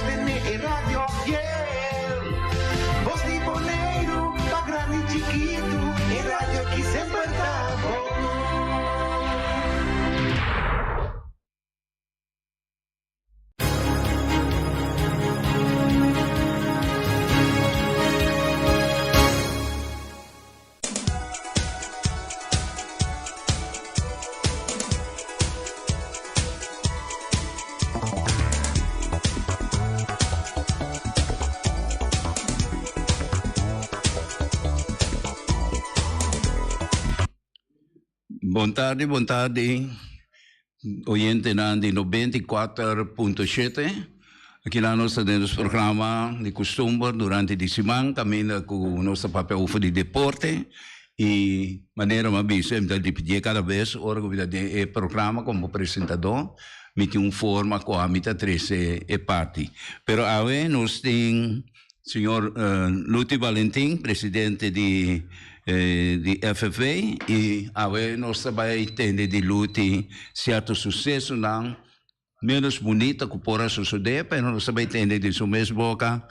Sostene e radio fiel. Bos di Boneiru, pa grandi chikitu, e radio ki semper ta bon. Bon tardi, bon tardi, oyentenan di 94.7. Aki nan nos ta den nos programa di kustumber durante di siman kaminda ku nos ta papia over di deporte i manera mi a bisa mi ta ripitié kada bes ora ku mi ta den e programa komo presentadó mi tin un forma kua mi ta trese e parti. Pero awe nos tin señor Luti Valentin presidente di di FFA i awe nos ta bai tende di Luti sierto susesonan Menos bunita ku por a sosodé, pero nos ta bai tende di su mes boka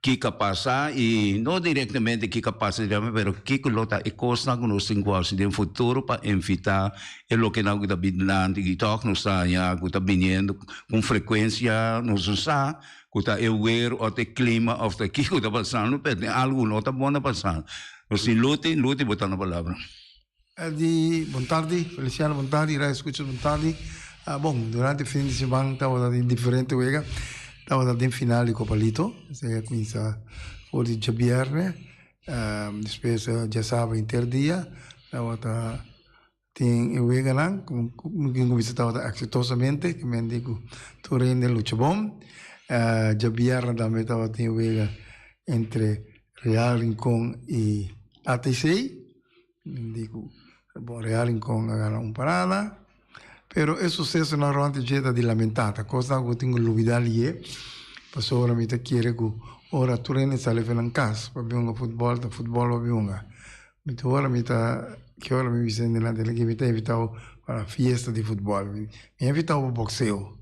kiko a pasa i no direktamente kiko a pasa pero kiko lo ta e kosnan ku nos tin ku hasi den futuro pa evitá e lokenan ku ta bin dilanti i tòg nos ta haña ku ta biniendo ku frekuensia nos no sa ku ta e wer òf ta e klima òf ta kiko ta pasando pero tin algu no ta bon ta pasando. Nos tin Luti, Luti bo ta na palabra. Di bon tardi, Feliciano bon tardi, Radio Escuchas bon tardi. Ah, bon, durante fin di siman tabata tin diferente wega. Tabata tin final di Copa Lito, esei a cuminsa for di djabierne, despues djasabra henter dia tabata tin e weganan cu cuminsa tabata exitosamente, ke men di cu tur hende lucha bon. Djabierne tambe tabatin e wega entre Real Rincon y ATC. Di ku bon Real Rincon a gana un parada, pero e susesonan rònt dje ta di lamentá, ta kosnan ku tin ku lubidá lié, pasobra mi ta kere ku ora tur hende sali for nan kas pa bin hunga futbòl, ta futbòl pa bin hunga. Mi ta ora mi ta ki ora mi bisa hende nan tene ke mi ta invitá bo pa fiesta di futbòl, mi invitá bo pa bokseo,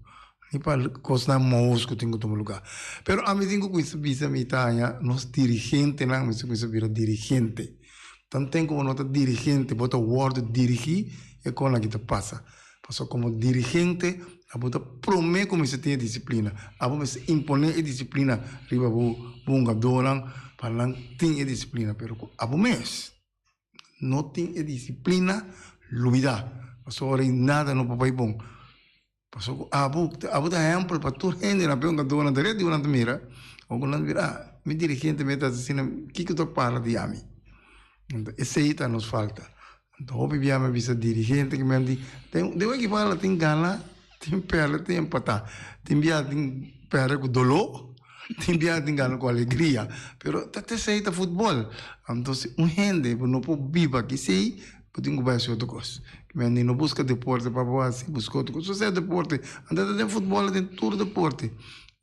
ni pa kosnan mohos ku tin ku tuma lugá. Pero ami tin ku kuminsá bisa mi ta haña nos dirigentenan mester kuminsá bira dirigente. Tanten ku bo no ta dirigente, bo ta wòrdu dirigí, e kon aki ta pasa. Pasobra komo dirigente, abo ta promé ku mester tin e disiplina. Abo mester imponé e disiplina riba bo hungadónan pa nan tin e disiplina. Pero ku abo mes no tin e disiplina, lubidá. Pasobra ora nada no por bai bon. Pasobra ku abo, abo ta ehèmpel pa tur hende na peon kantu ku nan ta redi ku nan ta mira, abo ku nan ta mira, ah, mi dirigente mi ta hasi asina, kiko ta para di ami? Anto esei ta nos falta. Anto hopi bia mi a bisa dirigente ku mi a di, den un ekipo ala tin gana, tin pèrdè, tin empatá. Tin bia tin pèrdè ku doló, tin bia tin gana ku alegria, pero ta esei ta futbòl. Anto si un hende bo no por biba ku esei, Bo tin ku bai hasi otro kos. Mi no buska deporte pa bo hasi, buska otro kos. Sosea deporte, anto ta den futbòl, den tur deporte.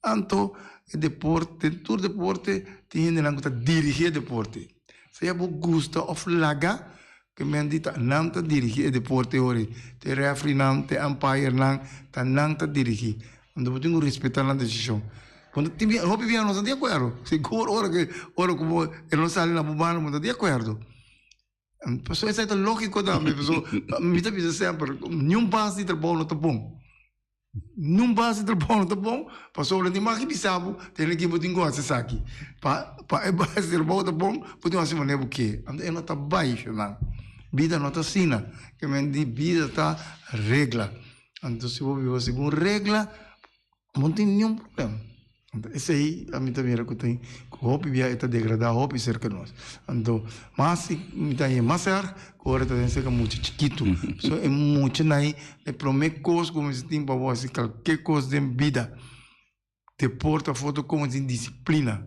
Anto e deporte, den tur deporte tin hendenan ku ta dirigí e deporte. Sea bo gusta òf laga, ke men di ta nan ta dirigí e deporte ora. Te rèfrinan, te umpire-nan, ta nan ta dirigí. Anto bo tin ku respetá nan desishon. Bo no tin bia, hopi bia no ta di akuerdo. Sigur ora ku, ora ku bo e no sali na bo banda bo no ta di akuerdo. Pasobra esei ta lógiko tambe, pasobra mi ta bisa semper, niun bas di trabou no ta bon. Niun bas di trabou no ta bon, pasobra ni mag bisa bo tene ki bo tin ku hasi esaki. Pa pa e bas di trabou ta bon, bo tin ku hasi manera bo ke. Anto e no ta bai, shonnan. Bida no ta asina. Ke men di bida ta regla. Anto si bo biba segun regla, Bo no tin niun problem. Anto esei ami ta mira ku tin ku hopi bia e ta degradá hopi serka nos. Anto mas si mi ta haña mas erg ku ora ta den serka mucha chikitu. So e muchanan ei e promé kos ku mester tin pa bo hasi kalke kos den bida, deporte òf otro kos, tin disiplina.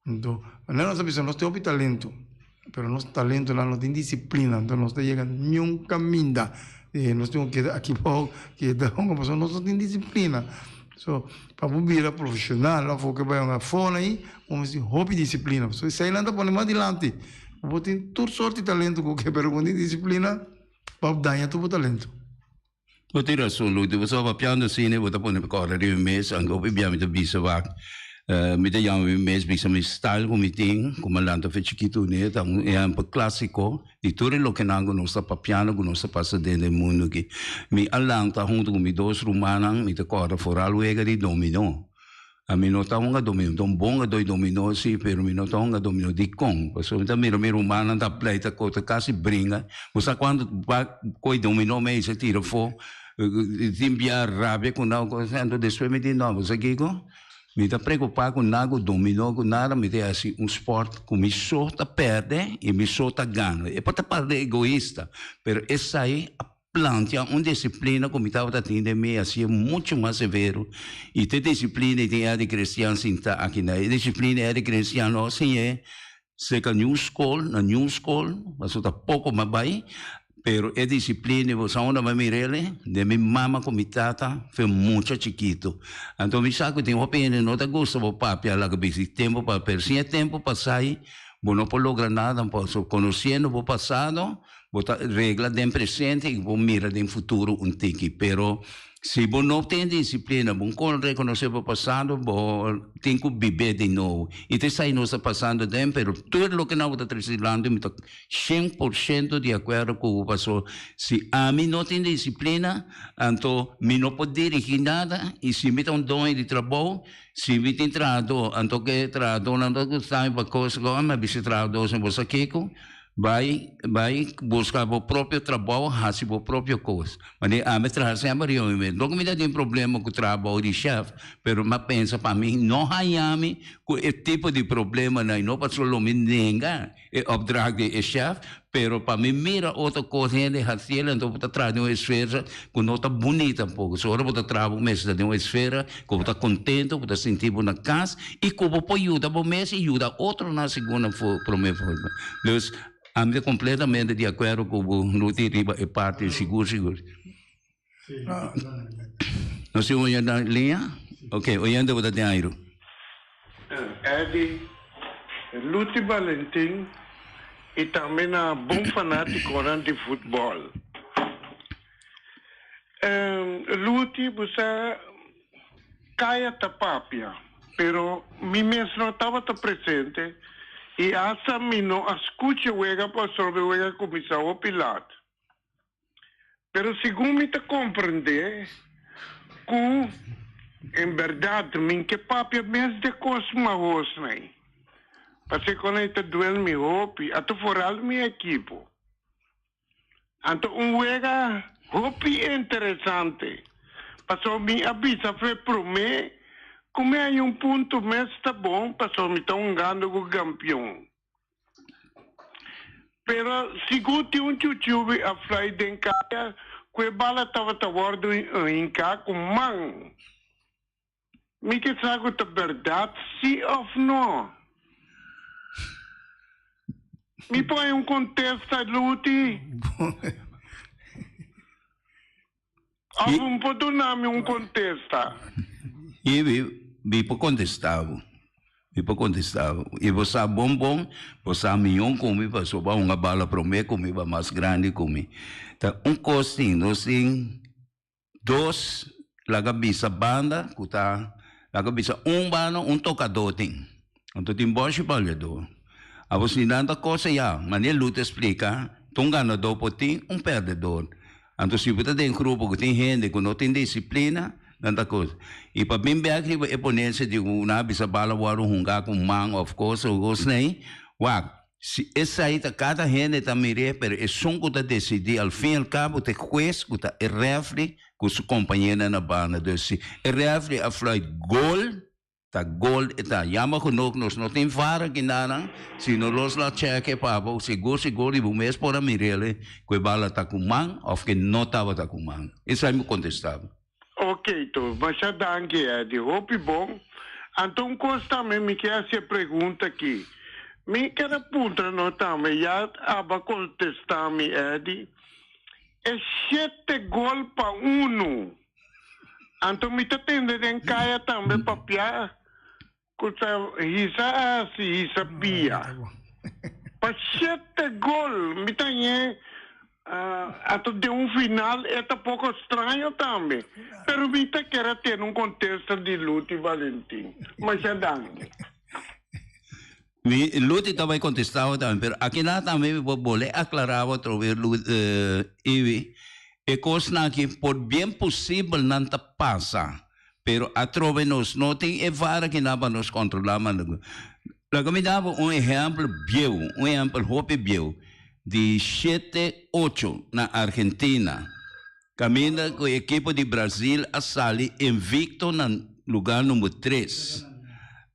Anto, manera nos a bisa, nos tin hopi talento, pero nos talentonan no tin disiplina, anto nos ta yega niun kaminda. Nos tin ku keda aki bou, keda hunga, pasobra nos no tin disiplina. So, pa bo bira profeshonal òf bo ke bai hunga afó ahí, bo mester tin hopi disiplina. Pasobra eseinan ta pone mas dilanti. Bo tin tur sort di talento ku ke, pero ku no tin disiplina, bo a daña tur bo talento. Bo tin rason, Luti. Bo sa papiando asina bo ta pone kòrda riba mi mes, anto hopi bia mi ta bisa wak. Mi ta yama mi mes bisa mi style ku mi tin, ku mi a lanta fe chikitu ne, ta un ehèmpel klásiko di tur e lokenan ku nos ta papiando, ku nos ta pasa den den mundu aki. Mi a lanta huntu ku mi dos rumannan, mi ta kòrda foral wega di dominó. Ami no ta hunga dominó, mi ta un bon hungadó di dominó si, pero mi no ta hunga dominó. Dikon? Pasobra mi ta mira mi rumannan ta pleita ku otro, kasi bringa. Bo sa kuantu ba koe dominó mi a hisa tira afó, tin bia rabia ku nan, anto despues mi di no, bo sa kiko? Mi ta preokupá ku nan ku dominó ku nada, mi ta hasi un spòrt ku mi so ta pèrdè i mi so ta gana. E por ta parse egoista, pero esei a plantea un disiplina ku mi tabata tin den mi hasié muchu mas severo i te disiplina i tin Eddie Christian sinta aki na e disiplina Eddie Christian no a siñ'é serka niun skol na niun skol pasobra ta poko mi a bai pero e disiplina bo sa unda mi a mir'el den mi mama ku mi tata fe mucha chikitu anto mi sa ku tin hopi hende no ta gusta bo papia laga bisi tempu pa pero sin e tempu pasai bo no por logra nada pasobra konosiendo bo pasado Bo ta regla den presente i bo mira den futuro un tiki. Pero si bo no tin disiplina, bo kon rekonosé bo pasado, bo tin ku bib'é di nobo. I ta esei nos ta pasando den, pero tur loke nan bo ta trese dilanti mi ta 100% di akuerdo ku bo paso si ami no tin disiplina, anto mi no por dirigí nada i si mi ta un doño di trabou, si mi tin trahadó, anto ke trahadónan ta gusta mi pa kos, mi a bisa e trahadó, bo sa kiko? Bai, bai busca bo propio trabou, haci bo propio cos. Mane ami traha semper riba mi mes. No cu mi ta tin problema cu traha bou di chef, pero mi a pensa pa mi no haña mi cu e tipo di problemanan y no pasobra lo mi nenga e opdracht di e chef, pero pa mi mira otro cos hende haciel anto bo ta traha den un esfera cu no ta bunita tampoco. So ora bo ta traha bo mester ta den un esfera cu bo ta contento, bo ta sinti bo na cas y cu bo por yuda bo mes y yuda otronan segun nan prome forma. Dus, ami ta completamente di acuerdo cu bo Ruti riba e parti sigur sigur. Nos tin un oyente na liña? Ok, oyente bo ta den airu. Eddy, Luti Balentin y tambe na bon fanaticonan di futbol. Luti, bo sa Kaya ta papia, pero mi mes no tabata presente y hasta mi no a scucha wega pasobra e wega a cuminsa hopi laat. Pero segun mi ta comprende cu en berdad mi ke papia mes de cos mahosnan, pasobra con ey ta duel mi hopi, ata foral mi ekipo. Anto un wega hopi interesante, pasobra mi a bisa fe promé ku mi haña un punto mes ta bon pasobra mi ta hungando ku kampion. Pero sigur tin un chuchubi a fly den kaya ku e bala tabata wòrdu hinká ku man. Mi ke sa ku ta bèrdat si òf no. Mi por haña un kontesta, Luti? Òf bo por duna mi un kontesta? I mi por kontestá bo. Mi por kontestá bo. I bo sa bon bon, bo sa mihó ku mi pasobra bo a hunga bala promé ku mi, bo a mas grandi ku mi. Ta un kos tin, nos tin. Dos laga bisa banda ku ta laga bisa un banda un tokadó tin. Anto tin bòshi baliadó. Abo si nan ta kose ya, manera Lut a splika, ta un ganadó por tin, un pèrdedor. Anto si bo ta den grupo ku tin hende ku no tin disiplina, nan ta kos. I pa bin bèk riba e ponensia di ku nan a bisa bala wòrdu hungá ku man òf kos òf kosnan, wak, Si esai ta cada hende ta mir'é, pero esun cu ta decidi al fin y al cabo ta e huez cu ta e refri cu su compañeronan na banda. Dus si e refri a fluit gol, ta gol e ta. Jammer genoeg nos no tin VAR aki nanan, si no los la check e pa bo sigur sigur di bo mes por a mir'el cu e bala ta cu man of cu e no tabata cu man. Esai mi contesta bo. Ok to, masha danki Eddy, hopi bon. Anto un kos tambe mi ke hasi e pregunta aki. Mi ker a puntra no tambe, ya aba kontesta mi Eddy, e shete gol pa unu. Anto mi ta tende den kaya tambe papia ku ta hisa a hasi hisa pia. Pa shete gol mi ta ñe. Anto den un final e ta poko straño tambe. Pero mi ta kier a tene un kontesta di Luti Valentin. Masha danki. Mi Luti ta bai kontestá bo tambe, pero akinan tambe mi por bole aklará bo atrobe Iwi, e kosnan aki por bien posibel nan ta pasa, pero atrobe nos no tin e vara akinan pa nos kontrolá man. Laga mi da bo un ehèmpel bieu, un ehèmpel hopi bieu, di shete ocho na Argentina, kaminda ku e ekipo di Brazil a sali invicto na lugar number tres.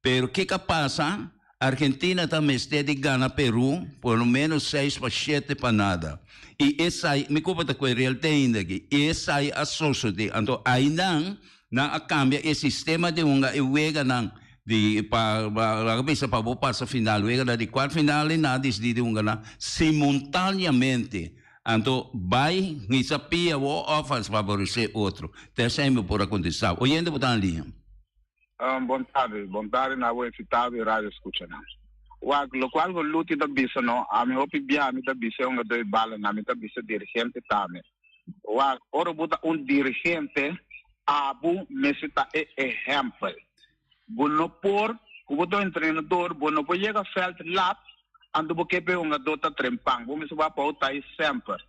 Pero kiko a pasa? Argentina ta mester di gana Peru por lo menos seis pa shete pa nada. I esai, mi kopa ta ku e real te ainda aki, i esai a sosode. Anto ainan nan a kambia e sistema di hunga e weganan di pa laga bisa pa bo pasa final, weganan di kuart final i nan a disidi di hunga nan simultaneamente. Anto bai hisa pia bo òf a favoresé otro. Te esei mi por a kontestá. Oyente bo ta na liña. Bon tardi, bon tardi na bo invitado y radio escuchanan. Wak, locual bo Luti ta bisa no, ami hopi bia mi ta bisa e hungador y balanan, mi ta bisa dirigente tambe. Wak, ora bo ta un dirigente, abo mester ta e ehempel. Bo no por, cu bo ta un entrenador, bo no por yega veld lat, anto bo ke pa e hungador ta trempan. Bo mester wak pa bo ta ahi semper.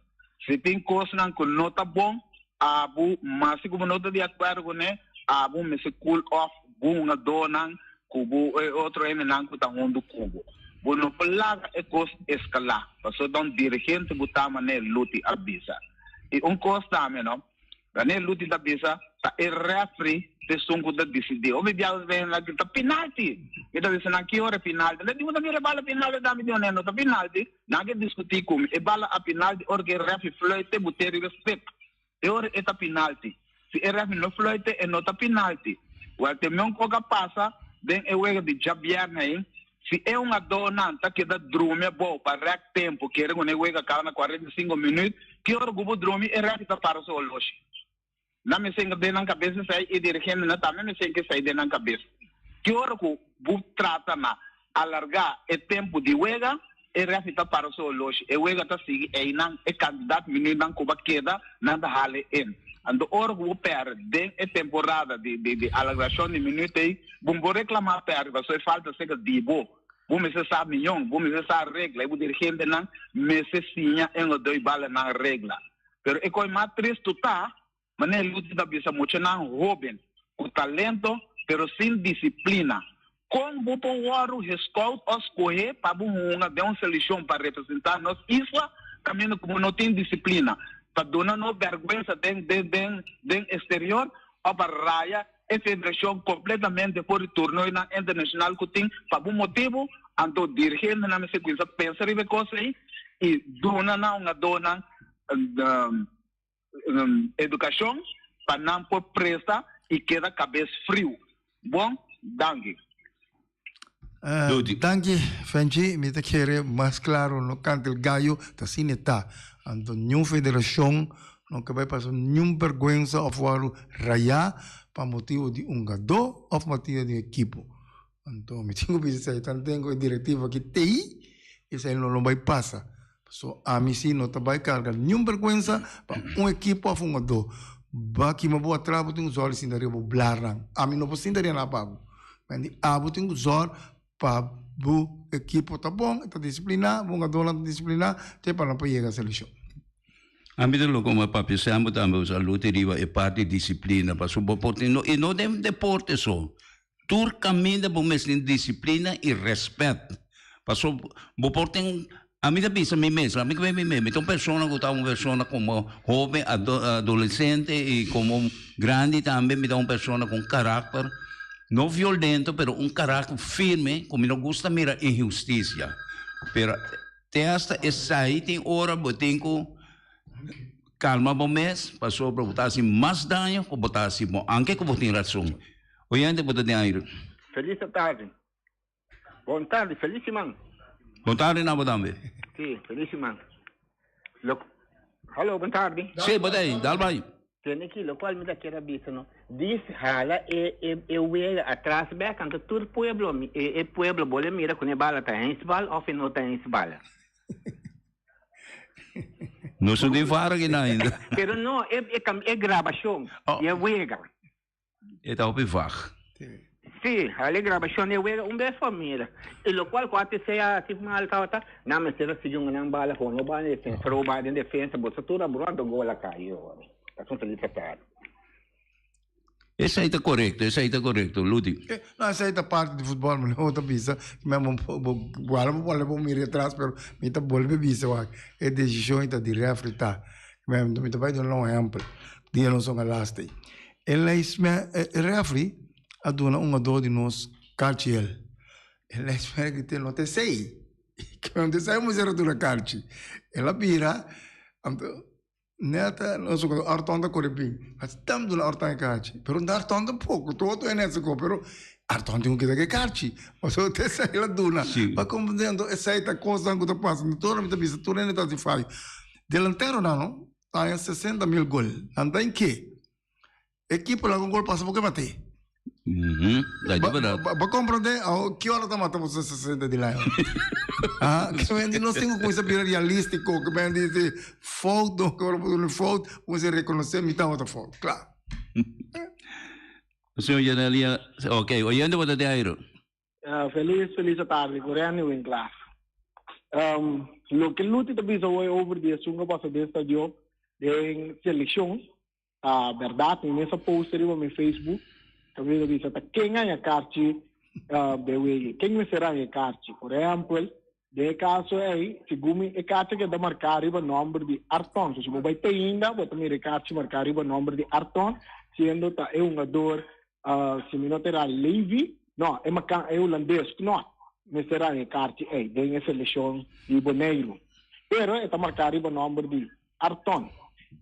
Si tin cosnan cu no ta bon, abo, maske cu bo no ta di acuerdo cune, abo mester cool off bo hungadornan cu bo e otro hendenan cu ta hunto cu bo. Bo no por laga e cos escala, pasobra ta un dirigente bo ta manera Luti a bisa. Y un cos tambe no, Wanneer Luti ta bisa, ta e referee ta esun cu ta dicidi. Hopi biaha ta hende a grita, Penalti! Mi ta bisa nan, ki ora e penalti? Nan di, Bo ta mira e bala penalti tambe? Mi di, No, no ta penalti. Nan ke discuti cu mi. E bala a penalti ora cu e referee fluit bo te riba e stip. E ora e ta penalti. Si e referee no fluit e no ta penalti. Wel, te mion cu a pasa den e wega di djabièrnè ei, Si e hungadónan ta keda drumi abou pa rèk tempu, kere ku e wega kaba na 45 minüt, ki ora ku bo drumi e rèk ta para su oloshi. Nan mester den nan kabes esei i dirigentenan tambe mester ke esei den nan kabes. Ki ora ku bo trata na alargá e tempu di wega, e rèk ta para su oloshi. E wega ta sigui einan e kantidat minütnan ku bo a keda nan ta hala in. Anto ora ku bo pèrdè den e temporada di di alargashon di minüt ei, bo no por reklamá pèrdè pasobra e falta seka di bo. Bo mester sa mion, bo mester sa regla i bo dirigentenan mester siña en lo doi bala nan regla. Pero e kos mas tristu ta, manera Luti ta bisa muchanan hóben ku talento pero sin disiplina. Kon bo por wòrdu gescout òf skohé pa bo hunga den un selekshon pa representá nos isla kaminda ku bo no tin disiplina? Pa duna nos bèrgwensa den den den eksterior òf pa raya e federashon kompletamente for di torneonan internashonal ku tin pa bo motibu? Anto dirigentenan mester kuminsá pensa riba e kos ei i duna nan hungadónan Edukashon pa nan por presta i keda kabes friu. Bon, danki. Danki Fenchi, mi ta kere mas klaro no kanta el gallo ta asina e ta. Anto niun federashon no ke bai pasa niun bergwensa of wòrdu rayá pa motibu di un gadó of motibu di un ekipo. Anto mi tin ku bisa esei tanten ku e direktiva aki tei esei no lo bai pasa. Paso ami si no ta bai karga niun bergwensa pa un ekipo of un otro. Ba kima bo atras bo tin ku zòrg di sinta riba bo blarnan. Ami no por sinta riba nan pa bo. Mende abo tin ku zòrg pa bo ekipo ta bon, e ta disipliná, bo hungadónan ta disipliná te pa nan por yega selekshon. Ami ta loco ma papia semper tambe usa luti riba e parti disiplina pasobra bo por tin i no den deporte so. Tur caminda bo mester tin disciplina y respet. Paso bo por tin, ami ta bisa mi mes, ami mi mes, mi ta un persona cu ta un persona como hoben, adolescente y como grandi tambe, mi ta un persona cu un caracter, no violento, pero un caracter firme cu mi no gusta mira inhusticia. Pero te hasta esai tin ora bo tin cu calma bo mes, pasobra bo ta haci mas daño cu bo ta haci bon, aunke cu bo tin razon. Oyente bo ta den aire. Felis tardi. Bon tardi, felis siman. Bon tardi na bo tambe. Si, felis siman. Lo Hallo, bon tardi. Si, bo ta ei, dal bai. Tene ki lokual mi ta kier a bisa no. Dis hala e e e wega atras bek anto tur pueblo e e pueblo bo le mira ku ne bala ta hensbal of e no ta hensbal. Nos no tin VAR aki na ainda. Pero no, e, e, e grabacion, Oh. e wega. E ta hopi vag. Sí, hale grabacion e wega un bes pa mira. Y lo cual cu ATC a haci mal tabata, nan mester a sigui un nan bala con no bala den defensa, roba den defensa, boso tur a brua anto gol a cay ora. Ta un feliz tarde. Esei ta korekto, esei ta korekto, Ludi. No, esei ta parti di futbol, mi no ta bisa. Mi bo bo guarda bo pone bo mira atras, pero mi ta bolbe bisa wak. E decision ta di referee ta. Mi mi ta bai duna un ehempel. Dia nos a last ei. E lijstme e referee a duna un jugador di nos karchi el. E lijstme grita no ta esei. No ta esei mester a duna karchi. El a bira anto Neta nos a konta Arton ta kore bin. Hasi tempu duna Arton e karchi. Pero no Arton tampoco. Todo hende a kore pero Arton tin ku keda ku e karchi. Pasobra te esei el a duna. Pa komprende anto esei ta kosnan ku ta pasa. Tur mi ta bisa tur hende ta hasi fayo. Delanteronan no ta haña sesenta mil gol. Nan ta en ke? Ekipo laga un gol pasa porque mate. Ba comprende awo ki ora ta mata boso 60 di layo. Ah, ke men di nos tin ku kuminsa bira realístiko, ke men di si fout no, ke ora bo duna fout, kuminsa rekonosé mi tabata fout, kla. Señor Janelia, ok, oyente bo ta di aire. Feliz feliz atardi cu Renny Winklaar. Um, loke Luti ta bisa hoy over di esun cu pasa den stadio den seleccion Ta berdad, mi mes a post riba mi Facebook, kaminda ta bisa ta ken haña karchi den wege, ken mester haña e karchi. Por ehèmpel, den e kaso ei, segun mi e karchi a keda marká riba nòmber di Arton. So si bo bai te ainda, bo ta mira e karchi marká riba nòmber di Arton, siendo ta e hungador, si mi no ta erá, Levy, no, e makan, e hulandes Knot mester haña e karchi ei den e selekshon di Boneiru. Pero e ta marká riba nòmber di Arton,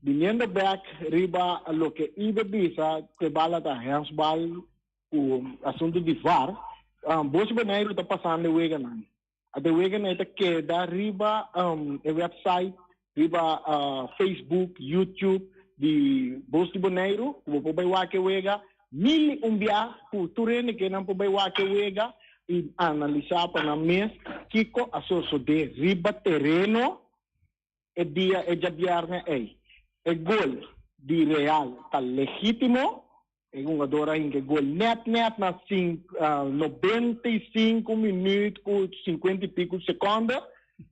biniendo bek riba loke Ibe bisa ku e bala ta hensbal ku asuntu di var, Boshi Boneiru ta pasando e weganan. Ata e weganan e ta keda riba e website, riba Facebook, YouTube di Bos di Boneiru ku bo por bai wak e wega mil i un bia ku tur hende ke nan por bai wak e wega i analisá pa nan mes kiko a sosodé riba tereno. E dia e djabièrnè ei, e gol di Real ta legítimo. E hungador a hinka e gol nèt nèt na 95 minüt ku 50 i piku sekònde.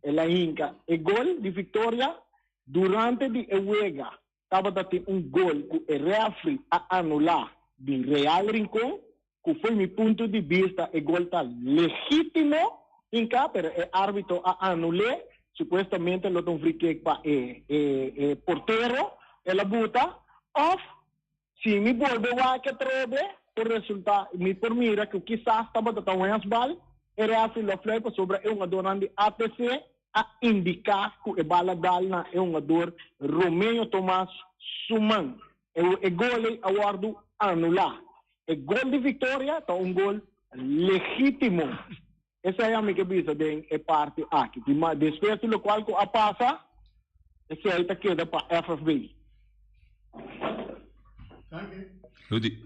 El a hinka e gol di viktoria. Durante di e wega tabata tin un gol ku e rèfri a anulá di Real Rincon, ku fo'i mi punto di bista e gol ta legítimo hinká, pero e árbitro a anul'é, supuestamente lo ta un free kick pa e e portero, el a buta, òf si mi bolbe wak atrobe por resultá mi por mira ku kisas tabata ta un hensbal, e rèfri lo a flui pasobra e hungadornan di ATC a indiká ku e bala dal na e hungador Romeo Thomas su man. E gol ei a wòrdu anulá. E gol di viktoria ta un gol legítimo. Esei ami ke bisa den e parti aki. Di despues di lokual ku a pasa, esei ta keda pa FFB.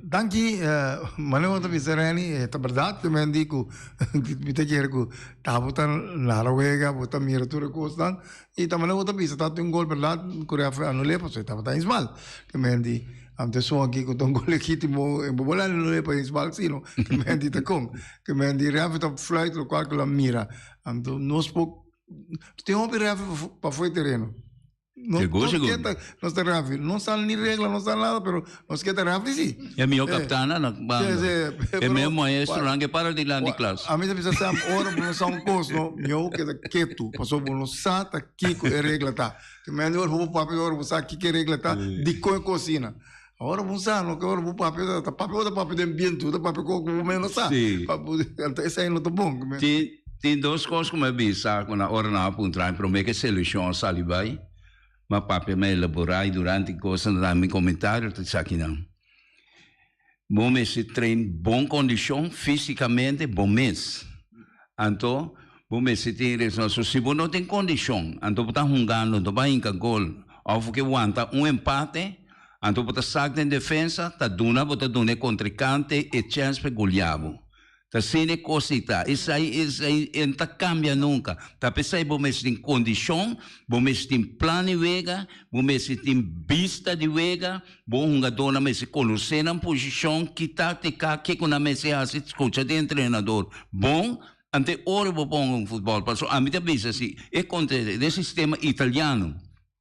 Danki, mane bo ta bisa Renny, e ta berdad ku men di ku mi ta kere ku ta bo ta nara wega, bo ta mira tur e kosnan, i ta mane bo ta bisa ta tin un gol berdad ku refri anul'é pasobra e tabata insbal. Ke men di ante esun aki ku ta un gol legítimo e bo por anul'é pa insbal si no, ke men di ta kon. Ke men di refri ta fluit lokual ku lo a mira. Anto nos por tin hopi refri pafó e tereno. No, Seguro, nos seguro. keta, nos ta rafi. No sal ni regla, no sal nada, pero nos keta rafi sí. E mihó kaptana na banda. Sí, sí. E Pero, mihó maestronan ke para dilanti klas. A mi ta bisa Sam, ora bo no sa un kos, no, mihó keda ketu, pasobra bo no sa ta kiko e regla ta. Ke men ora bo papia, ora bo sa kiko e regla ta, dikon e kos asina. Ora bo sa, no, ke ora bo papia, ta papia bo ta papia den bientu, bo ta papia kos ku bo mes no sa. Sí. Pa bo, anto esei no ta bon. Tin, tin dos kos ku mi a bisa ku na ora nan a puntra mi promé ku e selekshon a sali bai, mi a papia, mi a elaborá i durante e kos nan a dal mi komentario ta esakinan. Bo mester train bon kondishon físikamente bo mes. Anto bo mester tin reso. So si bo no tin kondishon, anto bo ta hungando, anto bo a hinka gol òf bo ke wanta un empate, anto bo ta sak den defensa, ta duna bo ta duna e kontrinkante e chèns pa e golia bo. Ta asina e kos ei ta. Esei, esei e no ta kambia nunka. Ta p'esei bo mester tin kondishon, bo mester tin plan di wega, bo mester tin bista di wega, bo hungadónan mester konosé nan posishon, ki táktika, kiko nan mester hasi, skucha di entrenador bon, ante ora bo ponga un futbòl. Pasobra ami ta bisa si e kontra e sistema italiano.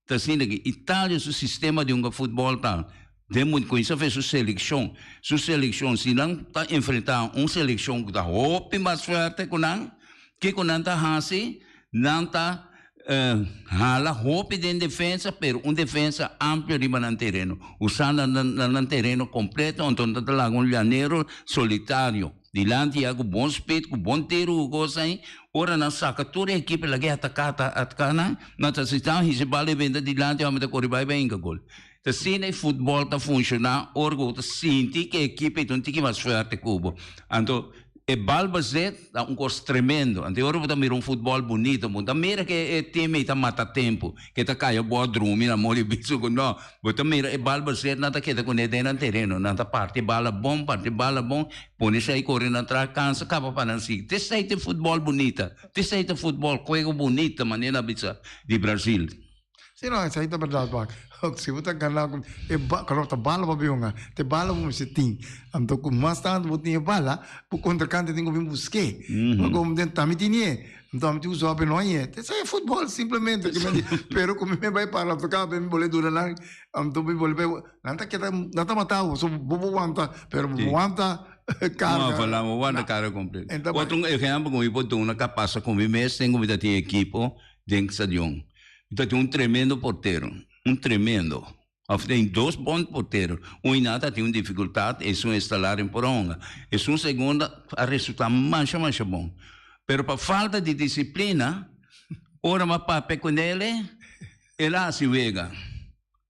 Ta asina ki Italia su sistema di hunga futbòl ta den mundo kuminsá fe su selekshon. Su selekshon si nan ta enfrentá un selekshon ku ta hopi mas fuerte ku nan, kiko nan ta hasi? Nan ta hala hopi den defensa pero un defensa amplio riba nan tereno, usando nan tereno kompleto anto nan ta laga un llanero solitario. Dilanti ya ku bon spit, ku bon tiru ku kos ai, ora nan saka tur e ekipo lag'e ataka ataka nan, nan ta sita hisa bal e benta dilanti hòmber ta kore bai bai hinka gol. Ta asina e futbòl ta funshoná ora ku bo ta sinti ku e ekipo ei ta un tiki mas fuerte ku bo. Anto e bal bezet ta un kos tremendo. Anto e ora bo ta mira un futbòl bunito, bo no ta mira ku e tim ei ta mata tempu, ku e ta kaya bo a drumi na moli bisu ku no. Bo ta mira e bal bezet nan ta keda kuné den nan tereno, nan ta parti e bala bon, parti e bala bon. Pone esei kore nan tra kansa kaba pa nan sigui. Te esei ta e futbòl bunita. Te esei ta e futbòl, juego bunita, manera nan bisa di Brazil. Si no, esei ta berdad wak. Si bo ta gana ku e ba, kòrò ta bala bo bin hunga, ta e bala bo mester tin. Anto ku mas tantu bo tin e bala, bo kontrinkante tin ku bin busk'é. Pasobra den tambe tin e. Anto ami tin ku sòpi no añe. Te esei e futbòl simplemente. Pero ku mi me bai para toka mi bolbe duna nan, anto mi bolbe. Nan ta keda, nan ta mata bo, so bo por wanta, pero bo por wanta carga. No, voilà, bo wanta carga completo. Otro un ehempel cu mi por duna cu a pasa cu mi mes den cu mi ta tin ekipo den stadion. Mi ta tin un tremendo portero, un tremendo, of tin dos bon portero. Un nan ta tin un dificultad, esun esta Larin Poronga. Esun segundo a resulta masha masha bon. Pero pa falta di disciplina, ora mi a papia cu nele, el a haci wega.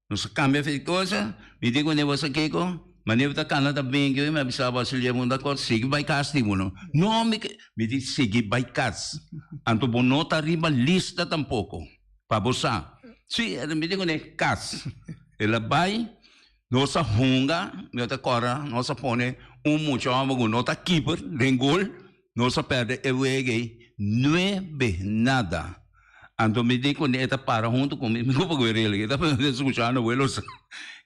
Nos a cambia fe di cosa, mi di cune boso kico, manera bo ta cana ta binki mi a bisa bo si leba un dakor sigui bay cas di bo no, no mi ke, mi di sigui bay cas, anto bo no ta riba lista tampoco, pa bo sa, si mi di cune cas, el a bay, nos a hunga, mi ta cora nos a pone un mucha homber cu no ta keeper den gol, Nos a perde e wega ei nuebe nada. Anto mi di kuné e ta para huntu ku mi, mi no por guerel, e ta skuchando abuelo sa.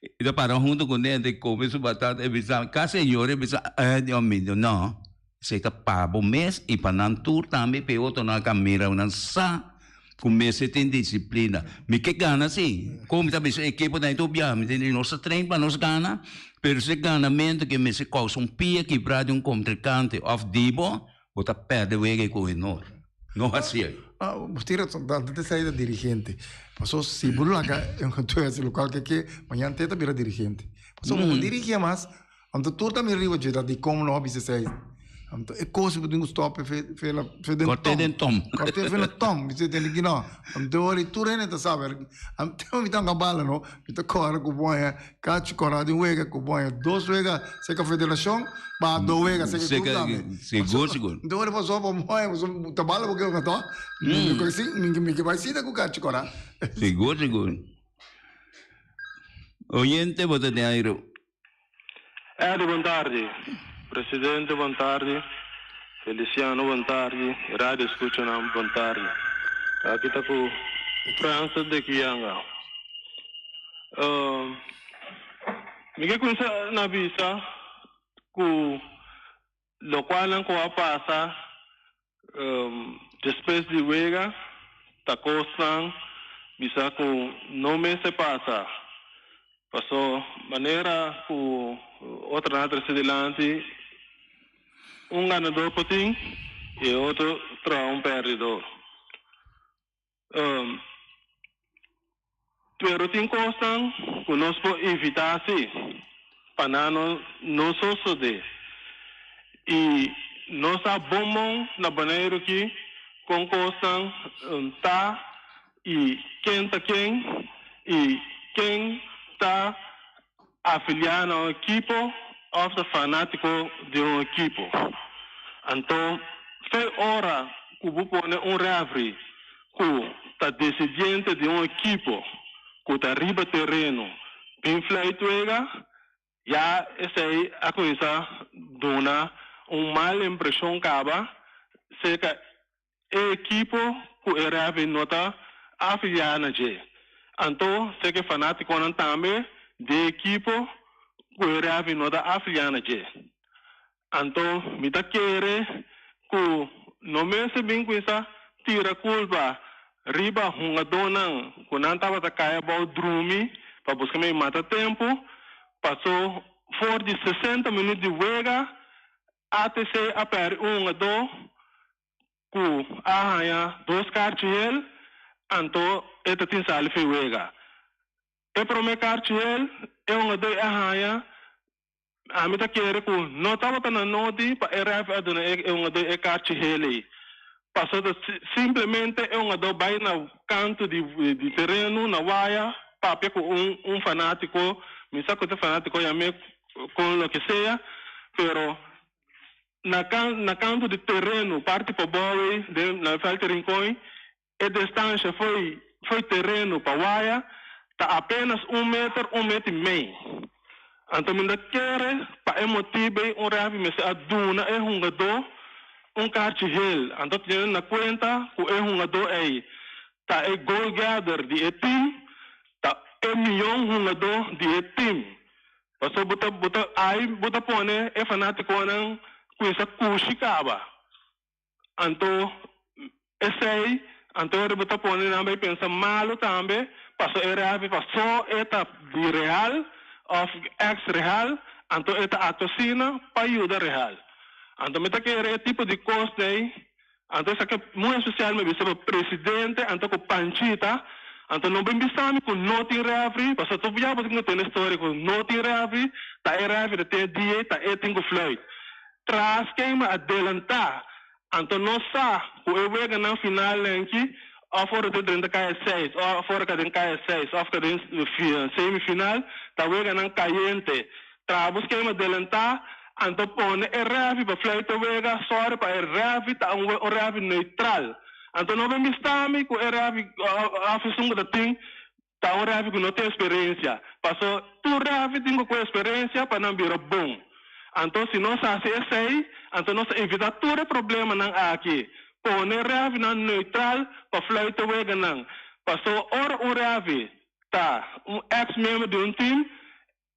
E ta para huntu kuné e ta kome su batata e bisa, ka señor e bisa, eh Dios mi, no, esei ta pa bo mes i pa nan tur tambe pa e otronan a mira nan sa ku mester tin disiplina. Mi ke gana si, kon mi ta bisa ekipo ta tur biaha, mi ta di nos ta train pa nos gana, pero si e ganamentu ke mester kousa un pia kibrá di un kontrinkante òf di bo, bo ta pèrdè wega ei ku honor. No hasi ei. Bo tin rason, tantu ta esei ta dirigente. Paso si bo laga e tur hasi lokual ke ke, mañana te ta bira dirigente. Paso bo no dirigié mas, Anto tur ta mira riba dje ta dikon no a bisa esei. Anto e kos ku tin ku stòp e fe fe la fe den Kort'é den tòm. Kort'é fe na tòm. Mi si tende ki no. Anto ora tur hende ta sabi. Anto mi ta hunga bala no. Mi ta kòrda ku boña kachi kòrda di un wega ku boña dos wega seka federashon ba dos wega seka klub tambe. Sigur sigur. Anto ora pasó pa boña pasobra ta bala bo ke hunga tò. Mi mi ke bai sita ku kachi kòrda. Sigur sigur. Oyente bo ta den aire. Eddy bon tardi, Presidente bon tardi, Feliciano bon tardi, radio escuchanan bon tardi. Aki ta cu Francis de Kianga. Mi ke cuminsa na bisa cu locualnan cu a pasa Despues di wega ta kosnan bisa ku no mester pasa. Paso manera ku otronan a trese dilanti un ganador por tin i e otro traha un pèrdidor. Pero tin kosnan ku nos por evitá sí, pa nan no no sosodé. I nos sa bon bon na Boneiru ki kon kosnan ta i ken ta ken i ken ta afiliá na un ekipo òf ta fanátiko di un ekipo. Anto, fe ora ku bo pone un rèfri ku ta desidiente di un ekipo ku ta riba tereno bin fluit wega, ya esei a kuminsá duna. un mal impreshon kaba serka e ekipo ku e rèfri no ta afiliá na dje. Anto serka e fanátikonan tambe di e ekipo ku e rèfri no ta afiliá na dje. Anto mi ta kere ku no mester bin kuminsá tira kulpa riba hungadónan ku nan tabata kai abou drumi pa buska mei mata tempu, paso for di sesenta minüt di wega ATC a pèrdè un hungadó ku a haña dos karchi hel, anto e ta tin sali for e wega. E promé karchi hel e hungadó a haña. Ami ta kere ku no tabata na nodi pa e ref a duna e hungadó e karchi hel ei. Pasobra ta simplemente e hungadó bai na kantu di di tereno, na waya, papia ku un un fanátiko, mi sa ku ta fanátiko yam'é kon loke sea, pero na kan na kantu di tereno parti pabou ei den na vèlt di Rincon E distansha foi foi tereno pa waya ta apenas un meter, un meter i mei. Anto mi ta kere pa e motibu ei un refi mester a duna e hungadó un karchi hel. Anto teniendo na kuenta ku e hungadó ei ta e goalgetter di e tim, ta e mion hungadó di e tim. Pasobra bo ta bo ta ai bo ta pone e fanátikonan kuinsa kushi kaba. Anto esei, anto ora bo ta pone nan bai pensa malo tambe, paso e refi paso e ta di Real of ex Real, anto e ta acto asina pa yuda Real. Anto mi ta kere e tipo di cos dei, anto esaki muy especial mi bisa pa presidente anto cu Panchita, anto no bin bisa mi cu no tin refri, paso tur bia bo tin cu tende storia cu no tin refri, ta e refri ta tin e dia ta e tin cu fluit. Tras ken a delantá, anto nos sa ku e weganan final nenki òf ora ta drenta kaya seis òf ora ka den kaya seis òf ka den semifinal ta weganan kayente. Trabos ken a delantá, anto pone e rèfi pa fluit e wega, sòri pa e rèfi ta un rèfi neutral. Anto no bin bista mi ku e rèfi òf esun ku ta tin Ta un refi ku no tin eksperensia. Paso tur refi tin ku ku eksperensia pa nan bira bon. Anto si nos hasi esei, anto nos ta evitá tur e problemanan aki. Pone refinan neutral pa fluit e weganan. Paso ora un refi ta un ex miembro di un team,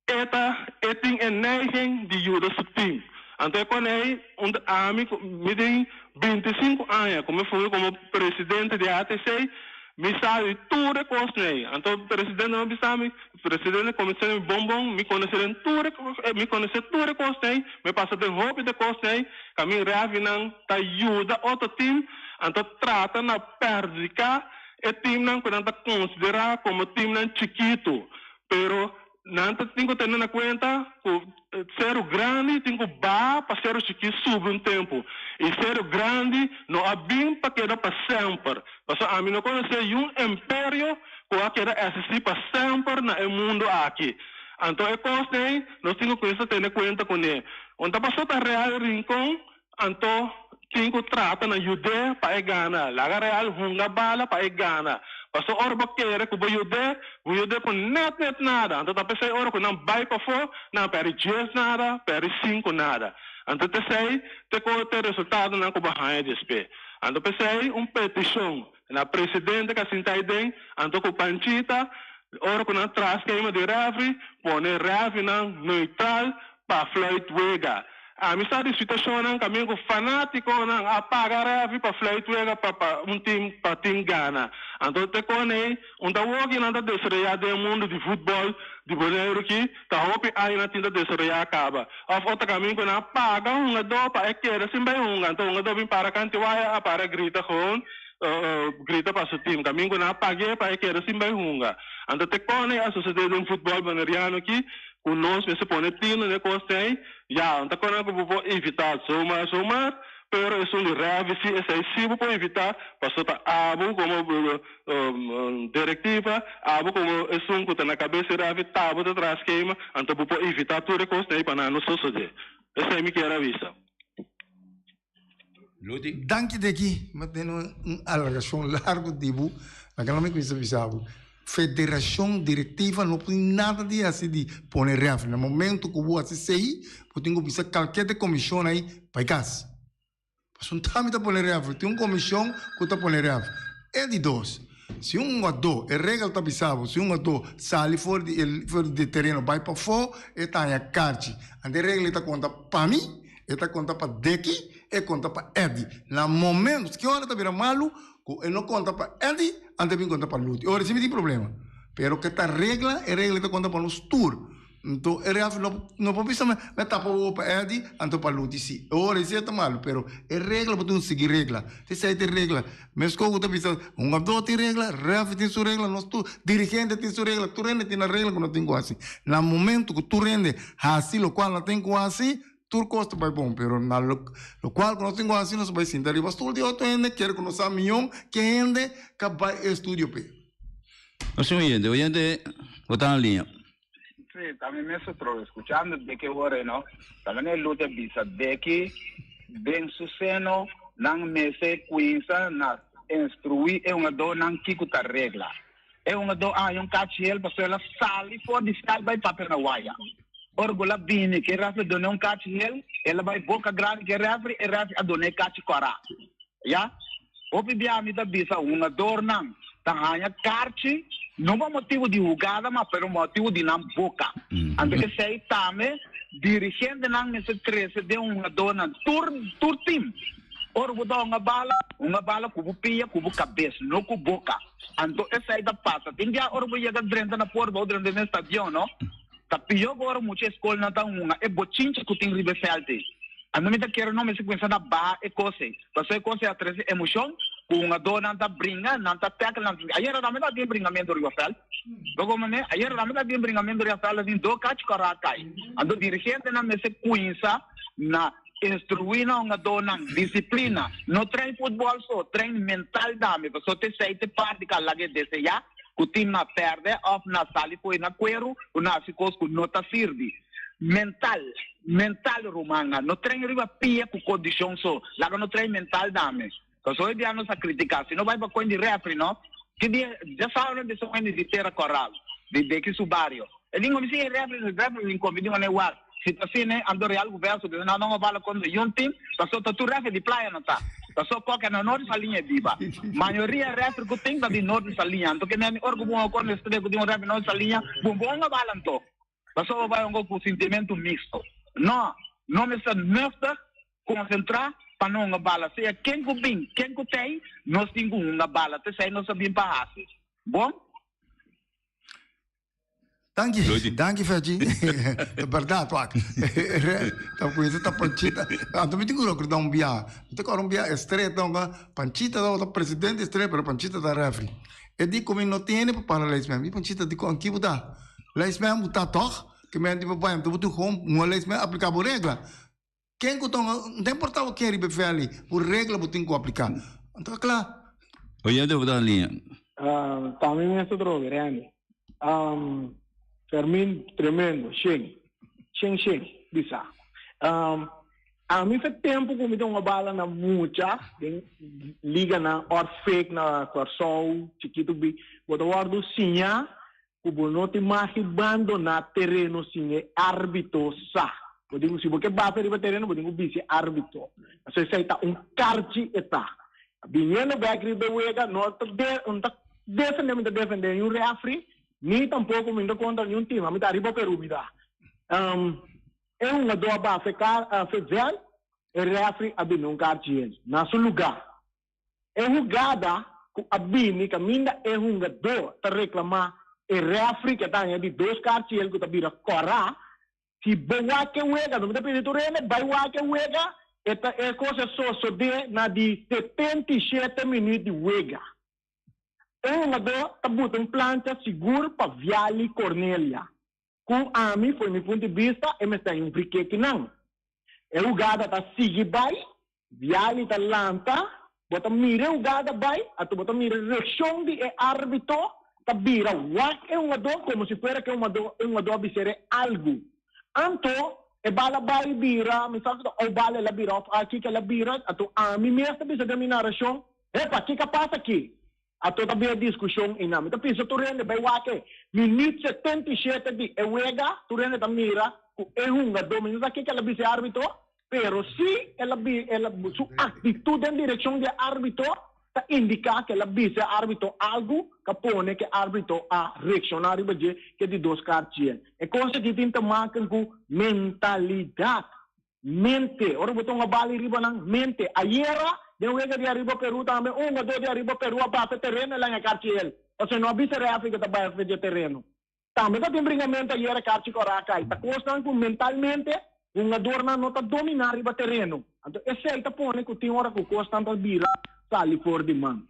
E ta e tin e neiging di yuda su team. Anto e kon ei un ami ku mi tin bintisinku aña ku mi fungi komo presidente di ATC, mi sa di tur e kosnan ei. Anto presidente no bisa mi, presidente konosé mi bon bon, mi konosé den tur e mi konosé tur e kosnan ei, mi pasa den hopi di e kosnan ei, kamin refinan ta yuda otro team, anto trata na perhudiká e teamnan ku nan ta konsiderá komo teamnan chikitu. Pero nan ta tin ku tene na kuenta ku seru grandi tin ku baha pa seru chikí subi un tempu. I seru grandi no a bin pa keda pa semper. Pasobra ami no konosé yun emperio ku a keda eksistí pa semper na e mundu aki. Anto e kos ei nos tin ku kuminsá tene kuenta kuné. Un ta pasó ta Real Rincon Anto tin ku trata na yud'é pa e gana. Laga Real hunga bala pa e gana. Paso ora bo kere ku bo yud'é, bo yud'é ku nèt nèt nada. Anto ta p'esei ora ku nan bai pafó, nan pèrdè dies nada, pèrdè sinku nada. Anto t'esei te ku te resultadonan ku bo haña despé. Anto p'esei un petishon na presidente ku a sinta aiden, anto ku Panchita, ora ku nan tras kema di rèfri, pone rèfrinan neutral pa fluit wega. Ami sa di situashonnan kaminda ku fanátikonan a paga rèfri pa fluit wega pa pa un tim pa tim gana. Anto te kon ei un ta wou ki nan ta desaroyá den e mundu di futbòl di Boneiru ki ta hopi aña nan tin ta desaroyá kaba. Òf otro kaminda ku nan a paga hungadó pa e keda sin bai hunga. Anto hungadó bin para kanti waya a para grita gewoon grita pa su tim. Kaminda ku nan a pag'é pa e keda sin bai hunga. Anto te kon ei a sosodé den futbòl boneriano ki Ku nos mester pone tino den e kos ei, ya, no ta kòrda ku bo por evitá zomaar zomaar, pero esun di rèvi si esei si bo por evitá, pasobra ta abo komo direktiva, abo komo esun ku ta na kabes di rèvi, ta abo ta traha skema, anto bo por evitá tur e kosnan ei pa nan no sosodé. Esei mi kier a bisa. Luti. Danki Deki, mi a tene un alargashon largu di bo, laga mi kuminsá bisa bo. Federashon, direktiva no por tin nada di hasi di pone rèfri. Na momento ku bo hasi esei, bo tin ku bisa kalker di komishon ei bai kas. Pasobra tambe ta pone rèfri. Tin un komishon ku ta pone rèfri. E di dos, si un hugadó, e regel ta bisa bo, si un hugadó sali for di e for di e tereno bai pafó, e ta haña karchi. Anto e regel ei ta konta pa mi, e ta konta pa Deki, e konta pa Eddy. Na momento, ki ora ta bira malu? Ku e no konta pa Eddy, anto e bin konta pa Luti. Ora si mi tin problema. Pero ke ta regla, e regla ta konta pa nos tur. Anto e ref no no por bisa mi tapa wowo pa Eddy, anto pa Luti si. Ora si e ta malu, pero e regla bo tin ku sigui regla. Te esei ta e regla. Meskos ku ta bisa hungadó tin regla, ref tin su regla, nos tur, dirigente tin su regla, tur hende tin nan regla ku nan tin ku hasi. Na momento ku tur hende hasi lokual nan tin ku hasi, Tur kos ta bai bon, pero na lokual ku nos tin ku hasi nos ta bai sinta riba stul di otro hende, kere ku nos sa mion ke hende ka bai e estudio p'e. Nos tin oyente, oyente bo ta na liña. Sí, ta mi mes otro escuchando de ke ora no, ta mane Lute bisa de ki den su seno nan mester cuinsa na instrui e hungadornan kico ta regla. E hungadó a haña un kachi hel pasobra el a sali for di stal bai papia na waya. Ora ku el a bini ku e refri a dun'é un kachi hel, el a bai boka grandi ku e refri, e refri a dun'é kachi kòrá. Ya. Hopi bia mi ta bisa hungadornan ta haña karchi no pa motibu di hugada ma pero motibu di nan boka. Anto esei tambe dirigentenan mester trese den hungadornan tur tur tim. Ora bo ta hunga bala, hunga bala ku bo pia, ku bo kabes, no ku boka. Anto esei ta pasa. Tin bia ora bo yega drenta na port bo drenta den stadion no, ta pió ku ora mucha e skolnan ta hunga e bochincha ku tin riba e vèlt ei. Anto mi ta kere no mester kuminsá na baha e kos ei. Pasobra e kos ei a trese emoshon ku hungadónan ta bringa, nan ta tèkel, nan Ayera tambe ta tin bringamentu riba vèlt. Bo komprendé? Ayera tambe ta tin bringamentu riba vèlt, ta tin dos kachi ku a raak kai. Anto dirigentenan mester kuminsá na. Instruí na hungadónan, disiplina. No train futbòl so, train mental tambe, pasobra ta esei ta e parti ku a laga e deseá ku tin na pèrdè òf na sali fo'i na kueru ku na hasi kos ku no ta sirbi. Mental, mental rumannan. No train riba pia ku kondishon so, laga no train mental tambe. Pasobra hopi bia nos a kritiká, si no bai pa kuen di rèfri no, ki dia djasawe no bisa un hende di Tera Koral, di deki su bario. E di mi si e rèfri, rèfri rin komi di manera wak. Si ta asina e, anto Real Guverso bisa nan no bala kontra yun tim, pasobra ta tur rèfri di playa no ta. Pasobra koke na Norte Saliña e biba. Mayoria rèfri ku tin ta di Norte Saliña. Anto ke meni ora ku bo kontra e ku tin un rèfri Norte Saliña, bo no bala anto. Pasobra bo bai un ku sintimentu mixto. No, no mester nuchter Konsentrá pa no hunga bala. Sea ken ku bin, ken ku tei, nos tin ku hunga bala. T'esei nos a bin pa hasi. Bon? Danki, danki Fechi. Ta bèrdat wak. Ta kuminsa ta Panchita. Anto mi tin ku rekorda un biaha. Mi ta kòrda un biaha Estrella ta hunga, Panchita tabata presidente di Estrella pero Panchita ta rèfri. E di ku mi no tene pa para Leisman. Mi Panchita di ku anki bo ta? Leisman bo ta tòg? Ke mi a di papá, anto bo tin kon hunga Leisman apliká bo regla. Ken ku ta no ta importa bo ken riba e vèli, bo regla bo tin ku apliká. Anto a kla. Oyente bo ta na liña. Tambe mi mester droga, Randy. Fermin tremendo, shen. Shen shen, bisa. Ami fe tempu ku mi ta hunga bala na mucha den liganan Orfik na Kòrsou, chikitu bi, bo ta wòrdu siñá ku bo no tin magi bandoná tereno sin e árbitro sa. Bo tin ku, si bo ke basa riba tereno, bo tin ku bisa e árbitro. Pasobra esei ta un karchi e ta. Biniendo bèk riba e wega, no ta de, no ta defendé, mi ta defendé niun rèfri, ni tampoko mi no ta kontra niun tim. Ami ta riba Perú mi ta. E hungadó a basa e kar, e vèlt, e rèfri a bini un karchi hel na su lugá. E hugada ku a bini kaminda e hungadó ta reklamá e rèfri ku a ta haña di dos karchiel ku ta bira kòrá. Si bo wak e wega, no mi ta pidi tur hende bai wak e wega, e ta e kos a sosodé na di 77 minüt di wega. E hungadó ta buta un plancha sigur pa Viali Cornelia. Ku ami, for mi punto di bista, e mester haña un frikeki nan. E hugada ta sigui bai, Viali ta lanta, bo ta mira e hugada bai, anto bo ta mira e reakshon di e árbitro ta bira wak e hungadó komo si fuera ku e hungadó e hungadó a biser'é algu. Anto e bala bai bira, mi sa ku ta ou bala el a bira òf aki ku el a bira, anto ami mes ta bisa den mi narashon, Epa, kiko a pasa aki? Ato ta bira diskushon einan. Mi ta pensa tur hende bai wak e minüt 77 di e wega, tur hende ta mira ku e hungadó, mi no sa kiko el a bisa e árbitro, pero si el a bi el a su aktitut den direkshon di e árbitro ta indiká ku el a bisa e árbitro algu ku a pone ku e árbitro a reakshoná riba dje ku e di dos karchi. E kos aki tin te maken ku mentalidat. Mente. Ora bo ta hunga bali riba nan, mente. Ayera, den wega di Ariba Peru tambe, un hungadó di Ariba Peru a bate tereno el a haña karchi el. Pasobra e no a bisa rèfri ku ta bai af'e dje tereno. Tambe ta tin bringamentu ayera karchi kòrá a kai. Ta kosnan ku mentalmente hungadornan no ta dominá riba tereno. Anto esei ta pone ku tin ora ku kosnan ta bira sali for di man.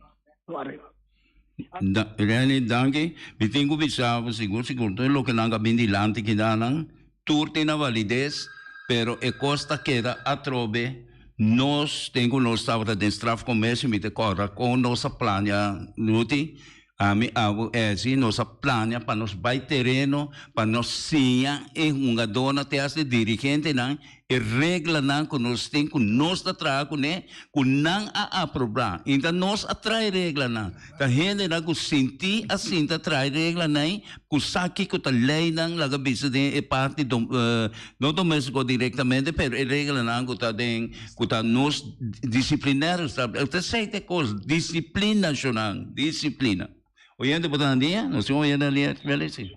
Renny, danki. Mi tin ku bisa bo sigur sigur tur loke nan a bin dilanti kidanan tur tin na valides, pero e kos ta keda atrobe. Nos tin ku nos tabata den strafcommissie, mi ta kòrda kon nos a plania Ruthie, ami, abo, Elsie, nos a plania pa nos bai tereno pa nos siña e hungadónan te hasta e dirigentenan E reglanan ku nos tin ku nos ta traha kuné, ku nan a aprobá. I ta nos a traha e reglanan. Ta hendenan ku sinti a sinta traha e reglanan ei, ku sa kiko ta leinan, laga bisa den e parti no doméstiko direktamente, pero e reglanan ku ta den, ku ta nos disiplinario ta, ta esei ta e kos, disiplina shonnan, disiplina. Oyente bo ta na liña? Nos tin un oyente na liña, Felici?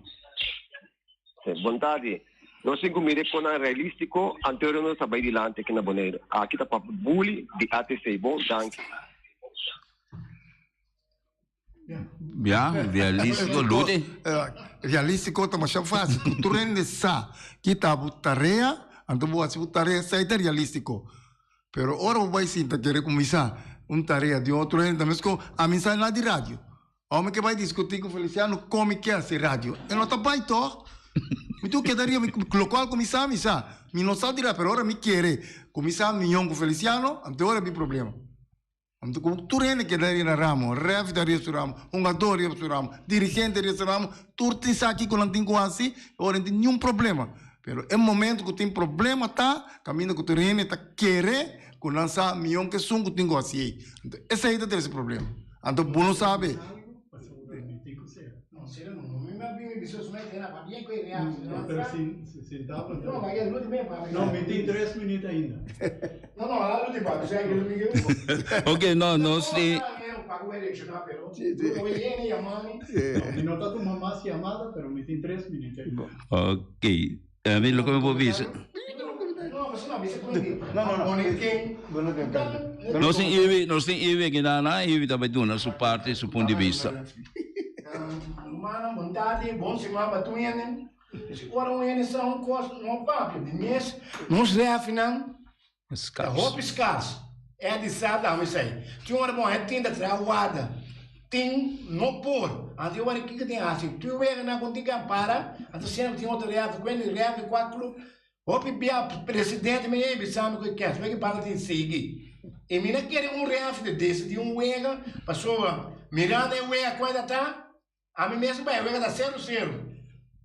Bon tardi. Nos tin cu mira e conan realistico anterior nos a bay dilanti aki na Bonaire. Aki ta papia bully di ATC. Bon, danki. Ya, realistico, Ludi. Realistico ta masha facil. Cu tur hende sa ki ta bo tarea, anto bo haci bo tarea, esey ta realistico. Pero ora bo bay sinta kere cuminsa un tarea di otro hende, ta mesco ami sa na di radio. Ome ke bai diskutí ku Feliciano kon mi ke hasi radio. E no ta bai tòg. Mi tur keda riba mi lokual ku mi sa, mi sa. Mi no sa di radio, pero ora mi kere kuminsá mion ku Feliciano, anto ora bin problema. Anto ku tur hende keda riba na ramo, rèf ta riba su ramo, hungadó riba su ramo, dirigente riba su ramo, tur tin sa kiko nan tin ku hasi, ora no tin niun problema. Pero e momento ku tin problema ta kaminda ku tur hende ta kere ku nan sa mion ku esun ku tin ku hasi ei. Anto esei ta trese problema. Anto bo no sabe. Ok, no, nos tin. Ok, mi loke mi por bisa. Nos tin Iwi, nos tin Iwi aki na na, Iwi ta bai duna su parti, su punt di bista. Rumannan, bon tardi, bon siman pa tur hende. Ora un hende sa un kos, no papia di mes. Nos refinan Ta hopi skars. E di sa dame esei. Tin ora bon e tin ta traha warda. Tin no por. Anto e ora kiko tin hasi? Tur wega nan kon tin ke para. Anto semper tin otro refi. Kuen di refi kua club. Hopi bia presidente mi a bisa mi ku e kes wega para tin sigui. I mi na kere un refi ta desidi un wega pasobra mirando e wega kuen ta ta. Ami mes bai wega ta sero sero.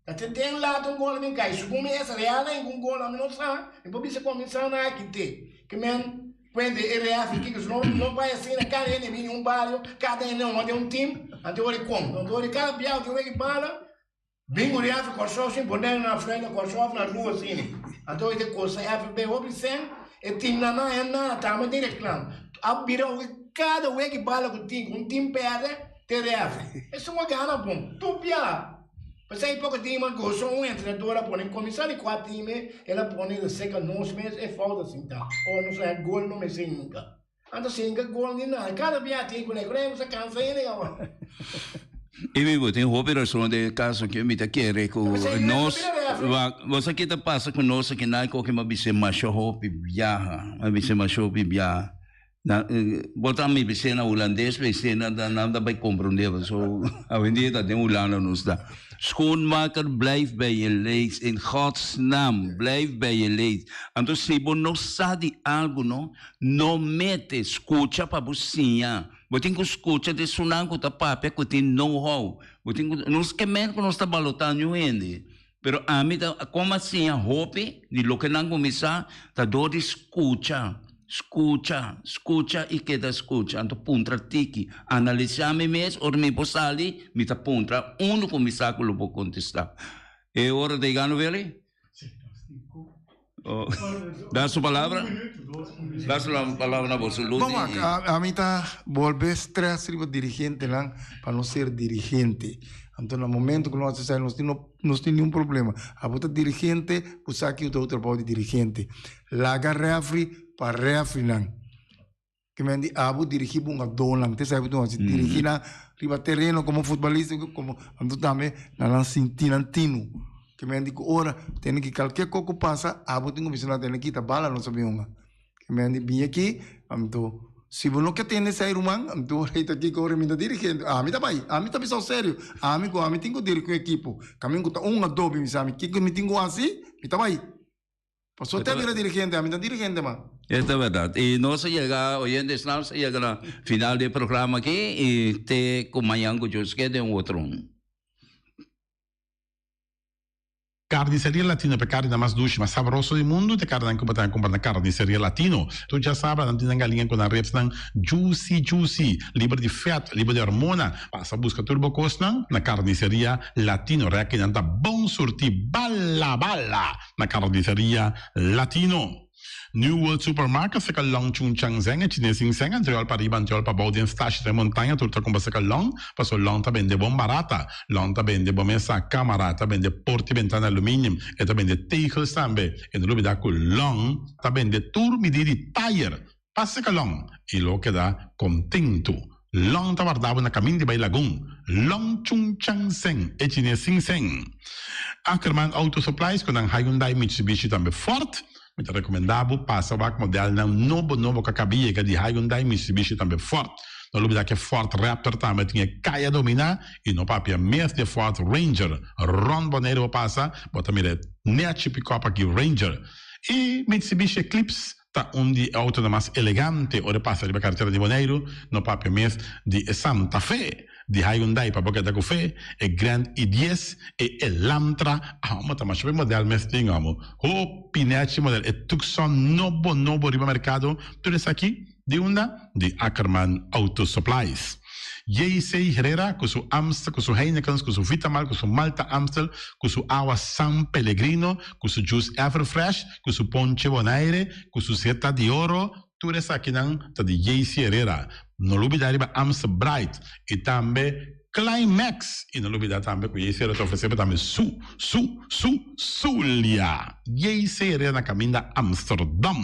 Ta te den laat un gol mi kai. Sugun mi es real a un gol ami no sa. Mi por bisa kon mi sa na aki te. Ke men puente e refi kiko no no bai asina kada hende bini un bario kada hende un den un team anto ora kon. Anto ora kada biaha tin wega bala bin un refi Kòrsou sin Bonaire na frente Kòrsou of na rua asina. Anto ora te kosa FB hopi sen e team nan nan e nada tambe tin reklam. A bira kada wega bala ku tin un team pèrdè. Te ref. Esun a gana bon. Tur bia. P'esei poko time goso un entrenador a pone kuminsá di kua time el a pone de seka nos mes e fout a sinta. O nos a gol no mester hinka. Anto si hinka gol ni nada. Kada bia tin ku ne ku sa kansa hende kaba. I mi bo tin hopi rason den e kaso aki. Mi ta kere ku nos wak bo sa ki ta pasa ku nos aki nan koke mi a bis'é masha hopi biaha. Mi a bis'é masha hopi biaha. Na, bo ta mi bis'é na hulandes, bis'é na, nan ta bai komprondé bo. So, awendia ta den Hulanda nos ta. Schoonmaker, blijf bij je leest. In Gods naam, blijf bij je leest. Anto si bo no sa di algu no, no mete, skucha pa bo siña. Bo tin ku skucha di esunnan ku ta papia ku tin know-how. Bo tin ku, nos ke men ku nos ta balotá niun hende. Pero ami ta, kon a siña hopi di loke nan kuminsá ta dor di skucha. Skucha, skucha i keda skucha. Anto puntra tiki. Analisá mi mes, ora mi por sali, mi ta puntra unu ku mi sa ku lo por kontestá. E ora ta yegando, Willy? Da su palabra. Da su palabra na boso, Luti. Bon, wak, ami ta bolbe stress riba dirigentenan pa no ser dirigente. Anto na momento ku nos hasi esei nos tin nos tin niun problema. Abo ta dirigente, bo sa ki ta trabou di dirigente. Laga refri pa refrinan. Ke men di abo dirigí bo hungadónan. Te sa bo ta hasi dirigí nan riba tereno komo futbolista komo anto tambe nan nan sinti nan tinu. Ke men di ku ora tene ki kalke kos ku pasa abo tin ku bisa nan tene kita bala nos a bin hunga. Ke men di bin aki anto si bo no ke tende esei ruman anto ora ta kiko ora mi ta dirigente ami ta bai ami ta bisa serio ami ku ami tin ku dirigí un ekipo kaminda ku ta un hungadó mi bisa ami kiko mi tin ku hasi mi ta bai. Pasobra te a bira dirigente, ami ta dirigente ma. E ta berdad. Y nos a yega, oyentes, nos a yega na final di e programa aki y te cu mañan cu Dios ke den otro un. Carniceria Latino pa e carninan mas dushi, mas sabroso di mundu, ta e carninan cu bo ta cumpra na Carniceria Latino. Tur djasabra nan tin nan galiña cu nan ribsnan juicy juicy, liber di vet, liber di hormona. Pasa busca tur bo cosnan na Carniceria Latino. Rekinan ta bon surti bala bala! Na Carniceria Latino. New World Supermarket seka long Chung Chang Zeng e chines in Zeng antriol pa riba antriol pa bou den stashi den montaña tur ta cumpra seka long paso long ta bende bon barata long ta bende bo mesa camara ta bende porta y bentana aluminium e ta bende tegels tambe e no lubida cu long ta bende tur midi di tayer Pa seka Long i lo keda kontentu. Long ta warda bo na kamin di bai Lagun. Long Chung Chang Seng, e chines sin seng. Ackerman Auto Supplies ku nan Hyundai, Mitsubishi tambe Ford. Mi ta rekomendá bo pasa wak modelnan nobo nobo ku a kabi yega di Hyundai, Mitsubishi tambe Ford. No lubidá ku e Ford Raptor tambe tin e kaya dominá i no papia mes di e Ford Ranger. Rònt Boneiru bo pasa, bo ta mira e nèchi pikòp aki Ranger. I Mitsubishi Eclipse Ta un di e autonan mas elegante ora e pasa riba karetera di Boneiru, no papia mes di e Santa Fe di Hyundai pa bo keda ku fe, e Grand i dies, e Elantra, amo ta masha be model mes tin amo, hopi nechi model, e Tucson nobo nobo riba merkado, tur esaki di unda? Di Ackerman Auto Supplies. JC Herrera ku su Amstel, ku su Heinekens, ku su Vitamal, ku su Malta Amstel, ku su awa San Pellegrino, ku su juice Everfresh, ku su ponche Bonaire, ku su seta di oro, tur esakinan ta di JC Herrera. No lubida riba Amstel Bright i tambe Climax! I no lubida tambe ku JC Herrera ta ofresé bo tambe su, su, su, Zulia! JC Herrera na kaminda Amsterdam.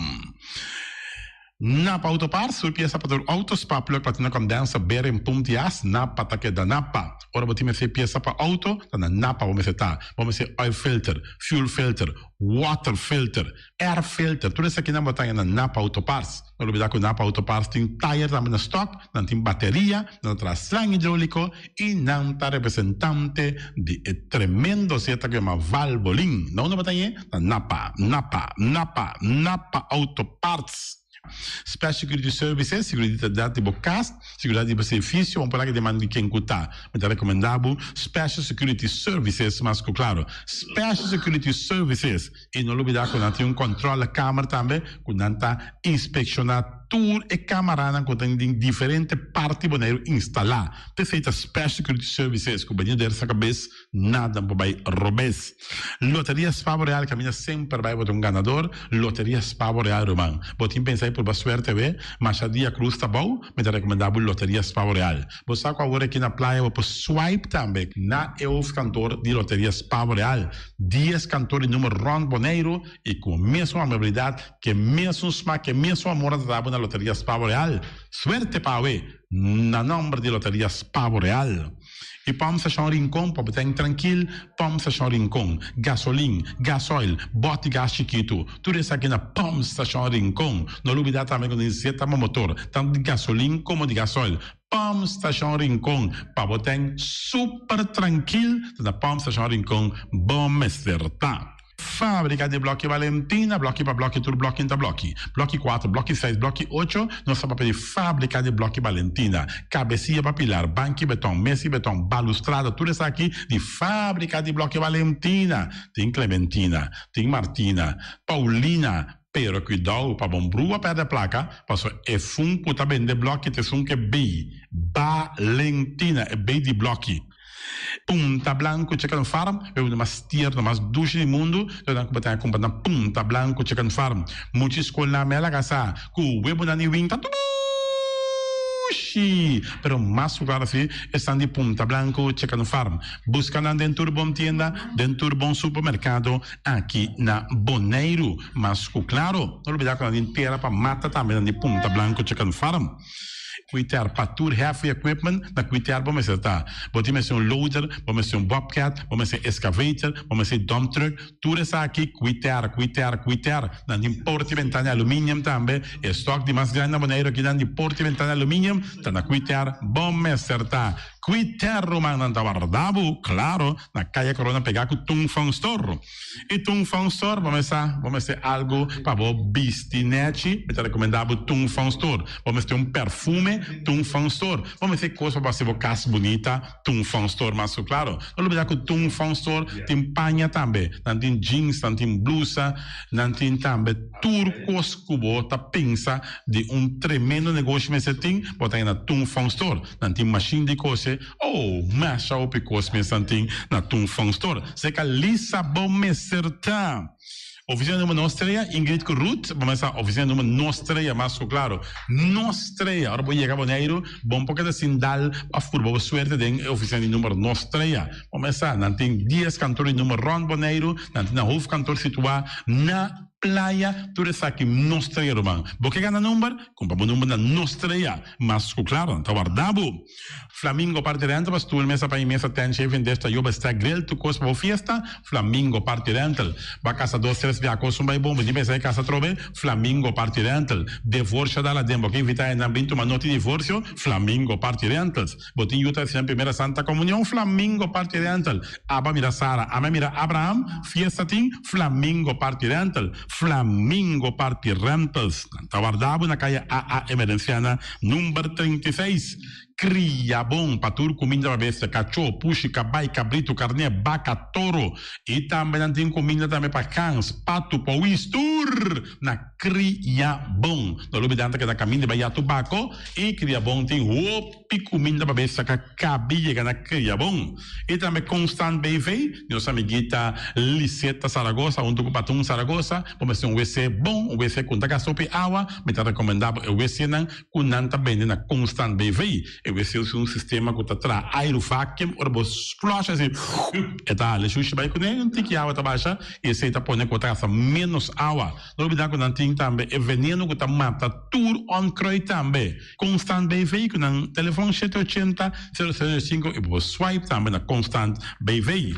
Napa Autoparts, tur piesa pa tur auto, spark plug, platina condenser, bearing, pump di as, Napa ta keda Napa. Ora bo tin mester piesa pa auto, ta na Napa bo mester ta. Bo mester oil filter, fuel filter, water filter, air filter, tur esakinan bo ta haña na Napa Autoparts. No lubida ku Napa Autoparts tin tayer tambe na stock, nan tin bateria, nan ta traha slang hidroliko i nan ta representante di e tremendo zeta ku yama Valvoline. Na unda bo ta hañ'e? Na Napa, Napa, Napa, Napa Auto Parts. Special Security Services, seguridat di bo kas, seguridat di bo servicio, bo por laga den man di ken ku ta. Mi ta rekomendá bo Special Security Services mas ku klaro. Special Security Services. I no lubidá ku nan tin un kòntròlekamer tambe ku nan ta inspekshoná tur e kamaranan ku ta den diferente parti Boneiru instalá. P'esei ta Special Security Services ku bini der sa kabes. Nada por bai robes. Loteria Spavo Real caminda semper bai bo ta un ganador. Loteria Spavo Real ruman. Bo tin pensa di purba suerte awe? Masha dia cruz ta bou, mi ta recomenda bo Loteria Spavo Real. Bo sa cu awor aki na playa bo por swipe tambe na e hoofdkantoor di Loteria Spavo Real. Dies kantoor di numero rond Boneiru y cu mesun amabilidad, ke mesun smak, ke mesun amor nan ta da bo na Loteria Spavo Real. Suerte pa awe na nomber di Loteria Spavo Real. I pòmp stashon Rincon pa bo ta en trankil, pòmp stashon Rincon, gasolin, gasoil, bòt di gas chikitu, tur esaki na pòmp stashon Rincon. No lubidá tambe ku tin zeta pa motor, tantu di gasolin komo di gasoil. Pòmp stashon Rincon pa bo ta en super trankil, ta na pòmp stashon Rincon bo mester ta. Fábrika di blòki Valentina, blòki pa blòki tur blòki ta blòki. Blòki kuater, blòki seis, blòki ocho, nos ta papia di fábrika di blòki Valentina. Kabesia pa pilar, banki beton, mesi beton, balustrada, tur esaki di fábrika di blòki Valentina. Tin Clementina, tin Martina, Paulina. Pero cuidou pa bon brua perde placa, paso esun cu ta bende bloki ta esun ke bay Balentina, e bay di bloki. Punta Blanco Chicken Farm, e uno mas tierno, mas dushi di mundu, ta nan cu bo ta cumpra na Punta Blanco Chicken Farm. Mucha scolnan me a laga sa cu webonan di wing ta dushi, pero mas cu claro si esnan di Punta Blanco Chicken Farm. Busca nan den tur bon tienda, den tur bon supermercado. Aki na Boneiru. Mas ku klaro, no lubidá ku nan tin tera pa mata tambe nan di Punta Blanco Chicken Farm. Kuiter pa tur heavy equipment na kuiter bo mester ta. Bo tin mester un loader, bo mester un bobcat, bo mester excavator, bo mester dump truck, tur esaki kuiter, kuiter, kuiter. Nan tin porta i bentana di aluminium tambe. E stock di mas grandi na Boneiru aki nan di porta i bentana di aluminium ta na kuiter bo mester ta. Kuiter rumannan ta warda bo, klaro. Na Kaya Corona pegá ku Tung Fong Store. I Tung Fong Store bo mester bo mester algu pa bo bisti nèchi, mi ta rekomendá bo Tung Fong Store. Bo mester un perfume, Tung Fong Store. Bo mester kos pa bo hasi bo kas bunita, Tung Fong Store mas ku klaro. No lubidá ku Tung Fong Store tin paña tambe. Nan tin jeans, nan tin blusa, nan tin tambe tur kos ku bo ta pensa di un tremendo negoshi mester tin, bo ta haña na Tung Fong Store. Nan tin mashin di kose. Oh, masha hopi kos mes nan tin na Tung Fong Store. Seka Lisa bo mester ta. Oficina number nos trea, Ingrid ku Ruth, bo mester sa oficina number nos trea, mas ku klaro. Nos trea, ora bo yega Boneiru, bo no por keda sin dal of purba bo suerte den e oficina di number nos trea. Bo mester sa, nan tin dies kantor di number rond Boneiru, nan tin nan hoofdkantoor situa na Playa, tur esaki nos trea ruman. Bo ke gana number? Kumpra bo number na nos trea. Mas ku klaro, nan ta warda bo. Flamingo Party Rental pa stoel, mesa pa mesa, tent, shaving dish, tayoba, stack, grill, tur kos pa bo fiesta, Flamingo Party Rental. Bo a kasa dos, tres bia kos un bai bon, bo tin pensa e kasa atrobe, Flamingo Party Rental. Devorsio dal aden, bo ke invita hendenan bin tuma noti divorsio, Flamingo Party Rentals. Bo tin yu ta hasi nan primera Santa Comunion, Flamingo Party Rental. Aba mira Sara, ame mira Abraham, fiesta tin, Flamingo Party Rental. Flamingo Party Rentals. Nan ta warda bo na kaya AA Emerenciana number 36. Kria bon pa tur kuminda pa bestia, kachó, pushi, kabai, kabritu, karné, baka, toro. I tambe nan tin kuminda tambe pa gans, patu, powis, tur na Kria Bon. No lubida nan ta keda kaminda bai Yatu Bako i Kria Bon tin hopi kuminda pa bestia ka kabi yega na Kria Bon. I tambe Constant BV, nos amiguita Liseta Zaragoza huntu ku Patun Zaragoza, bo mester un wc bon, un wc ku no ta gasta hopi awa, mi ta rekomendá bo e wcnan ku nan ta bende na Constant BV. E wc usa un sistema ku ta traha airu vacuum, ora bo flush asi e ta hala e shushi bai kuné, un tiki awa ta basha i esei ta pone ku bo ta gasta ménos awa. No olbidá ku nan tin tambe e veneno ku ta mata tur onkruid tambe. Constant BV ku nan telefon shete ochenta, sero sero sinku i bo por swipe tambe na Constant BV.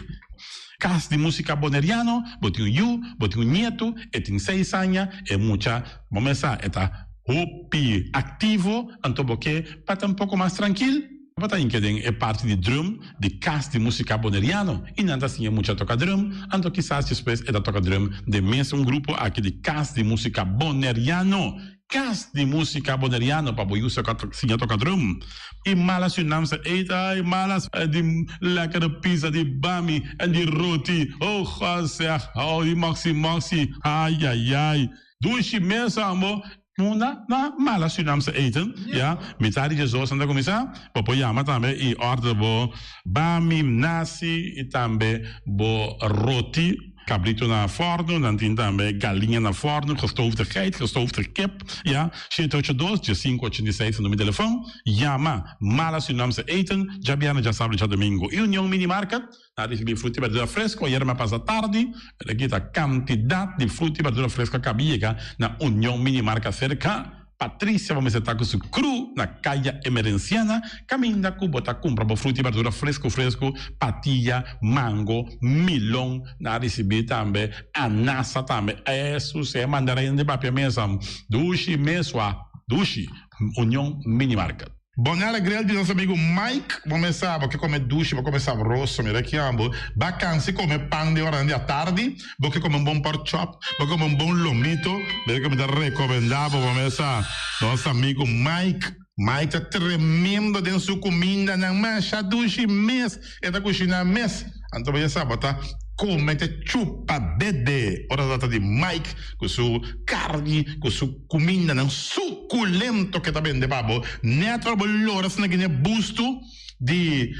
Kas di Musika Boneriano, bo tin un yu, bo tin un nietu, e tin seis aña, e mucha, bo mes sa, e ta hopi aktivo, anto bo ke pa ta un poko mas trankil, bo ta hinka den e parti di drum di Kas di Musika Boneriano i nan ta siña mucha toka drum, anto kisas despues e ta toka drum den mes un grupo aki di Kas di Musika Boneriano. Kas di Musika Boneriano pa bo yu siña toka drum. I malas yu nam sa eet ay malas di lekkere pizza di bami en di roti oh God zeg oh di moxi moxi ayayay dushi mes ambo munda na malas yu nam sa eten ya mitad di djesdos nan ta kuminsa bo por yama tambe i order bo bami nasi i tambe bo roti. Cabrito na forno, nan tin tambe galiña na forno, gestoofde geit, gestoofde kip, ya. Shete ocho dos, diesinco ochenta i seis ta numero di telefon. Yama Mala Surinaamse Eten, djabièrnè, djasabra, djadomingo. I Union Mini Market, nan a ricibi fruta i berdura fresco, ayera mi a pasa tardi, pero aki ta cantidad di fruta i berdura fresco a caba yega na Union Mini Market cerca. Patricia bo mester ta ku su kru na Kaya Emerenciana kaminda ku bo ta kumpra bo fruta i berdura fresku fresku, patia, mango, milon, nan a risibí tambe anasa tambe, esus e mandarin di papia mesa dushi mesua dushi, Union Mini Market. Bonella Grill di nos amigo Mike, bo mes sa bo ke come dushi, bo come sabroso, mira ki amo, ba cansi come pan den oranan di atardi, bo ke come un bon pork chop, bo ke come un bon lomito, mira ke mi ta recomenda bo, bo mes sa, nos amigo Mike, Mike ta tremendo den su cumindanan, masha dushi mes, e ta cushina mes, anto bo ya sa bo ta. Come te chupa dede ora ta trata di Mike cu su carni cu su cumindanan suculento ke ta bende pa bo. Net ora bo lora asina kende busto di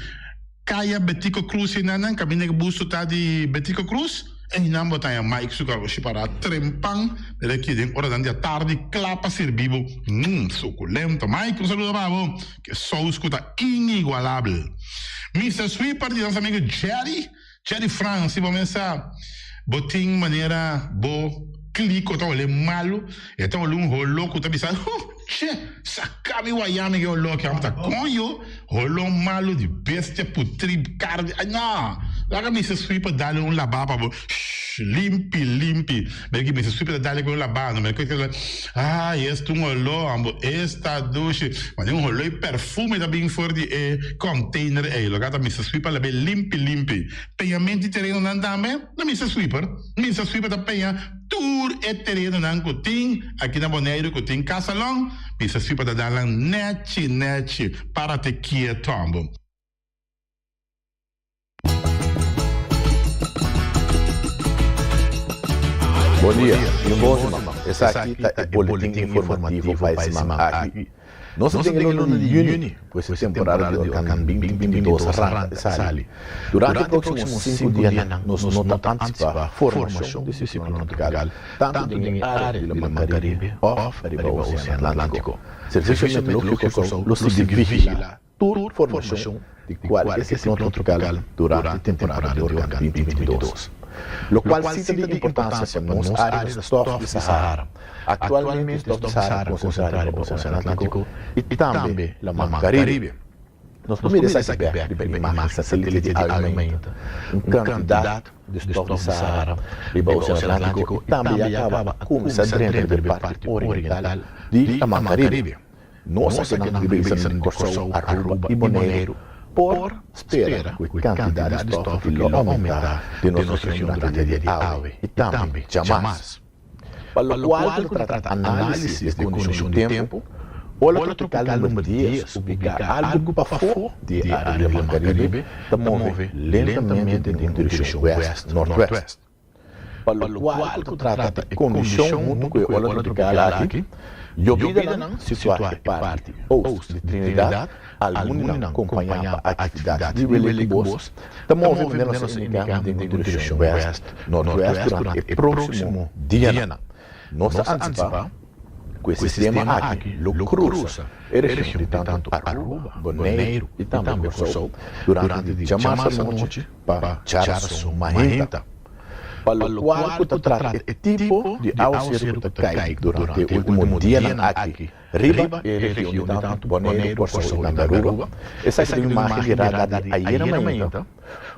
Caya Betico Cruz enanan caminda ke busto ta di Betico Cruz einan bo ta haña Mike su garoshi para trempan mira aki den oranan di atardi cla pa sirbi bo. Mmm suculento Mike un saludo pa bo ke saus cu ta inigualabel. Mister Sweeper di nos amigo Jerry. Jerry Frans, si bo mesa bo tin manera bo kliko ta ole malu, e ta ole un holo ku ta bisa, huh, che, saka mi waya mi ke holo aki, amo ta koño, holo malu di bestia putri karni, ay no, laga Mister Sweeper dale un laba pa bo, shh, limpi, limpi, mira ki Mister Sweeper ta dale ku un laba, no, mira ku ay, esta un holo, amo, esta dushi, mane un holo i perfume ta bin for di e Container ey loke ta Mister Sweeper la bay limpi limpi. Peñamento di terenonan tambe na Mister Sweeper. Mister Sweeper ta peña tur e terenonan cu tin aki na Boneiru cu tin casalon. Mister Sweeper ta dal nan nechi nechi para te kieto ambo. Bon dia y un bon siman. Esaki ta e boletin informativo pa e siman aki. Nos ta den e luna di yüni, pues e temporada di orkan binti binti dos a ranka i sali. Durante e próksimo sinku dianan nos no ta antisipá formashon di siklon tropikal tantu den e área di Laman Karibe òf riba Osean Atlántiko. Servisio Meteorológiko Kòrsou lo sigui vigilá tur formashon di kualke siklon tropikal durante e temporada di orkan binti binti dos. Lokual si ta di importansia pa nos área ta stòf di Sahara. Aktualmente stòf di Sahara konsentrá riba Osean Atlántiko i tambe Laman Karibe. Nos por mira esaki bèk riba imágen satélite di awe mainta. Un kantidat di stòf di Sahara riba Osean Atlántiko i tambe ya kaba a kuminsá drenta riba e parti oriental di Laman Karibe. Nos akinan riba islanan di Kòrsou, Aruba i Boneiru por spera ku e kantidat di stòf aki lo oumentá den nos region durante e dia di awe i tambe djamars. Pa lokual ku ta trata análisis di kondishon di tempu, ola tropikal number dies ubiká algu pafó di e área di Laman Karibe ta move lentamente den un direkshon wèst-nòrtwèst. Pa lokual ku ta trata e kondishon huntu ku e ola tropikal aki, yobidanan situá e parti oost di Trinidad, algun di nan kompañá pa aktividat di wele ku bos, ta move manera nos a indiká den un direkshon wèst nòrtwèst durante e próksimo dianan. Nos ta antisipá ku e sistema aki lo krusa e region di tantu Aruba, Boneiru i tambe Kòrsou durante di djamars anochi pa djarason mainta. Pa lokual ku ta trata e tipo di awaseru ku ta kai durante e ultimo dianan aki riba e region di tantu Boneiru, Kòrsou i tambe Aruba, esaki ta un imágen di radar di ayera mainta.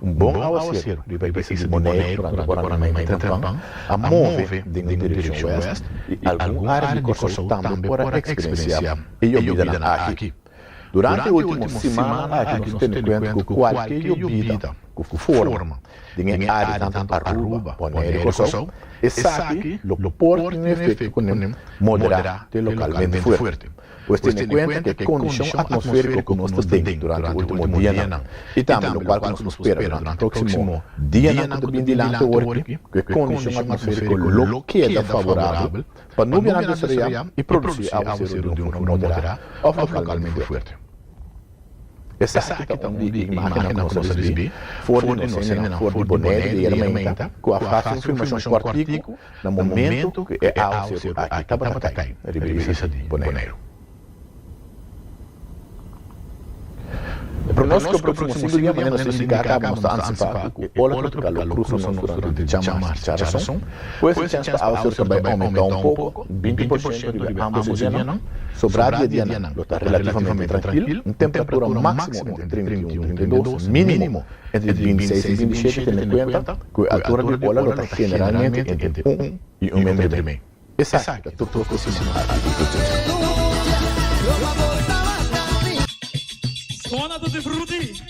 Un bon awaseru riba e isla di Boneiru durante ora di mainta trempan a move den un direkshon wèst i algun área di Kòrsou tambe por a eksperensiá e yobidanan aki. Durante e ultimo simannan aki nos tene kuenta ku kualke yobida ku forma den e área tantu Aruba, Boneiru i Kòrsou, esaki lo por tin un efekto ku nan moderá te lokalmente fuerte. Pues tene kuenta ku e kondishon atmosfériko ku nos ta den durante e ultimo dianan i tambe lokual ku nos por spera durante e próksimo dianan ku ta bin dilanti awor aki, ku e kondishon atmosfériko lo keda favorabel pa nubianan desaroyá i produsí awaseru di un forma moderá òf lokalmente fuerte. Esaki ta un di e imágennan ku nos a risibí for di nos hendenan for di Boneiru di ayera mainta ku a hasi un filmashon kòrtiku na momentu ku e awaseru aki tabata kai riba e isla di Boneiru. E pronóstiko pa e próksimo sinku dia manera nos a indiká kaba nos ta antisipá ku e ola tropikal lo krusa nos durante djamars djarason. Pues e chèns pa awaseru ta bai oumentá un poko, 20% riba ambos e dianan. Sobrá di e dianan lo ta relativamente trankil, un temperatura máksimo entre 31 i 32, mínimo entre 26 i 27 tene kuenta ku e altura di ola lo ta generalmente entre un i un metro i mei. Esaki ta tur tur ku siman aki di Toetsen. Zona Tutti Frutti.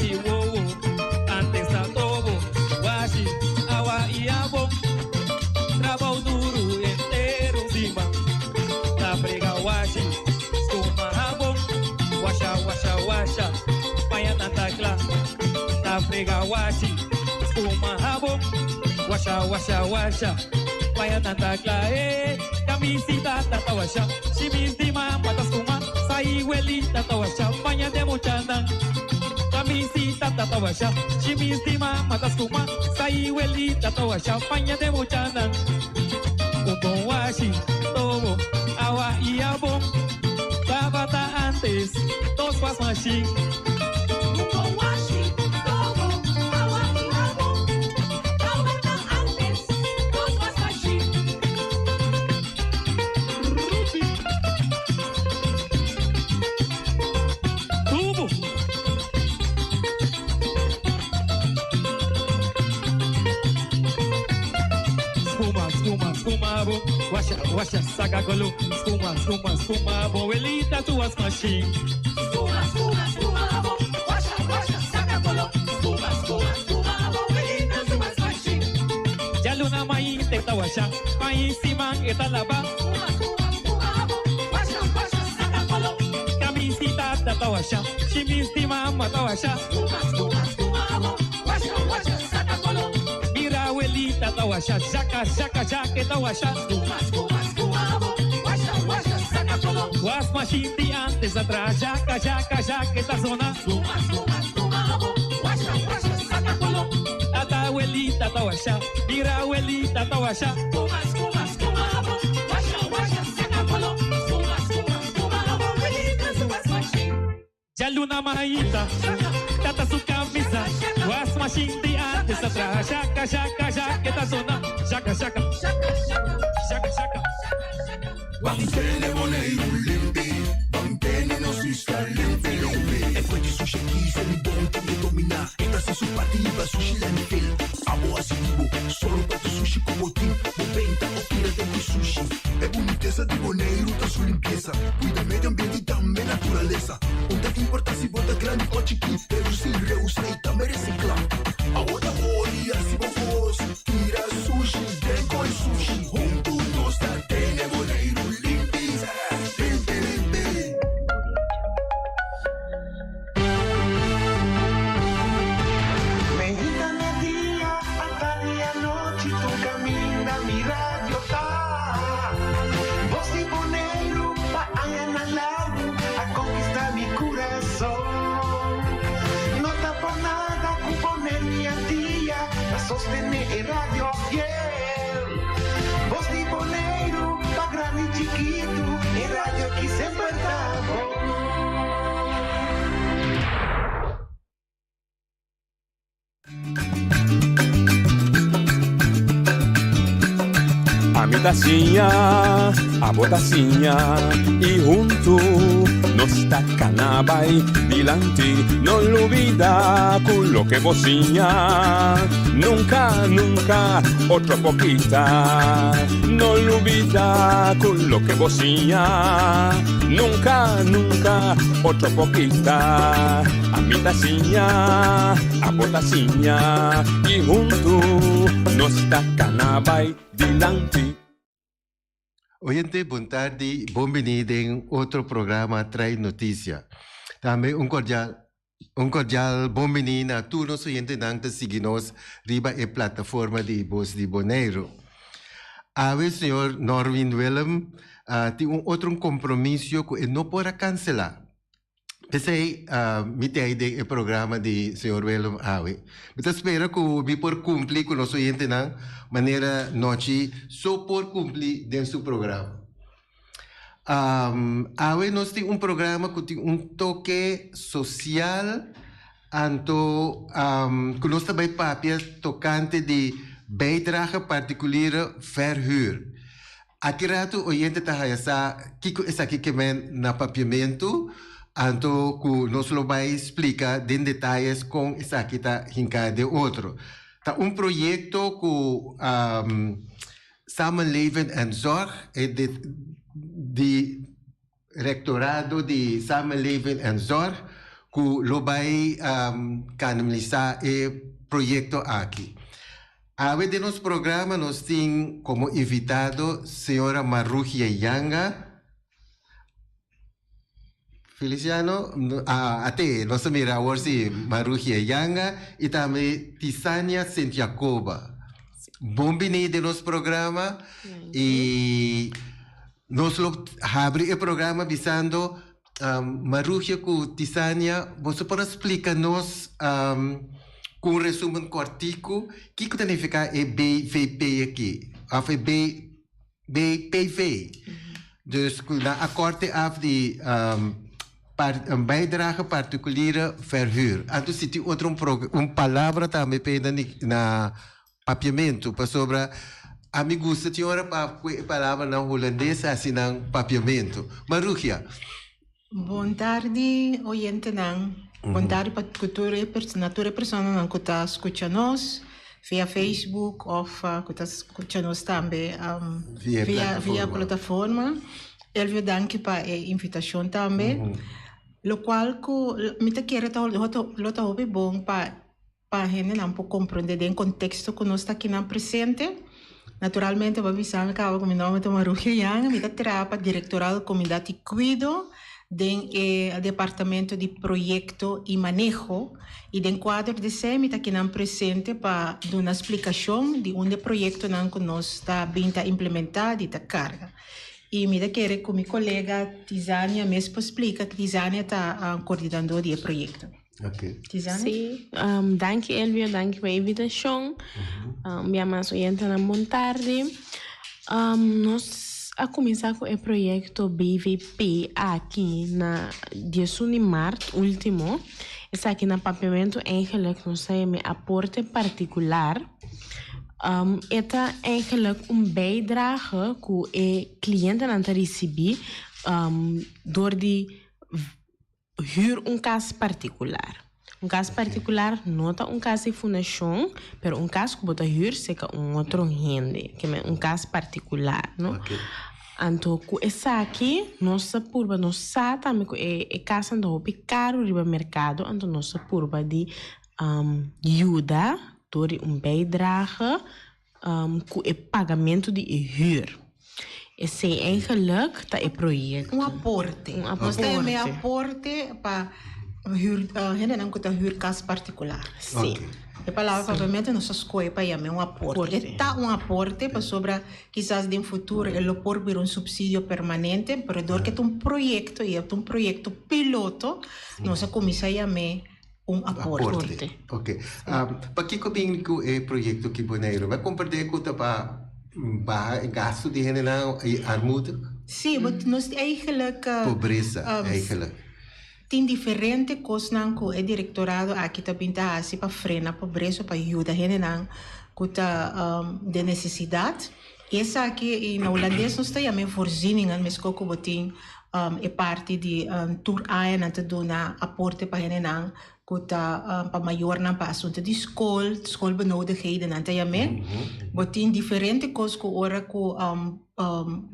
di wowo. Antes ta tobo, washi, awa i abon. Trabou duru henter un siman. Ta frega washi, skuma habon. Washa, washa, washa, paña nan ta kla. Ta frega washi, skuma habon. Washa, washa, washa, paña nan ta kla. Eh, kamisita ta ta washa, shimis di mama ta skuma. Sai welita ta washa, paña de muchanan. Kamisita ta ta washa, shimis di mama ta skuma. Sai welita ta washa, paña de muchanan. Un bon washi, tobo, awa i abon. Tabata antes, dos was machine. Un bon washi, tobo, awa i abon. Tabata antes, dos was machine. Tubo. Skuma, skuma, skuma, bo. Washa, washa, saca colo. Skuma, skuma, skuma, bo. Abuelita, tu was machine. Skuma, skuma, skuma, bo. Washa, washa, saca colo. Skuma, skuma, skuma, bo. Abuelita, tu was machine. Ya luna maíz te washa. Maíz siman eta lava. Skuma, skuma, skuma, bo. Washa, washa, saca colo. Camisita tata washa. Shimis di mama ta washa. Skuma, skuma, skuma, bo. Washa, washa, saca colo. Mira abuelita ta washa. Shaka, shaka, shaka ta washa. Skuma, skuma, skuma, bo. Washa, washa, saca colo. Was machine di antes atrás. Shaka, shaka, shaka ta zona. Skuma, skuma, skuma, bo. Washa, washa, saca colo. Ata abuelita ta washa. Mira abuelita ta washa. Skuma, skuma, skuma, bo. Washa, washa, saca colo. Skuma, skuma, skuma, bo. Abuelita, tu was machine. Ya luna maíta, tata su camisa, was machine di antes atrás, shaka, shaka, shaka, ta zona, shaka, shaka, shaka, shaka. Mantene Boneiru limpi, mantene nos isla limpi, limpi. E fuerte sushi aquí, se bon que domina. Esta es su partida, sushi landfill. Abo asitivo, solo pa tu sushi como team. Bo venta o tírate mi sushi. E boniteza de Boneiru, ta su limpieza. Cuida medio ambiente y también naturaleza. Onda importa si bota grande o chiquito, pero si reusa y también recicla. Ahora voy, así vos, tira sushi, den con sushi. Junto nos da tene Boneiru limpi, limpi, limpi. Mejita mi dia, tarde a noche, tu camina mi radio ta. Voz de Boneiru, pa añana largo, a conquistar mi corazón. No tapa nada con poner mi día, a sostener el radio fiel. Voz de Boneiru, pa grande y chiquito, el radio aquí siempre está bon. A mi tasinha, a bo tasinha E junto nos ta canabai dilanti No olvida con lo que bociña Nunca, nunca, otro poquita No olvida con lo que bociña Nunca, nunca, otro poquita A mi tasinha, a bo tasinha E junto nos ta canabai dilanti Oyente, bon tardi, bon bini den otro programa Trae Noticia. Tambe un cordial un cordial bon bini na tur nos oyentenan ta sigui nos riba e plataforma di Bos di Boneiru. Awe señor Norwin Willem ah, tin un otro compromisio cu e no por a cancela. P'esei mi ta ei den e programa di señor Willem awe. Mi ta spera ku mi por kumpli ku nos oyentenan manera Nochi so por kumpli den su programa. Awe nos tin un programa ku tin un toke sosial anto ku nos ta bai papia tokante di bijdrage particuliere verhuur. Aki ratu oyente ta haya sa kiko esaki ke men na papiamentu, anto ku nos lo bai splika den detayes kon esaki ta hinká den otro. Ta un proyekto ku Samenleven en Zorg, e di Rektorado di Samenleven en Zorg, ku lo bai kanalisá e proyekto aki. Awe den nos programa nos tin komo invitado señora Marugia Yanga. Feliciano, ate, nos a mira awor si Marugia Yanga i tambe Tisania Sint Jacoba. Bon bini den nos programa i nos lo habri e programa bisando Marugia ku Tisania, boso por a splika nos ku un resumen kòrtiku kiko ta nifiká e BVP aki òf e BPV? Dus ku nan a kòrte af di un bijdrage particuliere verhuur. Anto si tin otro un palabra tambe p'e na Papiamentu, pasobra ami gusta tin ora pa ku e palabranan hulandes hasi nan papiamentu. Marugia. Bon tardi oyentenan. Bon tardi pa ku tur e na tur e personanan ku ta skucha nos via Facebook òf ku ta skucha nos tambe via via plataforma. Elvio danki pa e invitashon tambe. Lokual ku mi ta kere ta lo ta hopi bon pa Pa hendenan por comprende den contexto cu nos ta akinan presente. Naturalmente bo a bisa mi caba cu mi nomber ta Marugia Yang, mi ta traha pa Directorado Comunidad y Cuido den e departamento di Proyecto y Maneho y den cuadro di esey mi ta akinan presente pa duna splicacion di un di e proyectonan cu nos ta bin ta implementa di ta carga. Y mi ta kere cu mi colega Tizania mes por splica, Tizania ta coordinador di e proyecto. Okay. Sí, um, danki Elvio, danki pa invitacion. Um, bia mas oyentenan bon tardi. Um, nos a cuminsa cu e proyecto BVP aki na 11 di maart ultimo. Esaki na papiamento eigenlijk nos ta yama aporte particular. Um, e ta eigenlijk un bijdrage cu e clientenan ta ricibi um, door di Huur un kas partikular. Un kas partikular no ta un kas di fundashon, pero un kas ku bo ta huur seka un otro hende, ke men un kas partikular, no? Anto ku esaki nos ta purba, nos sa tambe ku e e kasnan ta hopi karu riba merkado, anto nos ta purba di yuda dor di un bijdrage Ku e pagamentu di e huur. Esei eigenlijk ta e proyekto. Un aporte. Un aporte. Nos ta yama e aporte pa huur, hendenan ku ta huur kas partikular. Sí. E palabra papiamentu nos a skohe pa yam'é un aporte. E ta un aporte pasobra kisas den futuro e lo por bira un supsidio permanente, pero dor ke ta un proyekto i e ta un proyekto piloto, nos a kuminsá yam'é un aporte. Aporte. Ok. Pakiko bin ku e proyekto ki Boneiru? Bo a komprendé ku ta pa baha e gastu di hendenan i armoede? Sí, bo nos eigenlijk. Pobresa, eigenlijk. Tin diferente kosnan ku e direktorado aki ta bin ta hasi pa frena pobresa, pa yuda hendenan ku ta den nesesidat. I esaki na hulandes nos ta yama e voorzieningen, meskos ku bo tin e parti di tur aña nan ta duna aporte pa hendenan ku ta pa mayornan pa asuntu di skol, schoolbenodigdheden nan ta yam'é. Bo tin diferente kos ku ora ku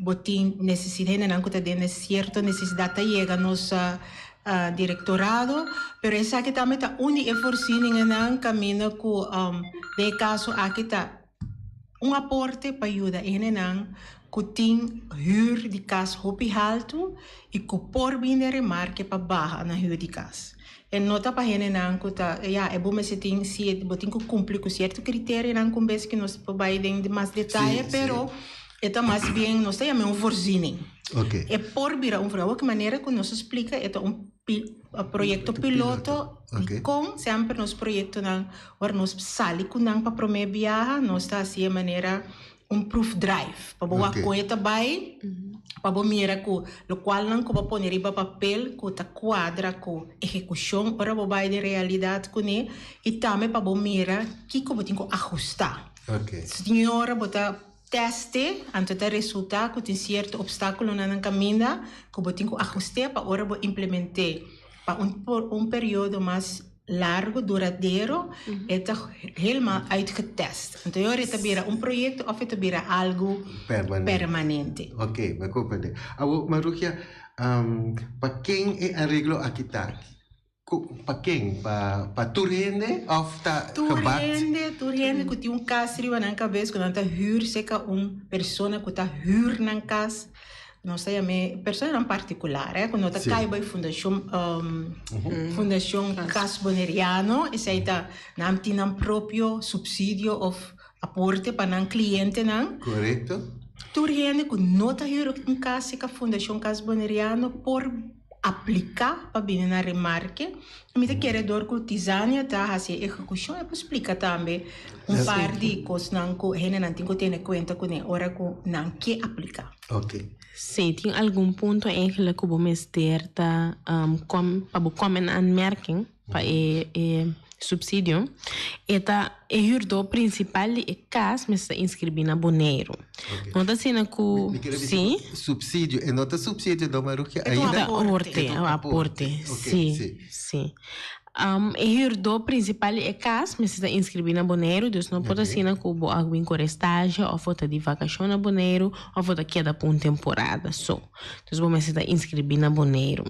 bo tin nesesidat, hendenan ku ta den sierto nesesidat ta yega nos direktorado, pero esaki tambe ta un di e voorzieningennan kaminda ku den e kaso aki ta Un aporte pa yuda hendenan ku tin hür di kas hopi haltu i ku por bini den remarke pa baha nan hür di kas. E no ta pa hendenan ku ta, ya, e bo mester tin si bo tin ku kumpli ku sierto kriterionan ku un bes ku nos por bai den mas detaye, pero e ta mas bien nos ta yama e un voorziening. E por bira un voorziening. Awor ki manera ku nos a splika e ta un Proyekto piloto, dikon semper nos proyektonan ora nos sali ku nan pa promé biaha nos ta hasi e manera un proefdrive pa bo wak kon e ta bai, pa bo mira ku lokualnan ku bo pone riba papel ku ta kuadra ku ehekushon ora bo bai den realidat kuné i tambe pa bo mira kiko bo tin ku ahustá. Si ora bo ta Teste, anto ta resultá ku tin sierto opstákulonan na kaminda ku bo tin ku ahust'é pa ora bo implement'é pa un un periodo mas largu, duradero, e ta helemaal uitgetest. Anto e ora e ta bira un proyekto òf e ta bira algu permanente. Oké, mi a komprendé. Awor, Marugia, pa ken e areglo aki ta? Pa ken? Pa pa tur hende of ta Tur gebakt? hende, tur hende ku tin un kas riba nan kabes ku nan ta hür seka un persona ku ta hür nan kas. Nos ta yam'é personanan partikular, eh, ku no ta Sí. kai bai fundashon Fundashon Kas Boneriano. Esei ta nan tin nan propio supsidio of aporte pa nan klientenan. Korekto. Tur hende ku no ta hür un kas seka Fundashon Kas Boneriano por apliká pa bini na remarke. Mi ta kere dor ku Tizania ta hasi e ehekushon e por splika tambe un par di kosnan ku hendenan tin ku tene kuenta kuné ora ku nan ke apliká. Ok. Sí, tin algun punto eigenlijk ku bo mester ta kom pa bo kom in aanmerking pa e e subsidio. E ta e huurdor principal di e cas mester ta inscribi na Boneiru. No ta asina cu Mi quiere si. bisa subsidio, e no ta subsidio no Marugia, E ta un ainda. aporte, E ta un aporte, Ok, si, si. si. E huurdor principal di e cas mester ta inscribi na Boneiru, dus no por ta asina cu bo a bin core stage of bo ta di vacacion na Boneiru of bo ta keda pa un temporada so. Dus bo mester ta inscribi na Boneiru.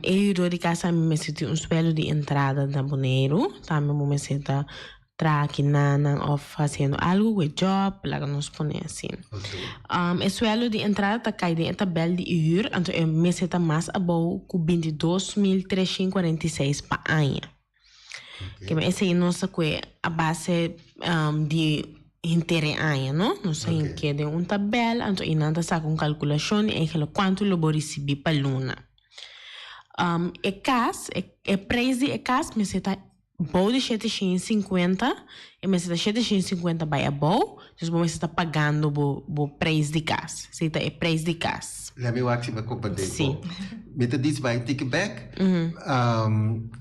E huurdor di cas tambe mester tin un sueldo di entrada na Boneiru, tambe bo mester ta traha kinanan of haciendo algo cu e job, laga nos pone asina. E sueldo di entrada ta cay den e tabel di huur, anto e mester ta mas abou cu 22.346 pa aña. Kema esey nos ta cue a base di henter e aña, no? Nos ta hink'e den un tabel, anto eynan ta saca un calculacion di eigenlijk cuanto lo bo ricibi pa luna. E cas, e prijs di e cas mester ta bou di 750, e mester ta 750 bai abou, dus bo mester ta pagando bo bo prijs di cas. Esey ta e prijs di cas. Laat mi wak si mi a comprende Sí. bo. Mi ta dici bai tiki bek,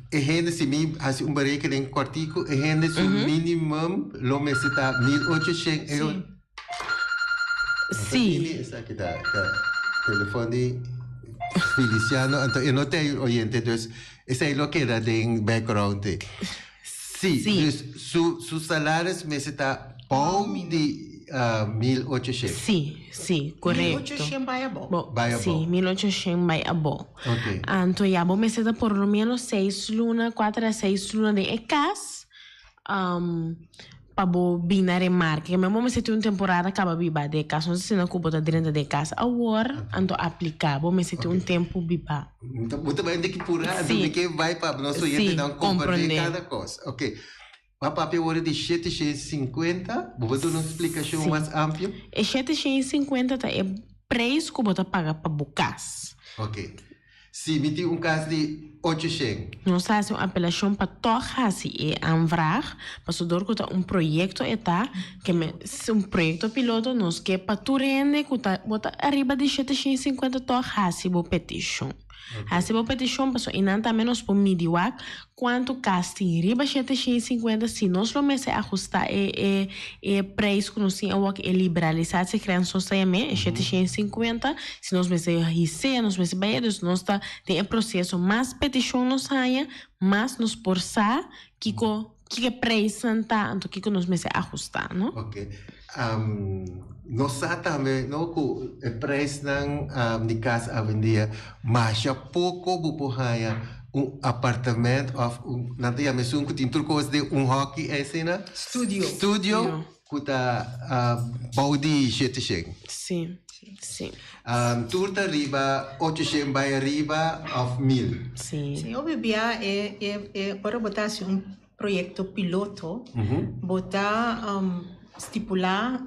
e hende si mi haci un berekening kortico, e hende su minimum lo mester ta 1800 euro. Sí. Esaki ta ta telefon di Feliciano, anto e no ta e oyente, dus esei lo keda den background. Sí, Sí. dus su su salaris mester ta bou di 1800. Sí, sí, korekto. 1800 bai abou. Bo, Bai sí, abou. 1800 bai abou. Ok. Anto ya bo mester ta por lo menos seis luna, kuater a seis luna den e kas. Pa bo bin na remarke. Ke men bo mester tin un temporada kaba biba den e kas. No ta asina ku bo ta drenta den e kas awor, anto apliká. Bo mester tin un tempu biba. Bo ta bai di ki pura, anto Sí. mi ke bai pa nos Sí, oyentenan komprendé komprendé. kada kos. Ok. Bo a papia awor di 750. Bo por duna un splikashon Sí. mas amplio? E 750 ta e preis ku bo ta paga pa bo kas. Ok. Si mi tin un kas di 800. Nos ta hasi un apelashon pa tòg hasi e aanvraag, pasobra dor ku ta un proyekto e ta, ke me un proyekto piloto, nos ke pa tur hende ku ta bo ta ariba di 750 tòg hasi bo petishon. Hasi bo petishon pasobra einan tambe nos por midi wak kuantu kas tin riba 750, si nos lo mester ahustá e e e prijs ku nos tin awor, e liberalisatiegrens nos ta yam'é, e 750, si nos mester his'é, nos mester bai, dus nos ta den e proseso. Mas petishon nos haña, mas nos por sa kiko kiko e prijsnan ta, anto kiko nos mester ahustá, no? Ok. Nos sa tambe, no, ku e prijsnan di kas awendia masha poko bo por haña un apartement of un, nan ta yama esun ku tin tur kos den un hoki asina. Studio. Studio ku ta bou di 700. Sí, sí. Tur ta riba 800 bai ariba of 1000. Sí. Sí, hopi bia e e e ora bo ta hasi un proyekto piloto, bo ta stipulá